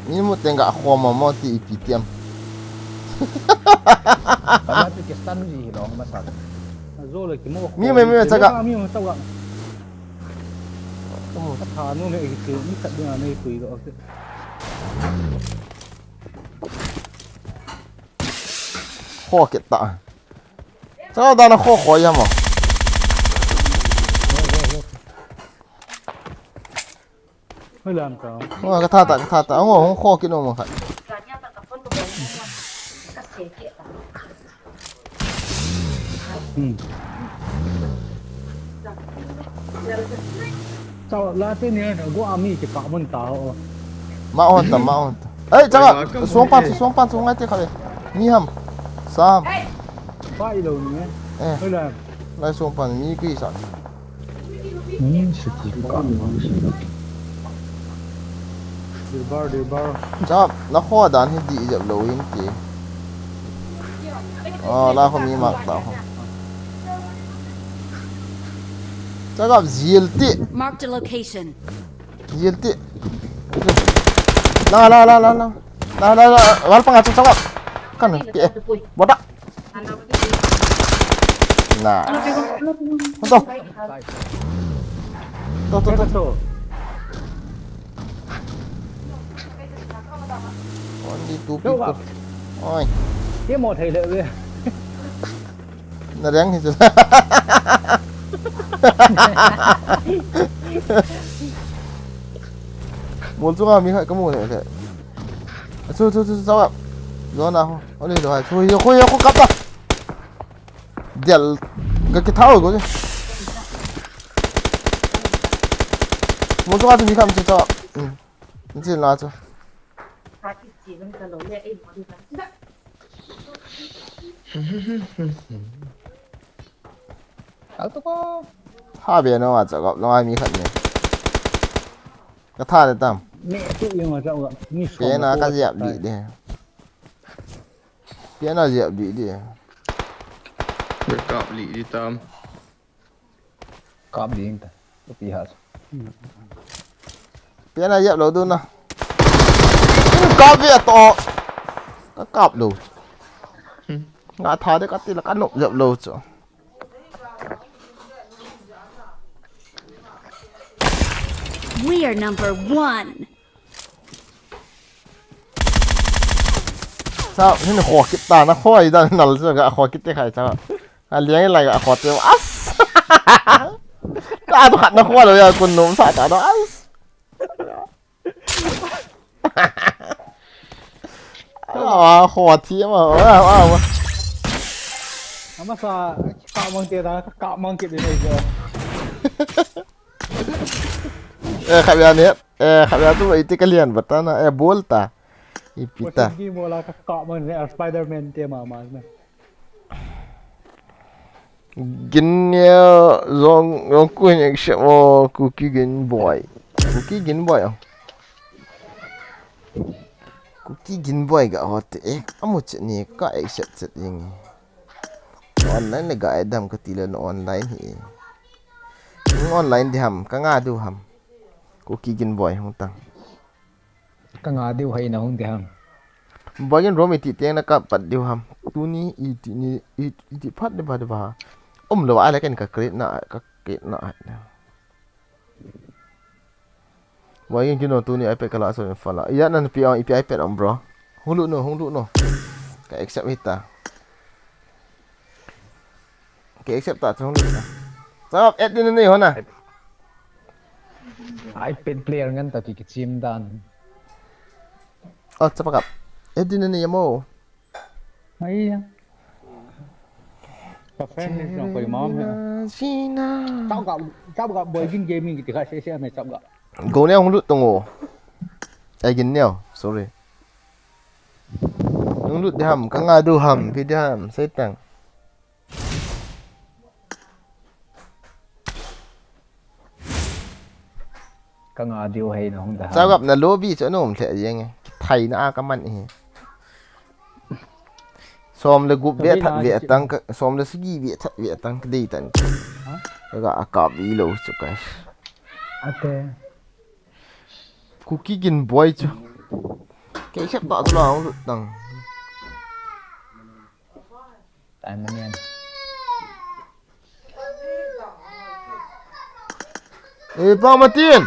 Ni mu teng ga khom mo ti ipi tiam. Ama ti ke stand ji hi lo ma sa. Zo le ki mo. Mi me, mi me, chapa. Mi me chapa. Ka tha nu me ki ti ni ka ding a nei pui lo. Kho kit ta. Sao dan a kho kho ya mo. Hoi lam ka. Ngo ka tha ta, ka tha ta. Ngo hong kho kit no mo khat. Hmm. Sao la te ni na go ami ke ka mon ta ho. Ma on ta, ma on ta. Ei, chapa, suang pan, suang pan, suang ngai te kha ve. Ni ham. Sam. Pai lo ni. Eh. Hoi la. Lai suang pan mi kui sa. Hmm, si ti ka. Dilbar, dilbar. Chapa, na kho dan hi di jap lo hin ti. Oh, la ko mi mak ta ko. Chagap zil ti. Marked a location. Zil ti. La la la la la. La la la. Wal panga chu chagap. Kan pi e. Bodak. Na. To. To to to. Only two people. Oi. Ke mo thei le ve. Na reng hi chu. Mol chunga mi khat ka mu le le. Chu chu chu chu. Zona ho. Ole lo hai. Chu yo ko yo ko kap ta. Dial ka ki thau ko. Mol chunga chu mi khat chu ta. Ni la chu. Kal to ko. Ha be no a cha gap no a mi khat ni. Ka tha le tam. Me tu yung a cha gap. Ni so. Pe na ka ziap di de. Pe na ziap di de. Ka kap li di tam. Kap di ta. Pi ha. Pe na ziap lo du na. Kap ve to. Ka kap lo. Nga tha de ka ti la ka nop ziap lo chu. We are number one. Sa hin kho kit ta na khoi da nal chu ga kho kit te khai cha. A liang lai ga kho te as. Ka to khat na kho lo ya kun nom sa ta da as. A kho thi ma. Ama sa ka mang te da ka mang ke de nei jo. Eh, khat ya ne. Eh, khat ya tu iti ka lian bata na. Eh, bol ta. Ipi ta. Ki mo la ka ka mang ne Spider-Man te ma ma na. Gin neo zong zong ku hin accept o Kuki Gin Boy. Kuki Gin Boy o. Kuki Gin Boy ga hote eh. Amu che ni ka accept chet ing. Online le ga dam ka ti le no online hi. Hung online di ham, ka nga du ham. Kuki Gin Boy hung tang. Ka nga diu hai na hung di ham. Boy Gin Romi ti teng na ka pat diu ham. Tuni i ti ni i ti phat de ba de ba. Um lo a le ken ka create na ka create na. Wai kin kino tuni iPad kala so fala. Iya nan pi iPad iPad om bro. Hung lut no, hung lut no. Ka accept hita. Ka accept ta hung lut na. Stop add din ni hona. iPad player ngan ta ki kichim dan. Oh, chapa kap. Add din ni mo. Ai ya. Ka friend ni song ko imam he. Sina. Chao ka chao ka Boy Gin Gaming kiti ka se se me chao ka. Go ne hung lut tung o. Ai gin ne. Sorry. Hung lut de ham, ka nga du ham, pi de ham, sai tang. Ka nga diu hai na hung da. Chao gap na lobby chu nom the jeng. Thai na a ka man hi. Som le gup ve that ve tang ka, som le sagi ve that ve tang ka dei tan. Ka ga a kap i lo chu ka. Ate. Kuki Gin Boy chu. Kei sep ta chu la hung lut tang. Tan man yan. Eh, pa Martin.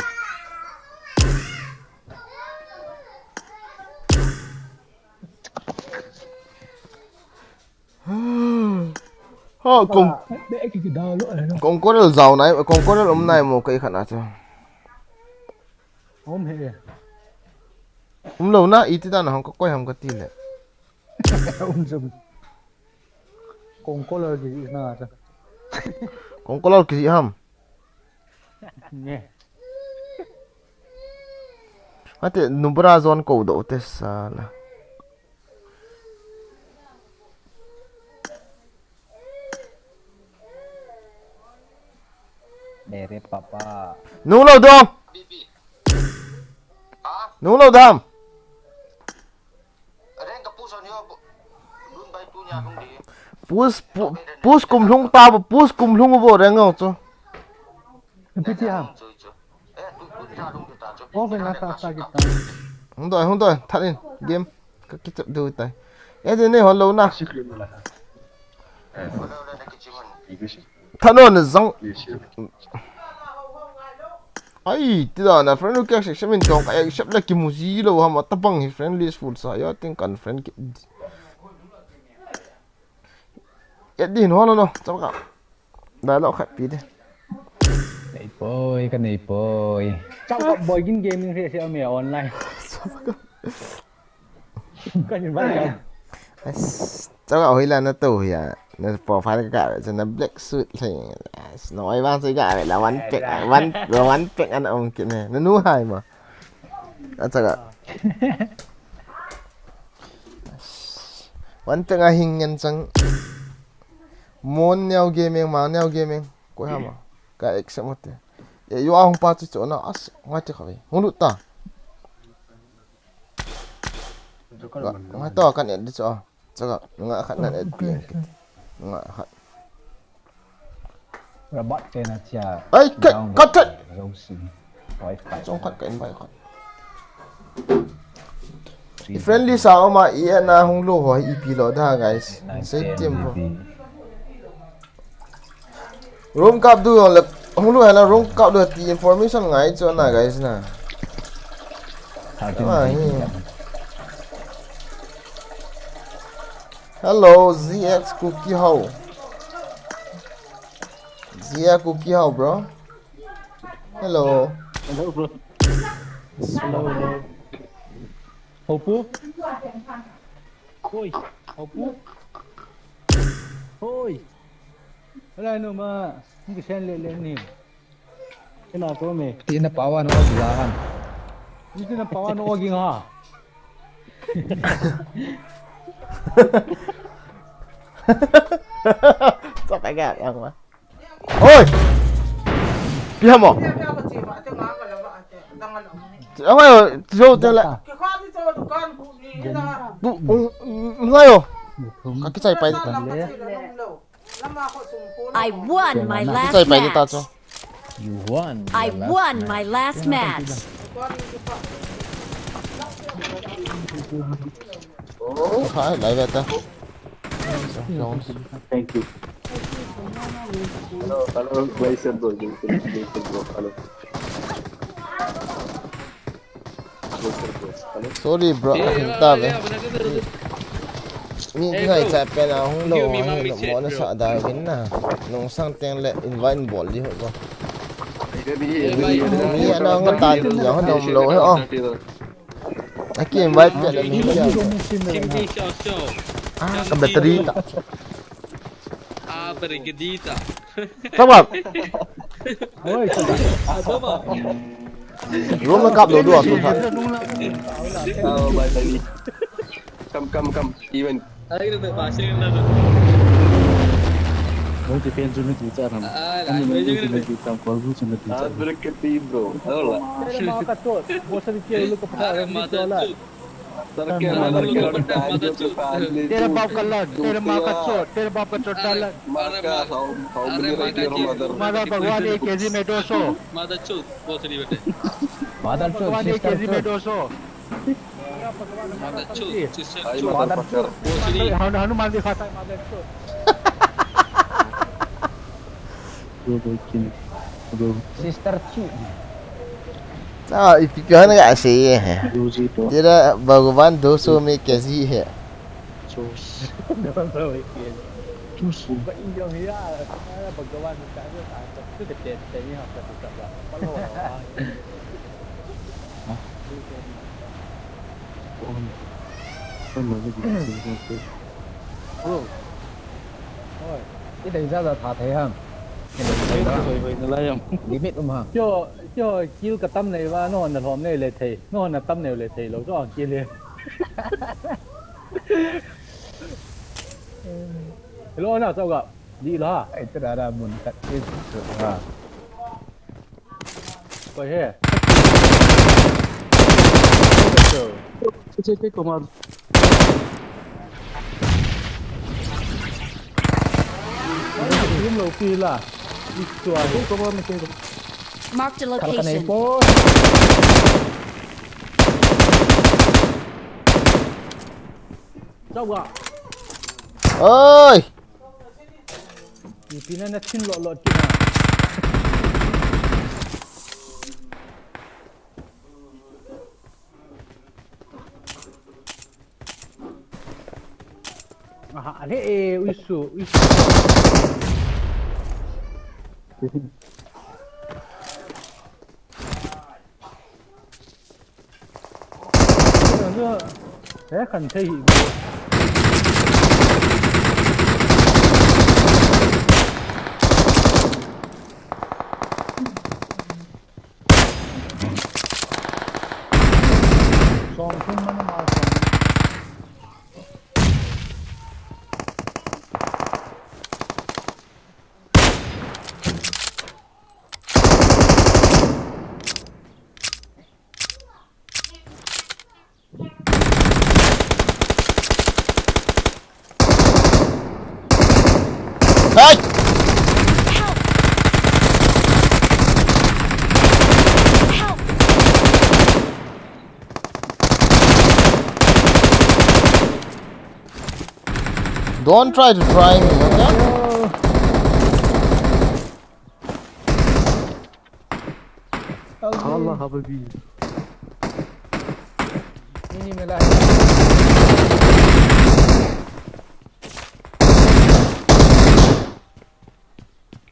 Ha, kong, Be ki ki da lo ai no. kong korel zau nai, kong korel um nai mo kai khana chu. Om he. Um lo na, iti dan hong ko koi ham ka ti le. Um jum. Kong ko lo ki na cha. Kong korel ki ham. Ne. Ate nubra zone ko do te sala. Mere papa. Nung lo dong. Nung lo dam. Reng ka pu son yo. Lun bai tu nya kong di. Push, pu-, push kum lhung ta bo, push kum lhung bo reng ngau chu. Piti ha. Open la ta ta kita. Hung doi, hung doi, that in game. Ka kichep du tai. E de ne hon lo na. That no ne zang. Ai, ti da na friend request section min tong ka accept la kimu ji lo ha ma tabang hi friend list full sa ya tin kan friend ki. Edin hon no, chapka. Dialogue khat pi de. Nei poi, ka nei poi. Chapka boy gin gaming se se ame online. Ka ni ba ya. As, chapka hoila na to ya. Na profile ka ve, na black suit le. As, no ai ba se ka ve la one pack, one, one pack an um kit ne. Na nu hai ma. A chapka. One pack a hing ngen chang. Mon neo gaming, ma neo gaming. Koi hama. Ka accept mo te. E, yo a hung pa chu chu na as, ngai te khawi. Hung lut ta. Ngai to kan add di chu a. Chapka, ngai khat nan add pi ang kit. Ngai khat. Robot te na chia. Ai, kat, kat, kat. Rosie. Wi-Fi. Chong khat ka invite khat. I friendly sa oma i na hung lo ho ipi lo da, guys. Same team ho. Room kap du le hung lo hala room kap du ti information ngai chu na, guys na. Thirteen. Ah, hi. Hello, Z X Kuki Hao. Z X Kuki Hao, bro. Hello. Hello, bro. Hello, hello. Hopu? Oi, Hopu? Oi. Hello, no ma. Ni sen le le ni. Ina ko me. Ti na pawan o la han. Ni ti na pawan o ging ha. Chapka yang ma. Oi! Pi hamo. Ang ayo, jo te le. Tu, ngai yo. Ka kichai pai. I won my last match. You won. I won my last match. Hai, lai ve ta. Thank you. Hello, hello, Glacier bro, Glacier, Glacier bro, hello. Sorry bro, ahing ta ve. Mi ngai cha pe na hung lo, hung lo mo na sa da vin na. Nung sang teng le invite bol di ho ko. Mi ana nga ta ya ho nom lo he o. Aki invite pe na mi ya. Ah, ka battery ta. Ah, battery ta. Sabab. Oi, sabab. Room na kap do do asun sa. Oh, bye, bye. Come, come, come. Even. Mo ti pen chu na ti cha ram. Ani mo ti na ti tam ko bu chu na ti cha. Ah, bro, kati bro. Hola. Tere ma ka chot. Mo sa ti ke lu ka pa. Are ma da chot. तेरे बाप का लट, तेरे माँ का चोट, तेरे बाप का चोट का लट। माँ का, how, how many right your mother? माँ का भगवान एक केजी में दो सौ। माँ का चोट, भोसड़ी बेटे। माँ का चोट, भगवान एक केजी में दो सौ। माँ का चोट, sister चोट। माँ का चोट। भोसड़ी। हनु-, हनुमान दिखाता है, माँ का चोट। Sister chu. Sao ipi kihon kasei e. Tera Bhagwan doso mein kaisi hai. Bro. Oi. Idei jaja tha thei ham. Hoi, hoi, hoi, na lai ham. Limit um ham. Kio, kio, kill ka tam nei va, no, na lhom nei le thei. No, na tam nei le thei lo, so, kill le. Hello, na, sao ga. Di la. Ai, tera ra mun kat, eh, ha. Koi he. Che, che, che, Kumar. Tum lo pi la. Isuai. Ko ko ko ko. Marked a location. Chau ga. Oi. Ipi na na thin lo lo kina. Aha, ale, eh, uisu, uisu. Eh, kan thei hi. Song thum mana ma song. Hey! Help! Help! Don't try to try me, okay? Allah habibi. Ini melai.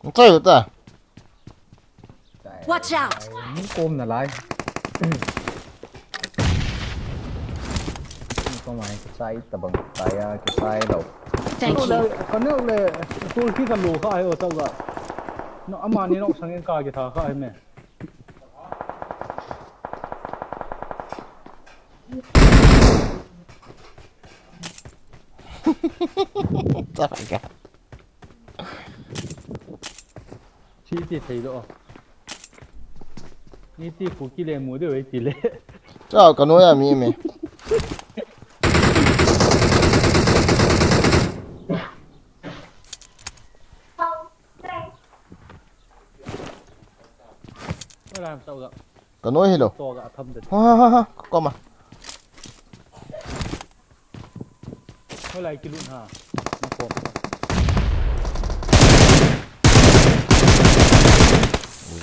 Entah, entah. Watch out! Ni kom nalai. Ni kom ai, kisai tabang, kaya, kisai lo. Thank you. Kanu le, kanu le, tul ki kalu kha hai o tau ga. No, amani no sangin ka kitha kha hai me. Tara ka. Chi ti thei lo. Ni ti khu kile mu de wei ti le. Chao, kanu ya mi me. Wala am sau ga. Kanu hi lo. To ga tham de. Ha, ha, ha, ha. Koma. Hoilai kilun ha. Na ko.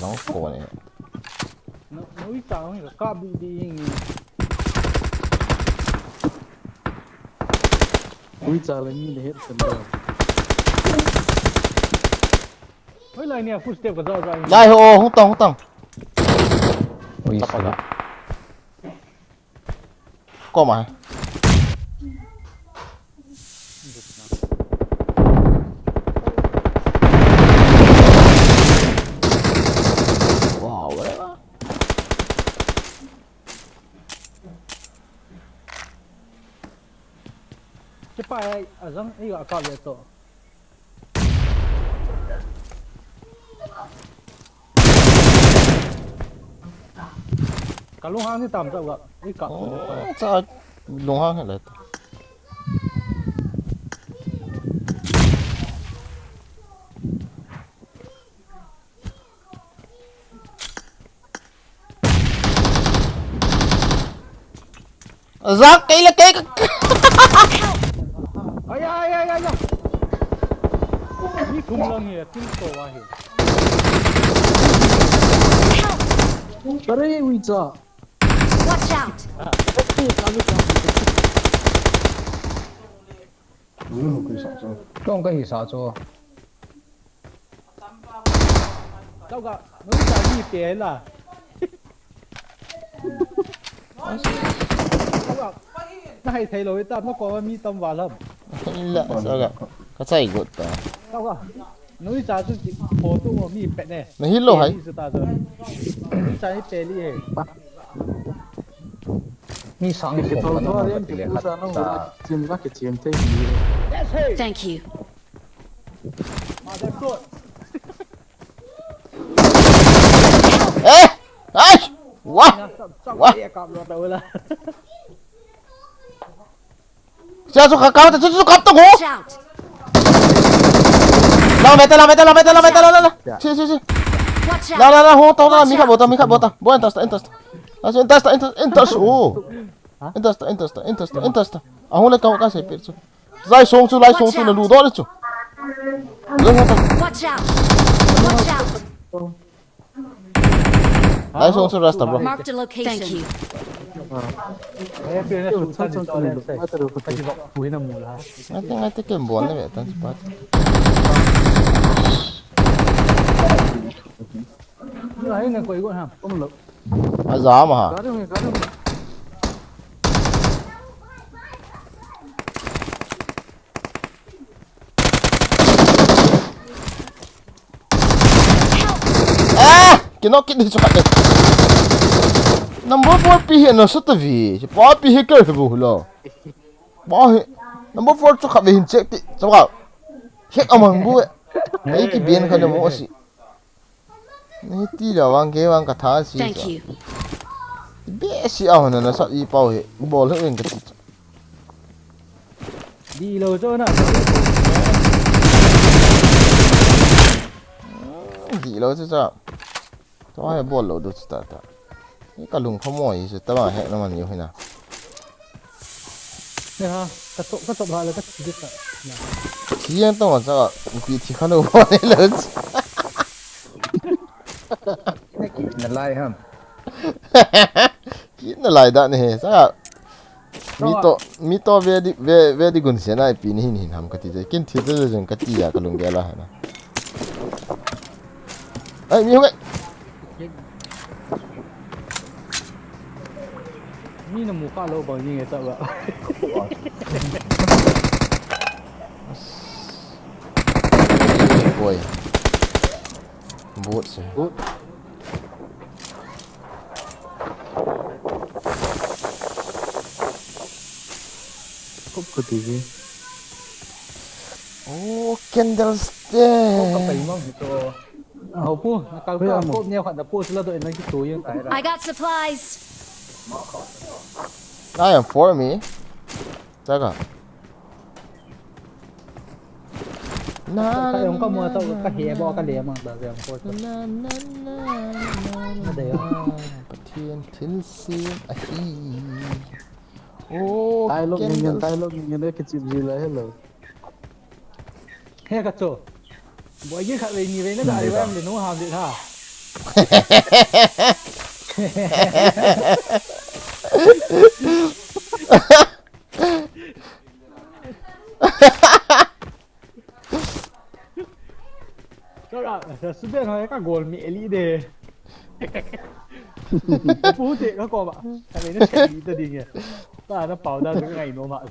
Zong ko ne. No, no i chang ka bi bi ing ni. Ui cha le ni le het kan da. Hoilai ni a footstep ka za za ing. Lai ho, hung tong, hung tong. Ui sa. Koma. Wow, whatever. Kipa ai, azang, iga ka le to. Ka lunghang ni tam chauh ga, i kap. Oh, cha lunghang he le. Zak kei le kei ka. Ai, ai, ai, ai, ai. Ni thum lang hi, tin to wa hi. Help! Are, ui cha. Watch out! Tong ka hi sa chu. Tao ka, nui ta ni pe la. Tao ka, na hai thei lo ta, na ko mi tam va lam. La, sa ka, ka chai got ta. Tao ka, nui ta chu photo mi pe ne. Na hi lo hai. Ni su ta chu. Nui ta ni pe li he. Mi sang ki thou thou rian ki pu sa nong la chim la ki chim te ni. Thank you. Eh! Ai! Wah! Wah! Sia su ka kau ta su su kap tu ko. Watch out! Meta la, meta la, meta la, meta la, la, la. Si, si, si. Watch out! La, la, la, ho, ta, la, mi kha bota, mi kha bota. Bo, entas ta, entas ta. Entas ta, entas, entas. Oh. Entas ta, entas ta, entas ta, entas ta. Ahung le ka, ka se pe chu. Lai song chu, lai song chu, na lu do le chu. Watch out! Watch out! Lai song chu rasta, bro. Marked a location. Thank you. Ngai te, ngai te, ken bol le ve tan chu pa. Ai, na koi go ham. Kum lo. A ja ma ha. Ka ding, ka ding. Ah! Kino kit di chu khat de. Number four pi hi na sa ta vi. Pa pi hi ker bu lo. Pa hi. Number four chu khat ve hin check ti. Chawal. Hek amang bu. Ai ki bien kha na mo si. Nei ti lo vang ke vang ka tha si. Thank you. Be si a hona na sa i pau he. Bol he wen ka ti. Di lo cho na. Di lo cho cha. To he bol lo du cha ta. Ni ka lung pha mo i se ta ba he na man yo hina. Ne ha, ka to, ka to ba la ka ti ta. Ti yang tong cha, pi thi kha lo ba ne lo. Na ki na lai ham. Ki na lai da ne he, cha. Mi to, mi to ve di, ve, ve di gun se na pi ni hin hin ham ka ti je. Kin thi je je ka ti ya ka lung ge la ha na. Ai, mi hung ai. Mi na mu kha lo bang ni nge ta ba. Boy. Boot se. Boot. Kop ka ti ji. Oh, candlestick. Kop ka pai mang hito. Ho pu, na kal ka, kop neo khat na pu sila do na ki tu yang tai ra. I got supplies. I am for me. Chaka. Na, ka na, yong ka na, mo ta na, ka he bo ka na, le mang ta yong ko. Na, na, na, na, na, na, na, na, Pathian thilsem ahi. Oh, tai lo, ngin, tai lo, ngin, ne kichim ji la hello. He ka cho. Bo ye kha ve ni ve na da ve le no ha de ha. Kara, sa suben hoi ka gol mi eli de. Pu te ka ko ba. Ka le na che li ta ding e. Ta na pau da ka ngai no ma.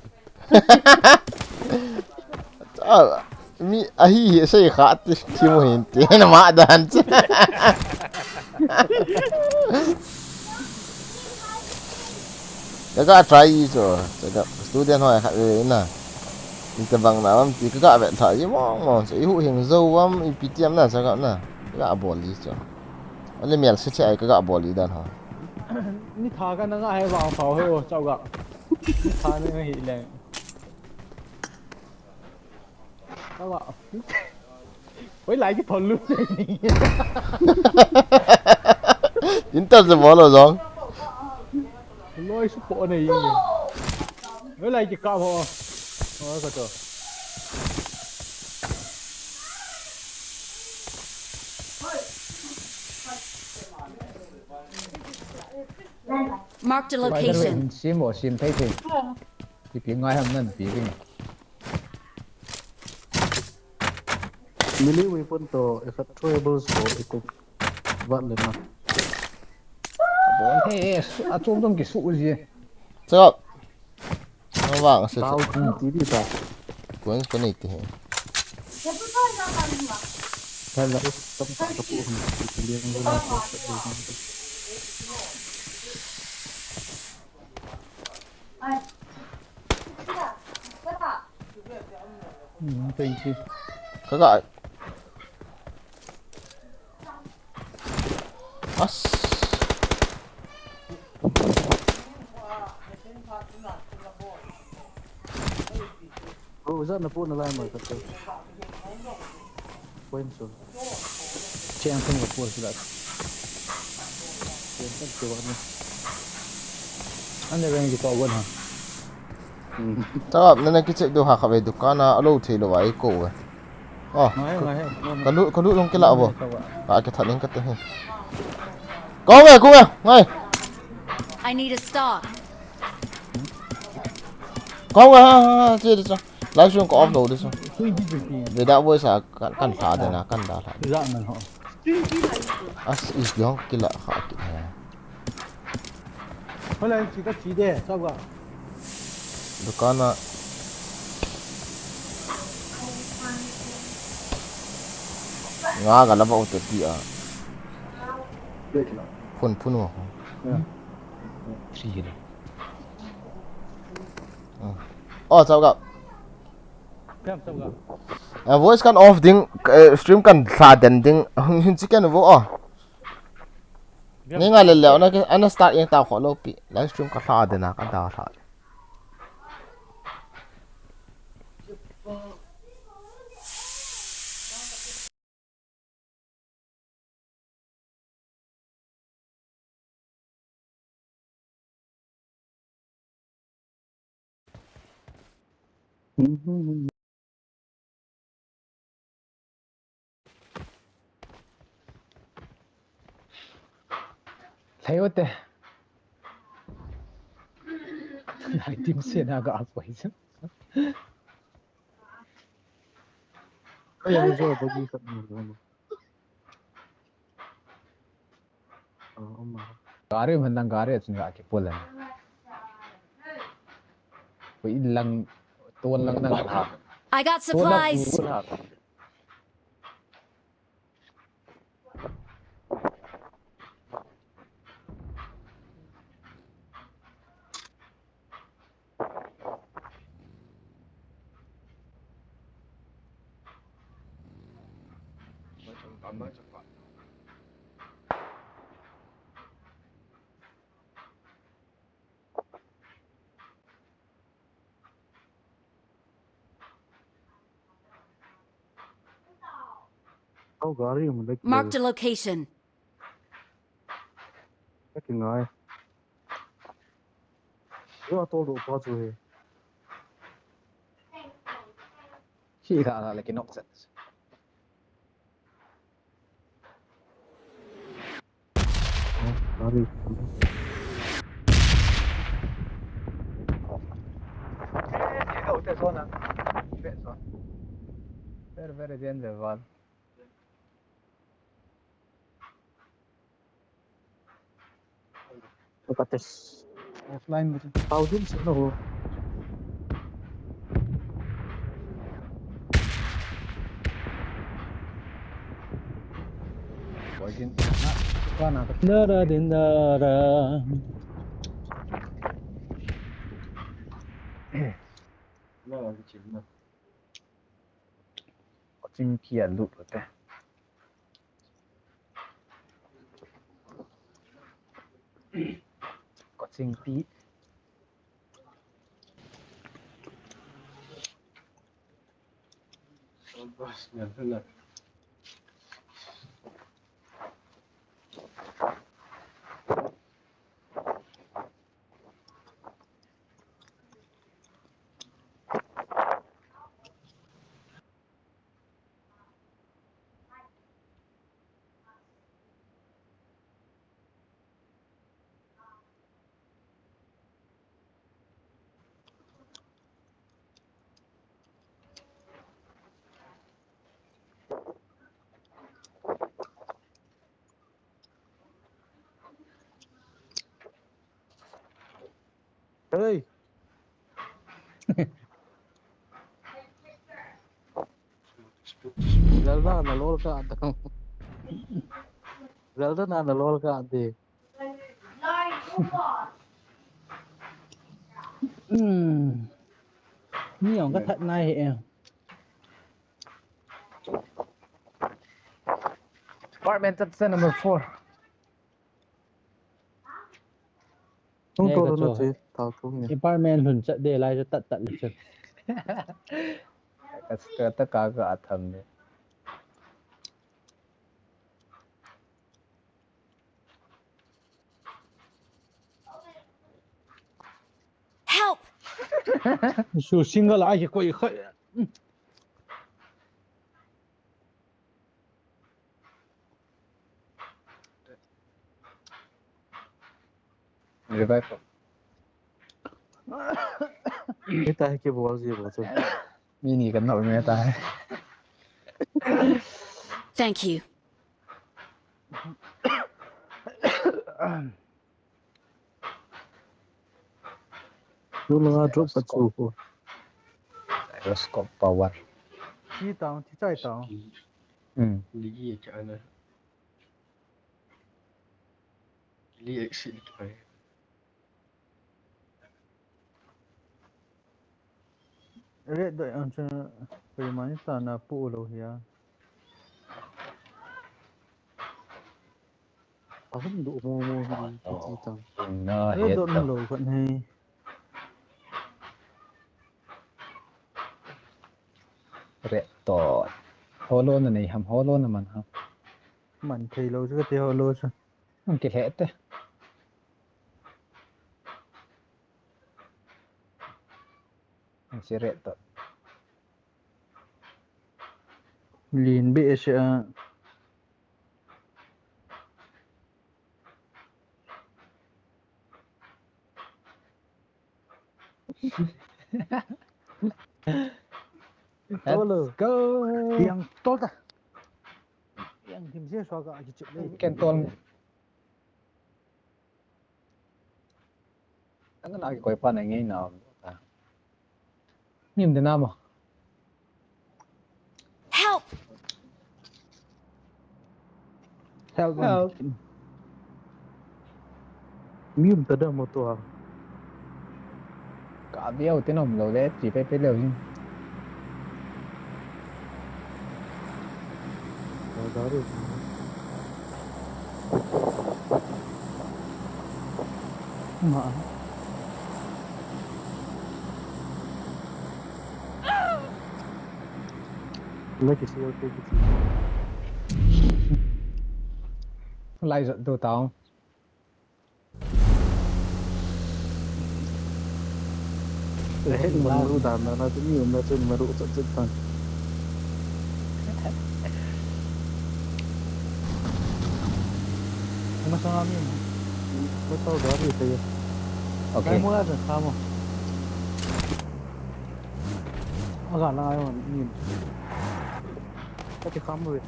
Ah, mi ahi hi sei kha ti, ti mo hin ti na ma dan chu. Ka ga try i chu, ka ga student hoi khat ve na. Inte bang na am ti ka ga ve tha i mong mong chu i hu hing zo am i pi tiam na cha ga na. Ka ga bol i chu. Ale mial se che ai ka ga bol i dan ho. Ni tha ka na nga hai vang pau he o chau ga. Ni tha na nga hi leng. Tau a. Oi, lai ki thon lu. Inter je bol lo jong. Loi su po nei. Oi, lai ki ka ho. Oh, ka to. Marked a location. Sim bo, sim thei thei. Ipi ngai ham nan pi ding. Melee weapon to, ekhat throwables to, ekhat vat le na. Abon he, achom chom kisu ji. Chop. Ang vang sa. Tao ti ti di ta. Kuan ko nei ti he. Hala, tam ta ka pu. Hmm, thank you. Kaka. As. Bro, is that na phone line mo? Kaka. Point so. Cheng thum ka post la. Cheng thum ka post la. Ane rang ki to gon ha. Ta, nana kichep diu ha kha ve dukan a, alo thei lou va i ko ve. Oh, ngai, ngai, ngai. Ka lu, ka lu long kila vo. Ngai, ngai. Ka ke thaning ka te he. Ko ve, ko ve, ngai. I need a stock. Ko ve, ha, ha, ha, che, che, che. Live stream ka off lou di chu. Ve da voice a kan, kan hla de na, kan da hla. Za man ho. As is yong kila kha ki. Hola chi ka chi de, sa ga. Dukan a. Nga ga la ba u te pi a. Phun phun wa. Three kilo. Oh, chao ga. Kam chao ga. Eh, voice kan off ding, eh, stream kan hla den ding. Hin, hin chicken vo, oh. Ni nga le le, ana ke, ana start yang ta kho lo pi. Live stream ka hla den a, ka da hla. Lhai o te. Nai tim se na ga poi. Ai, ai, jo, bagi kat ni. Gari man dang gari chun ga kipol a. Ko in lang, ton lang nang ha. I got supplies. Au gari mu lek. Marked a location. Lek ngai. Yo, a tol doh pa chu he. Hi la la lek nok set. Very, very danger one. Offline mo. Thousand sa na ho. Working. Dara din dara. Watching kia lut te. Ko chingpi. Hey. Zelda na lol ka ata. Zelda na na lol ka ate. Hmm. Ni ong ka that nai he. Apartment chat se number four. Tung to na che, ta tung ni. Apartment lhun chat de lai tat tat le che. Ka, ka ta ka ka atham ni. Su single a kikoi kha. Revive. Hita hi kibol ji bol chu. Mi ni kan nol me ta. Thank you. Nunga drop ka chu ko. Gyroscope power. Thi tang, thi chai tang. Hmm. Li ye cha na. Li exit kai. Red dot ang chu, koima ni ta na pu lo hia. Ahum du mo mo hi ti ti tang. Na red dot na lo khat nei. Red dot. Hollow na nei ham, hollow na man ham. Man thei lo chu ka ti hollow chu. Ang kilheh te. Ang si red dot. Lin be se a. Let's go. Yang tol ta. Yang kim se so ka ki chip le. Ken tol. Ang na kikoi pa na ngai na. Mim de na mo. Help. Help. Mim ta da mo to. Ka biau te nom lo le, chi pe pe lo hin. Ka da ru. Ma. Like is your favorite. Lai zot do tao. Eh, maru dan na tu ni umna tu maru chat chat tang. Mas kami. Mas tahu dari saya. Okay. Kamu ada kamu. Agak na ayo ni. Kati kamu eh.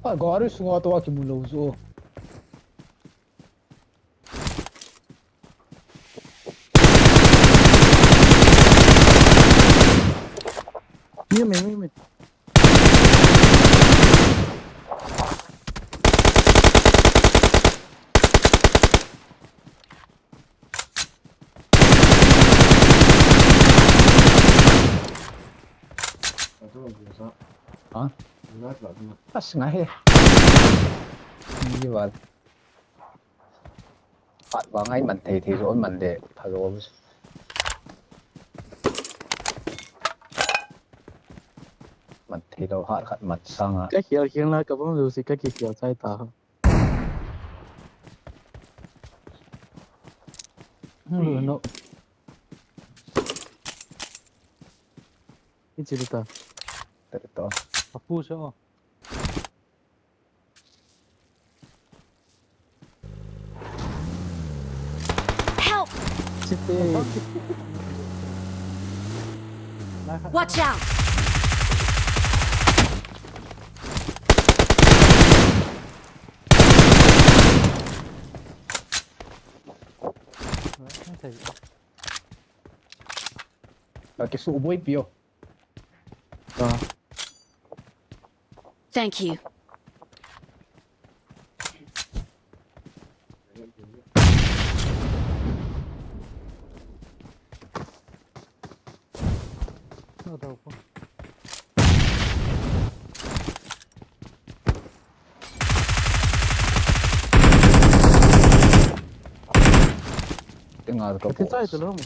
Pa, gari sunga to akimu lou jo. Mira, mira, mira, mira. Ha? As ngai he. Ni wal. Pat vang ai man thei thei jo man de pha jo. Man thei lou hat khat man sang a. Ka hial hial na ka bang jo si ka ki hial chai ta. Lu no. Ichi ta. Tere to. Apu se o. Help! Chite. Watch out! Ka kisu boi pio. Ah. Thank you. Tinga ka Kati chai tu lom.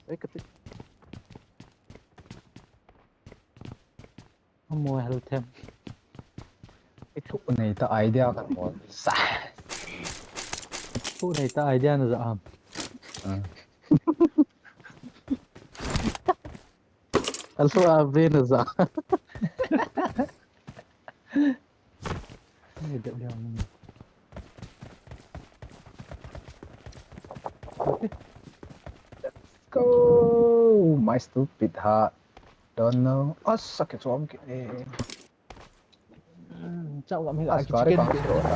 Ei, kati. Amo hel them. Thu nei ta idea kan mo. Sa. Thu nei ta idea na ja am. Ah. Alpha ave na ja. Ni dep dia ni. Let's go. My stupid heart. Don't know. Asa ke chom ke. Hmm, chao lam hi la As ki gari chicken kang ke. Siro da.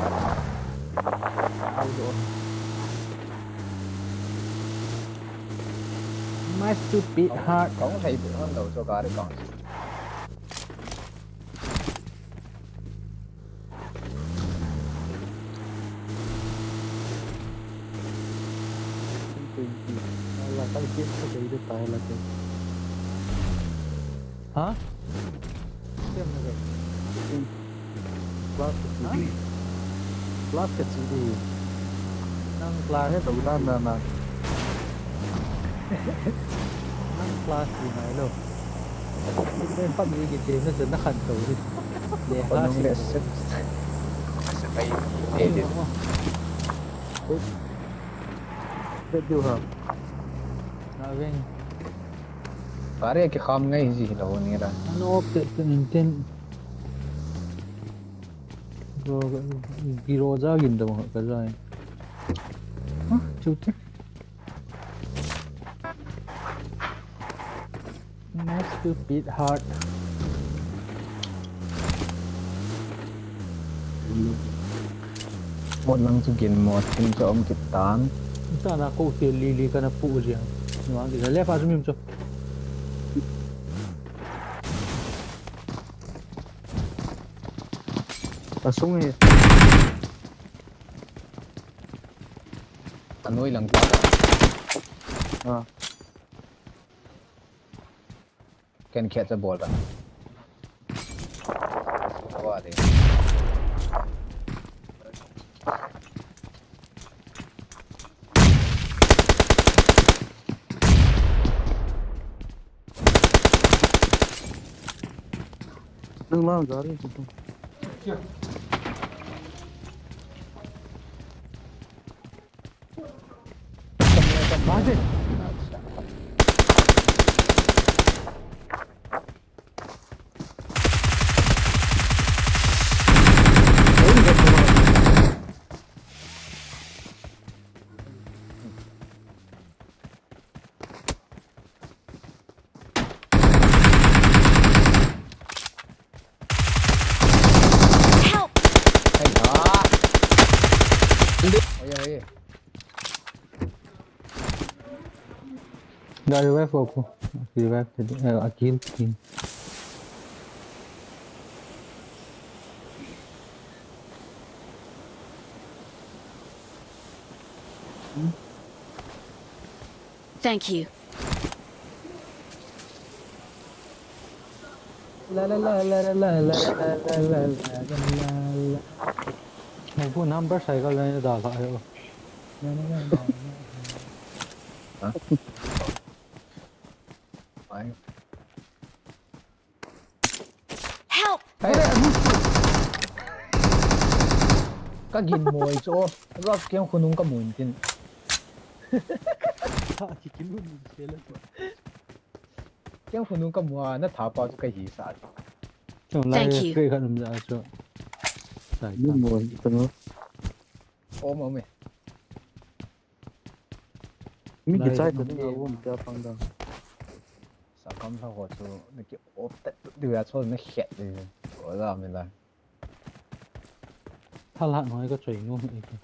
My stupid heart. Kong thei bu han lo so gari kang. Twenty. Ala, kal kis ko kei de tai la ke. Ha? Kya na kar? Class ka chi di. Class ka chi di. Nang class. Ahe, to na, na, na. Nang class di na lo. Pen pam ni ki te na na khan to di. Le, ko nung le se. Se pai. Eh, di. Vet diu ha. Na veng. Pare ke kham ngai ji lo ni ra. Ano pe pe nin ten. Ro, giro ja gin da ka ja. Ha, chu te. My stupid heart. Mo lang chu gin mo, tin chu om kit tan. Ta na ko ke li li kana pu ji. Ni wa ki le fa chu mim chu. Ta sung hi. Anoi lang ta. Ah. Ken khet cha bol ba. Wa de. Nang lang gari tu. Help! Ai ha. Oye, oye. Da revive ko. Revive ke, eh, a kill team. Thank you. La la la. Mo phone number cycle na da ka ayo. Na na na na. Ha? Ai. Help! Hey. Ka gin moi chu. Rock kiang khunung ka mun tin. Ha, ki kin mun se la. Kiang khunung ka mua na tha pa chu ka hi sa chu. Chung lai. Thank you. Kre khan um ja chu. Sai. Ni ta. Moi ta no. Om om e. Mi kichai ta ni a um ta pang da. Sa kam sa ho chu na ki op tet diu ya chu na khet diu. Ko la mi la. Tha la noi ko choi nu mi ki.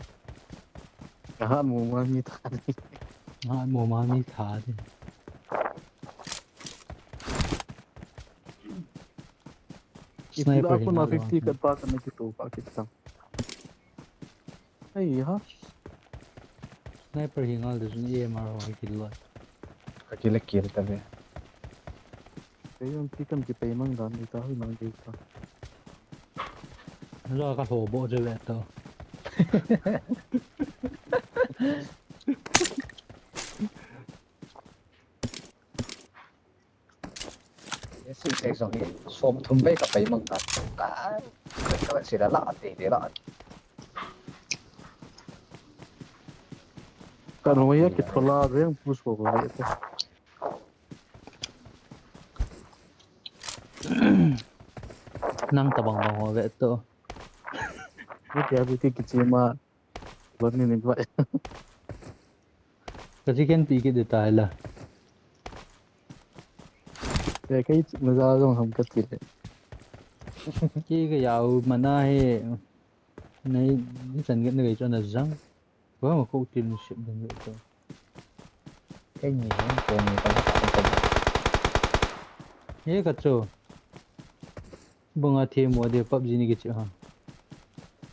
Aha, mo ma mi tha di. Aha, mo ma mi tha di. Sniper hi na fifty kat pa ka na ki to pa ki ta. Ai ha. Sniper hi ngal de sun A M R ho kill lo. Ka kill, kill ta ve. Kei jong ki kam ki pei mang dan ni ta, hui mang dei ta. Lo ka ho bo je ve to. Yes, six six zong hi som thum bai ka pai mang ta. Ka, ka sila la te te la. Ka no ya ki thola reng push ko ko. Nang tabang bang ho ve to. Ni tia bi ki ki chi ma. Lon ni ni ba. Ka chi ken pi ki de ta la. Te kai ma za zong ham ka ti le. Ki ka yau mana he. Nei ni chan ge nei chon na zang. Ba ma ko ti ni sip ding ge to. Kei ni hong kong ni ka la kong kong. He ka chu. Bang a the mo de PUBG ni ke chu ha.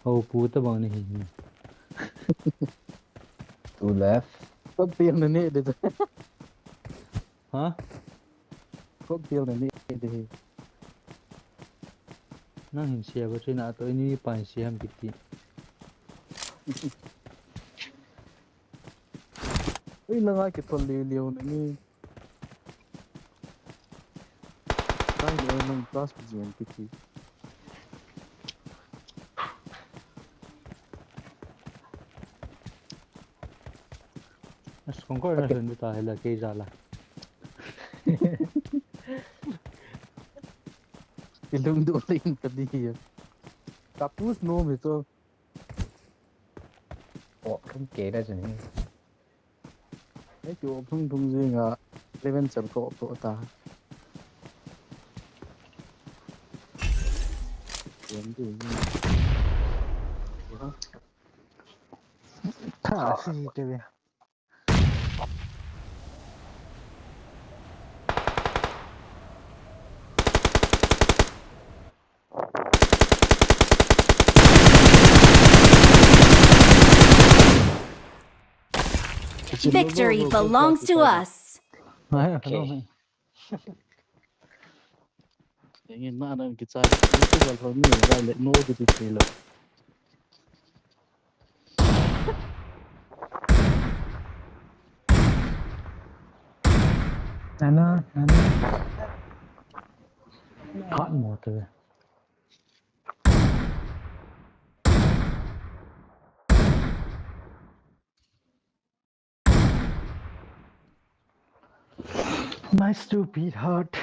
Ho pu ta bang ni hi. Two left. Pap piang na ni de. Ha? Pap piang na ni de. Nang hin sia ba chu na to ni pa hin sia ham kiti. Ui, na ngai kithol liu liu na ni. Ngai liu nang plus P G M kiti. As kong ko na sun ta hela ke jala. Ilung du le in ta di ya. Tapus no me to. Oh, kan ke da jin. Ei, ki op thung thung jing a, eleven chal ko op to ta. Yan di. Tha si te be. Victory belongs to us. Okay. Engin na nan kichai. Kichai lo ni ga le no di di lo. Nana, nana. Hot motor. My stupid heart.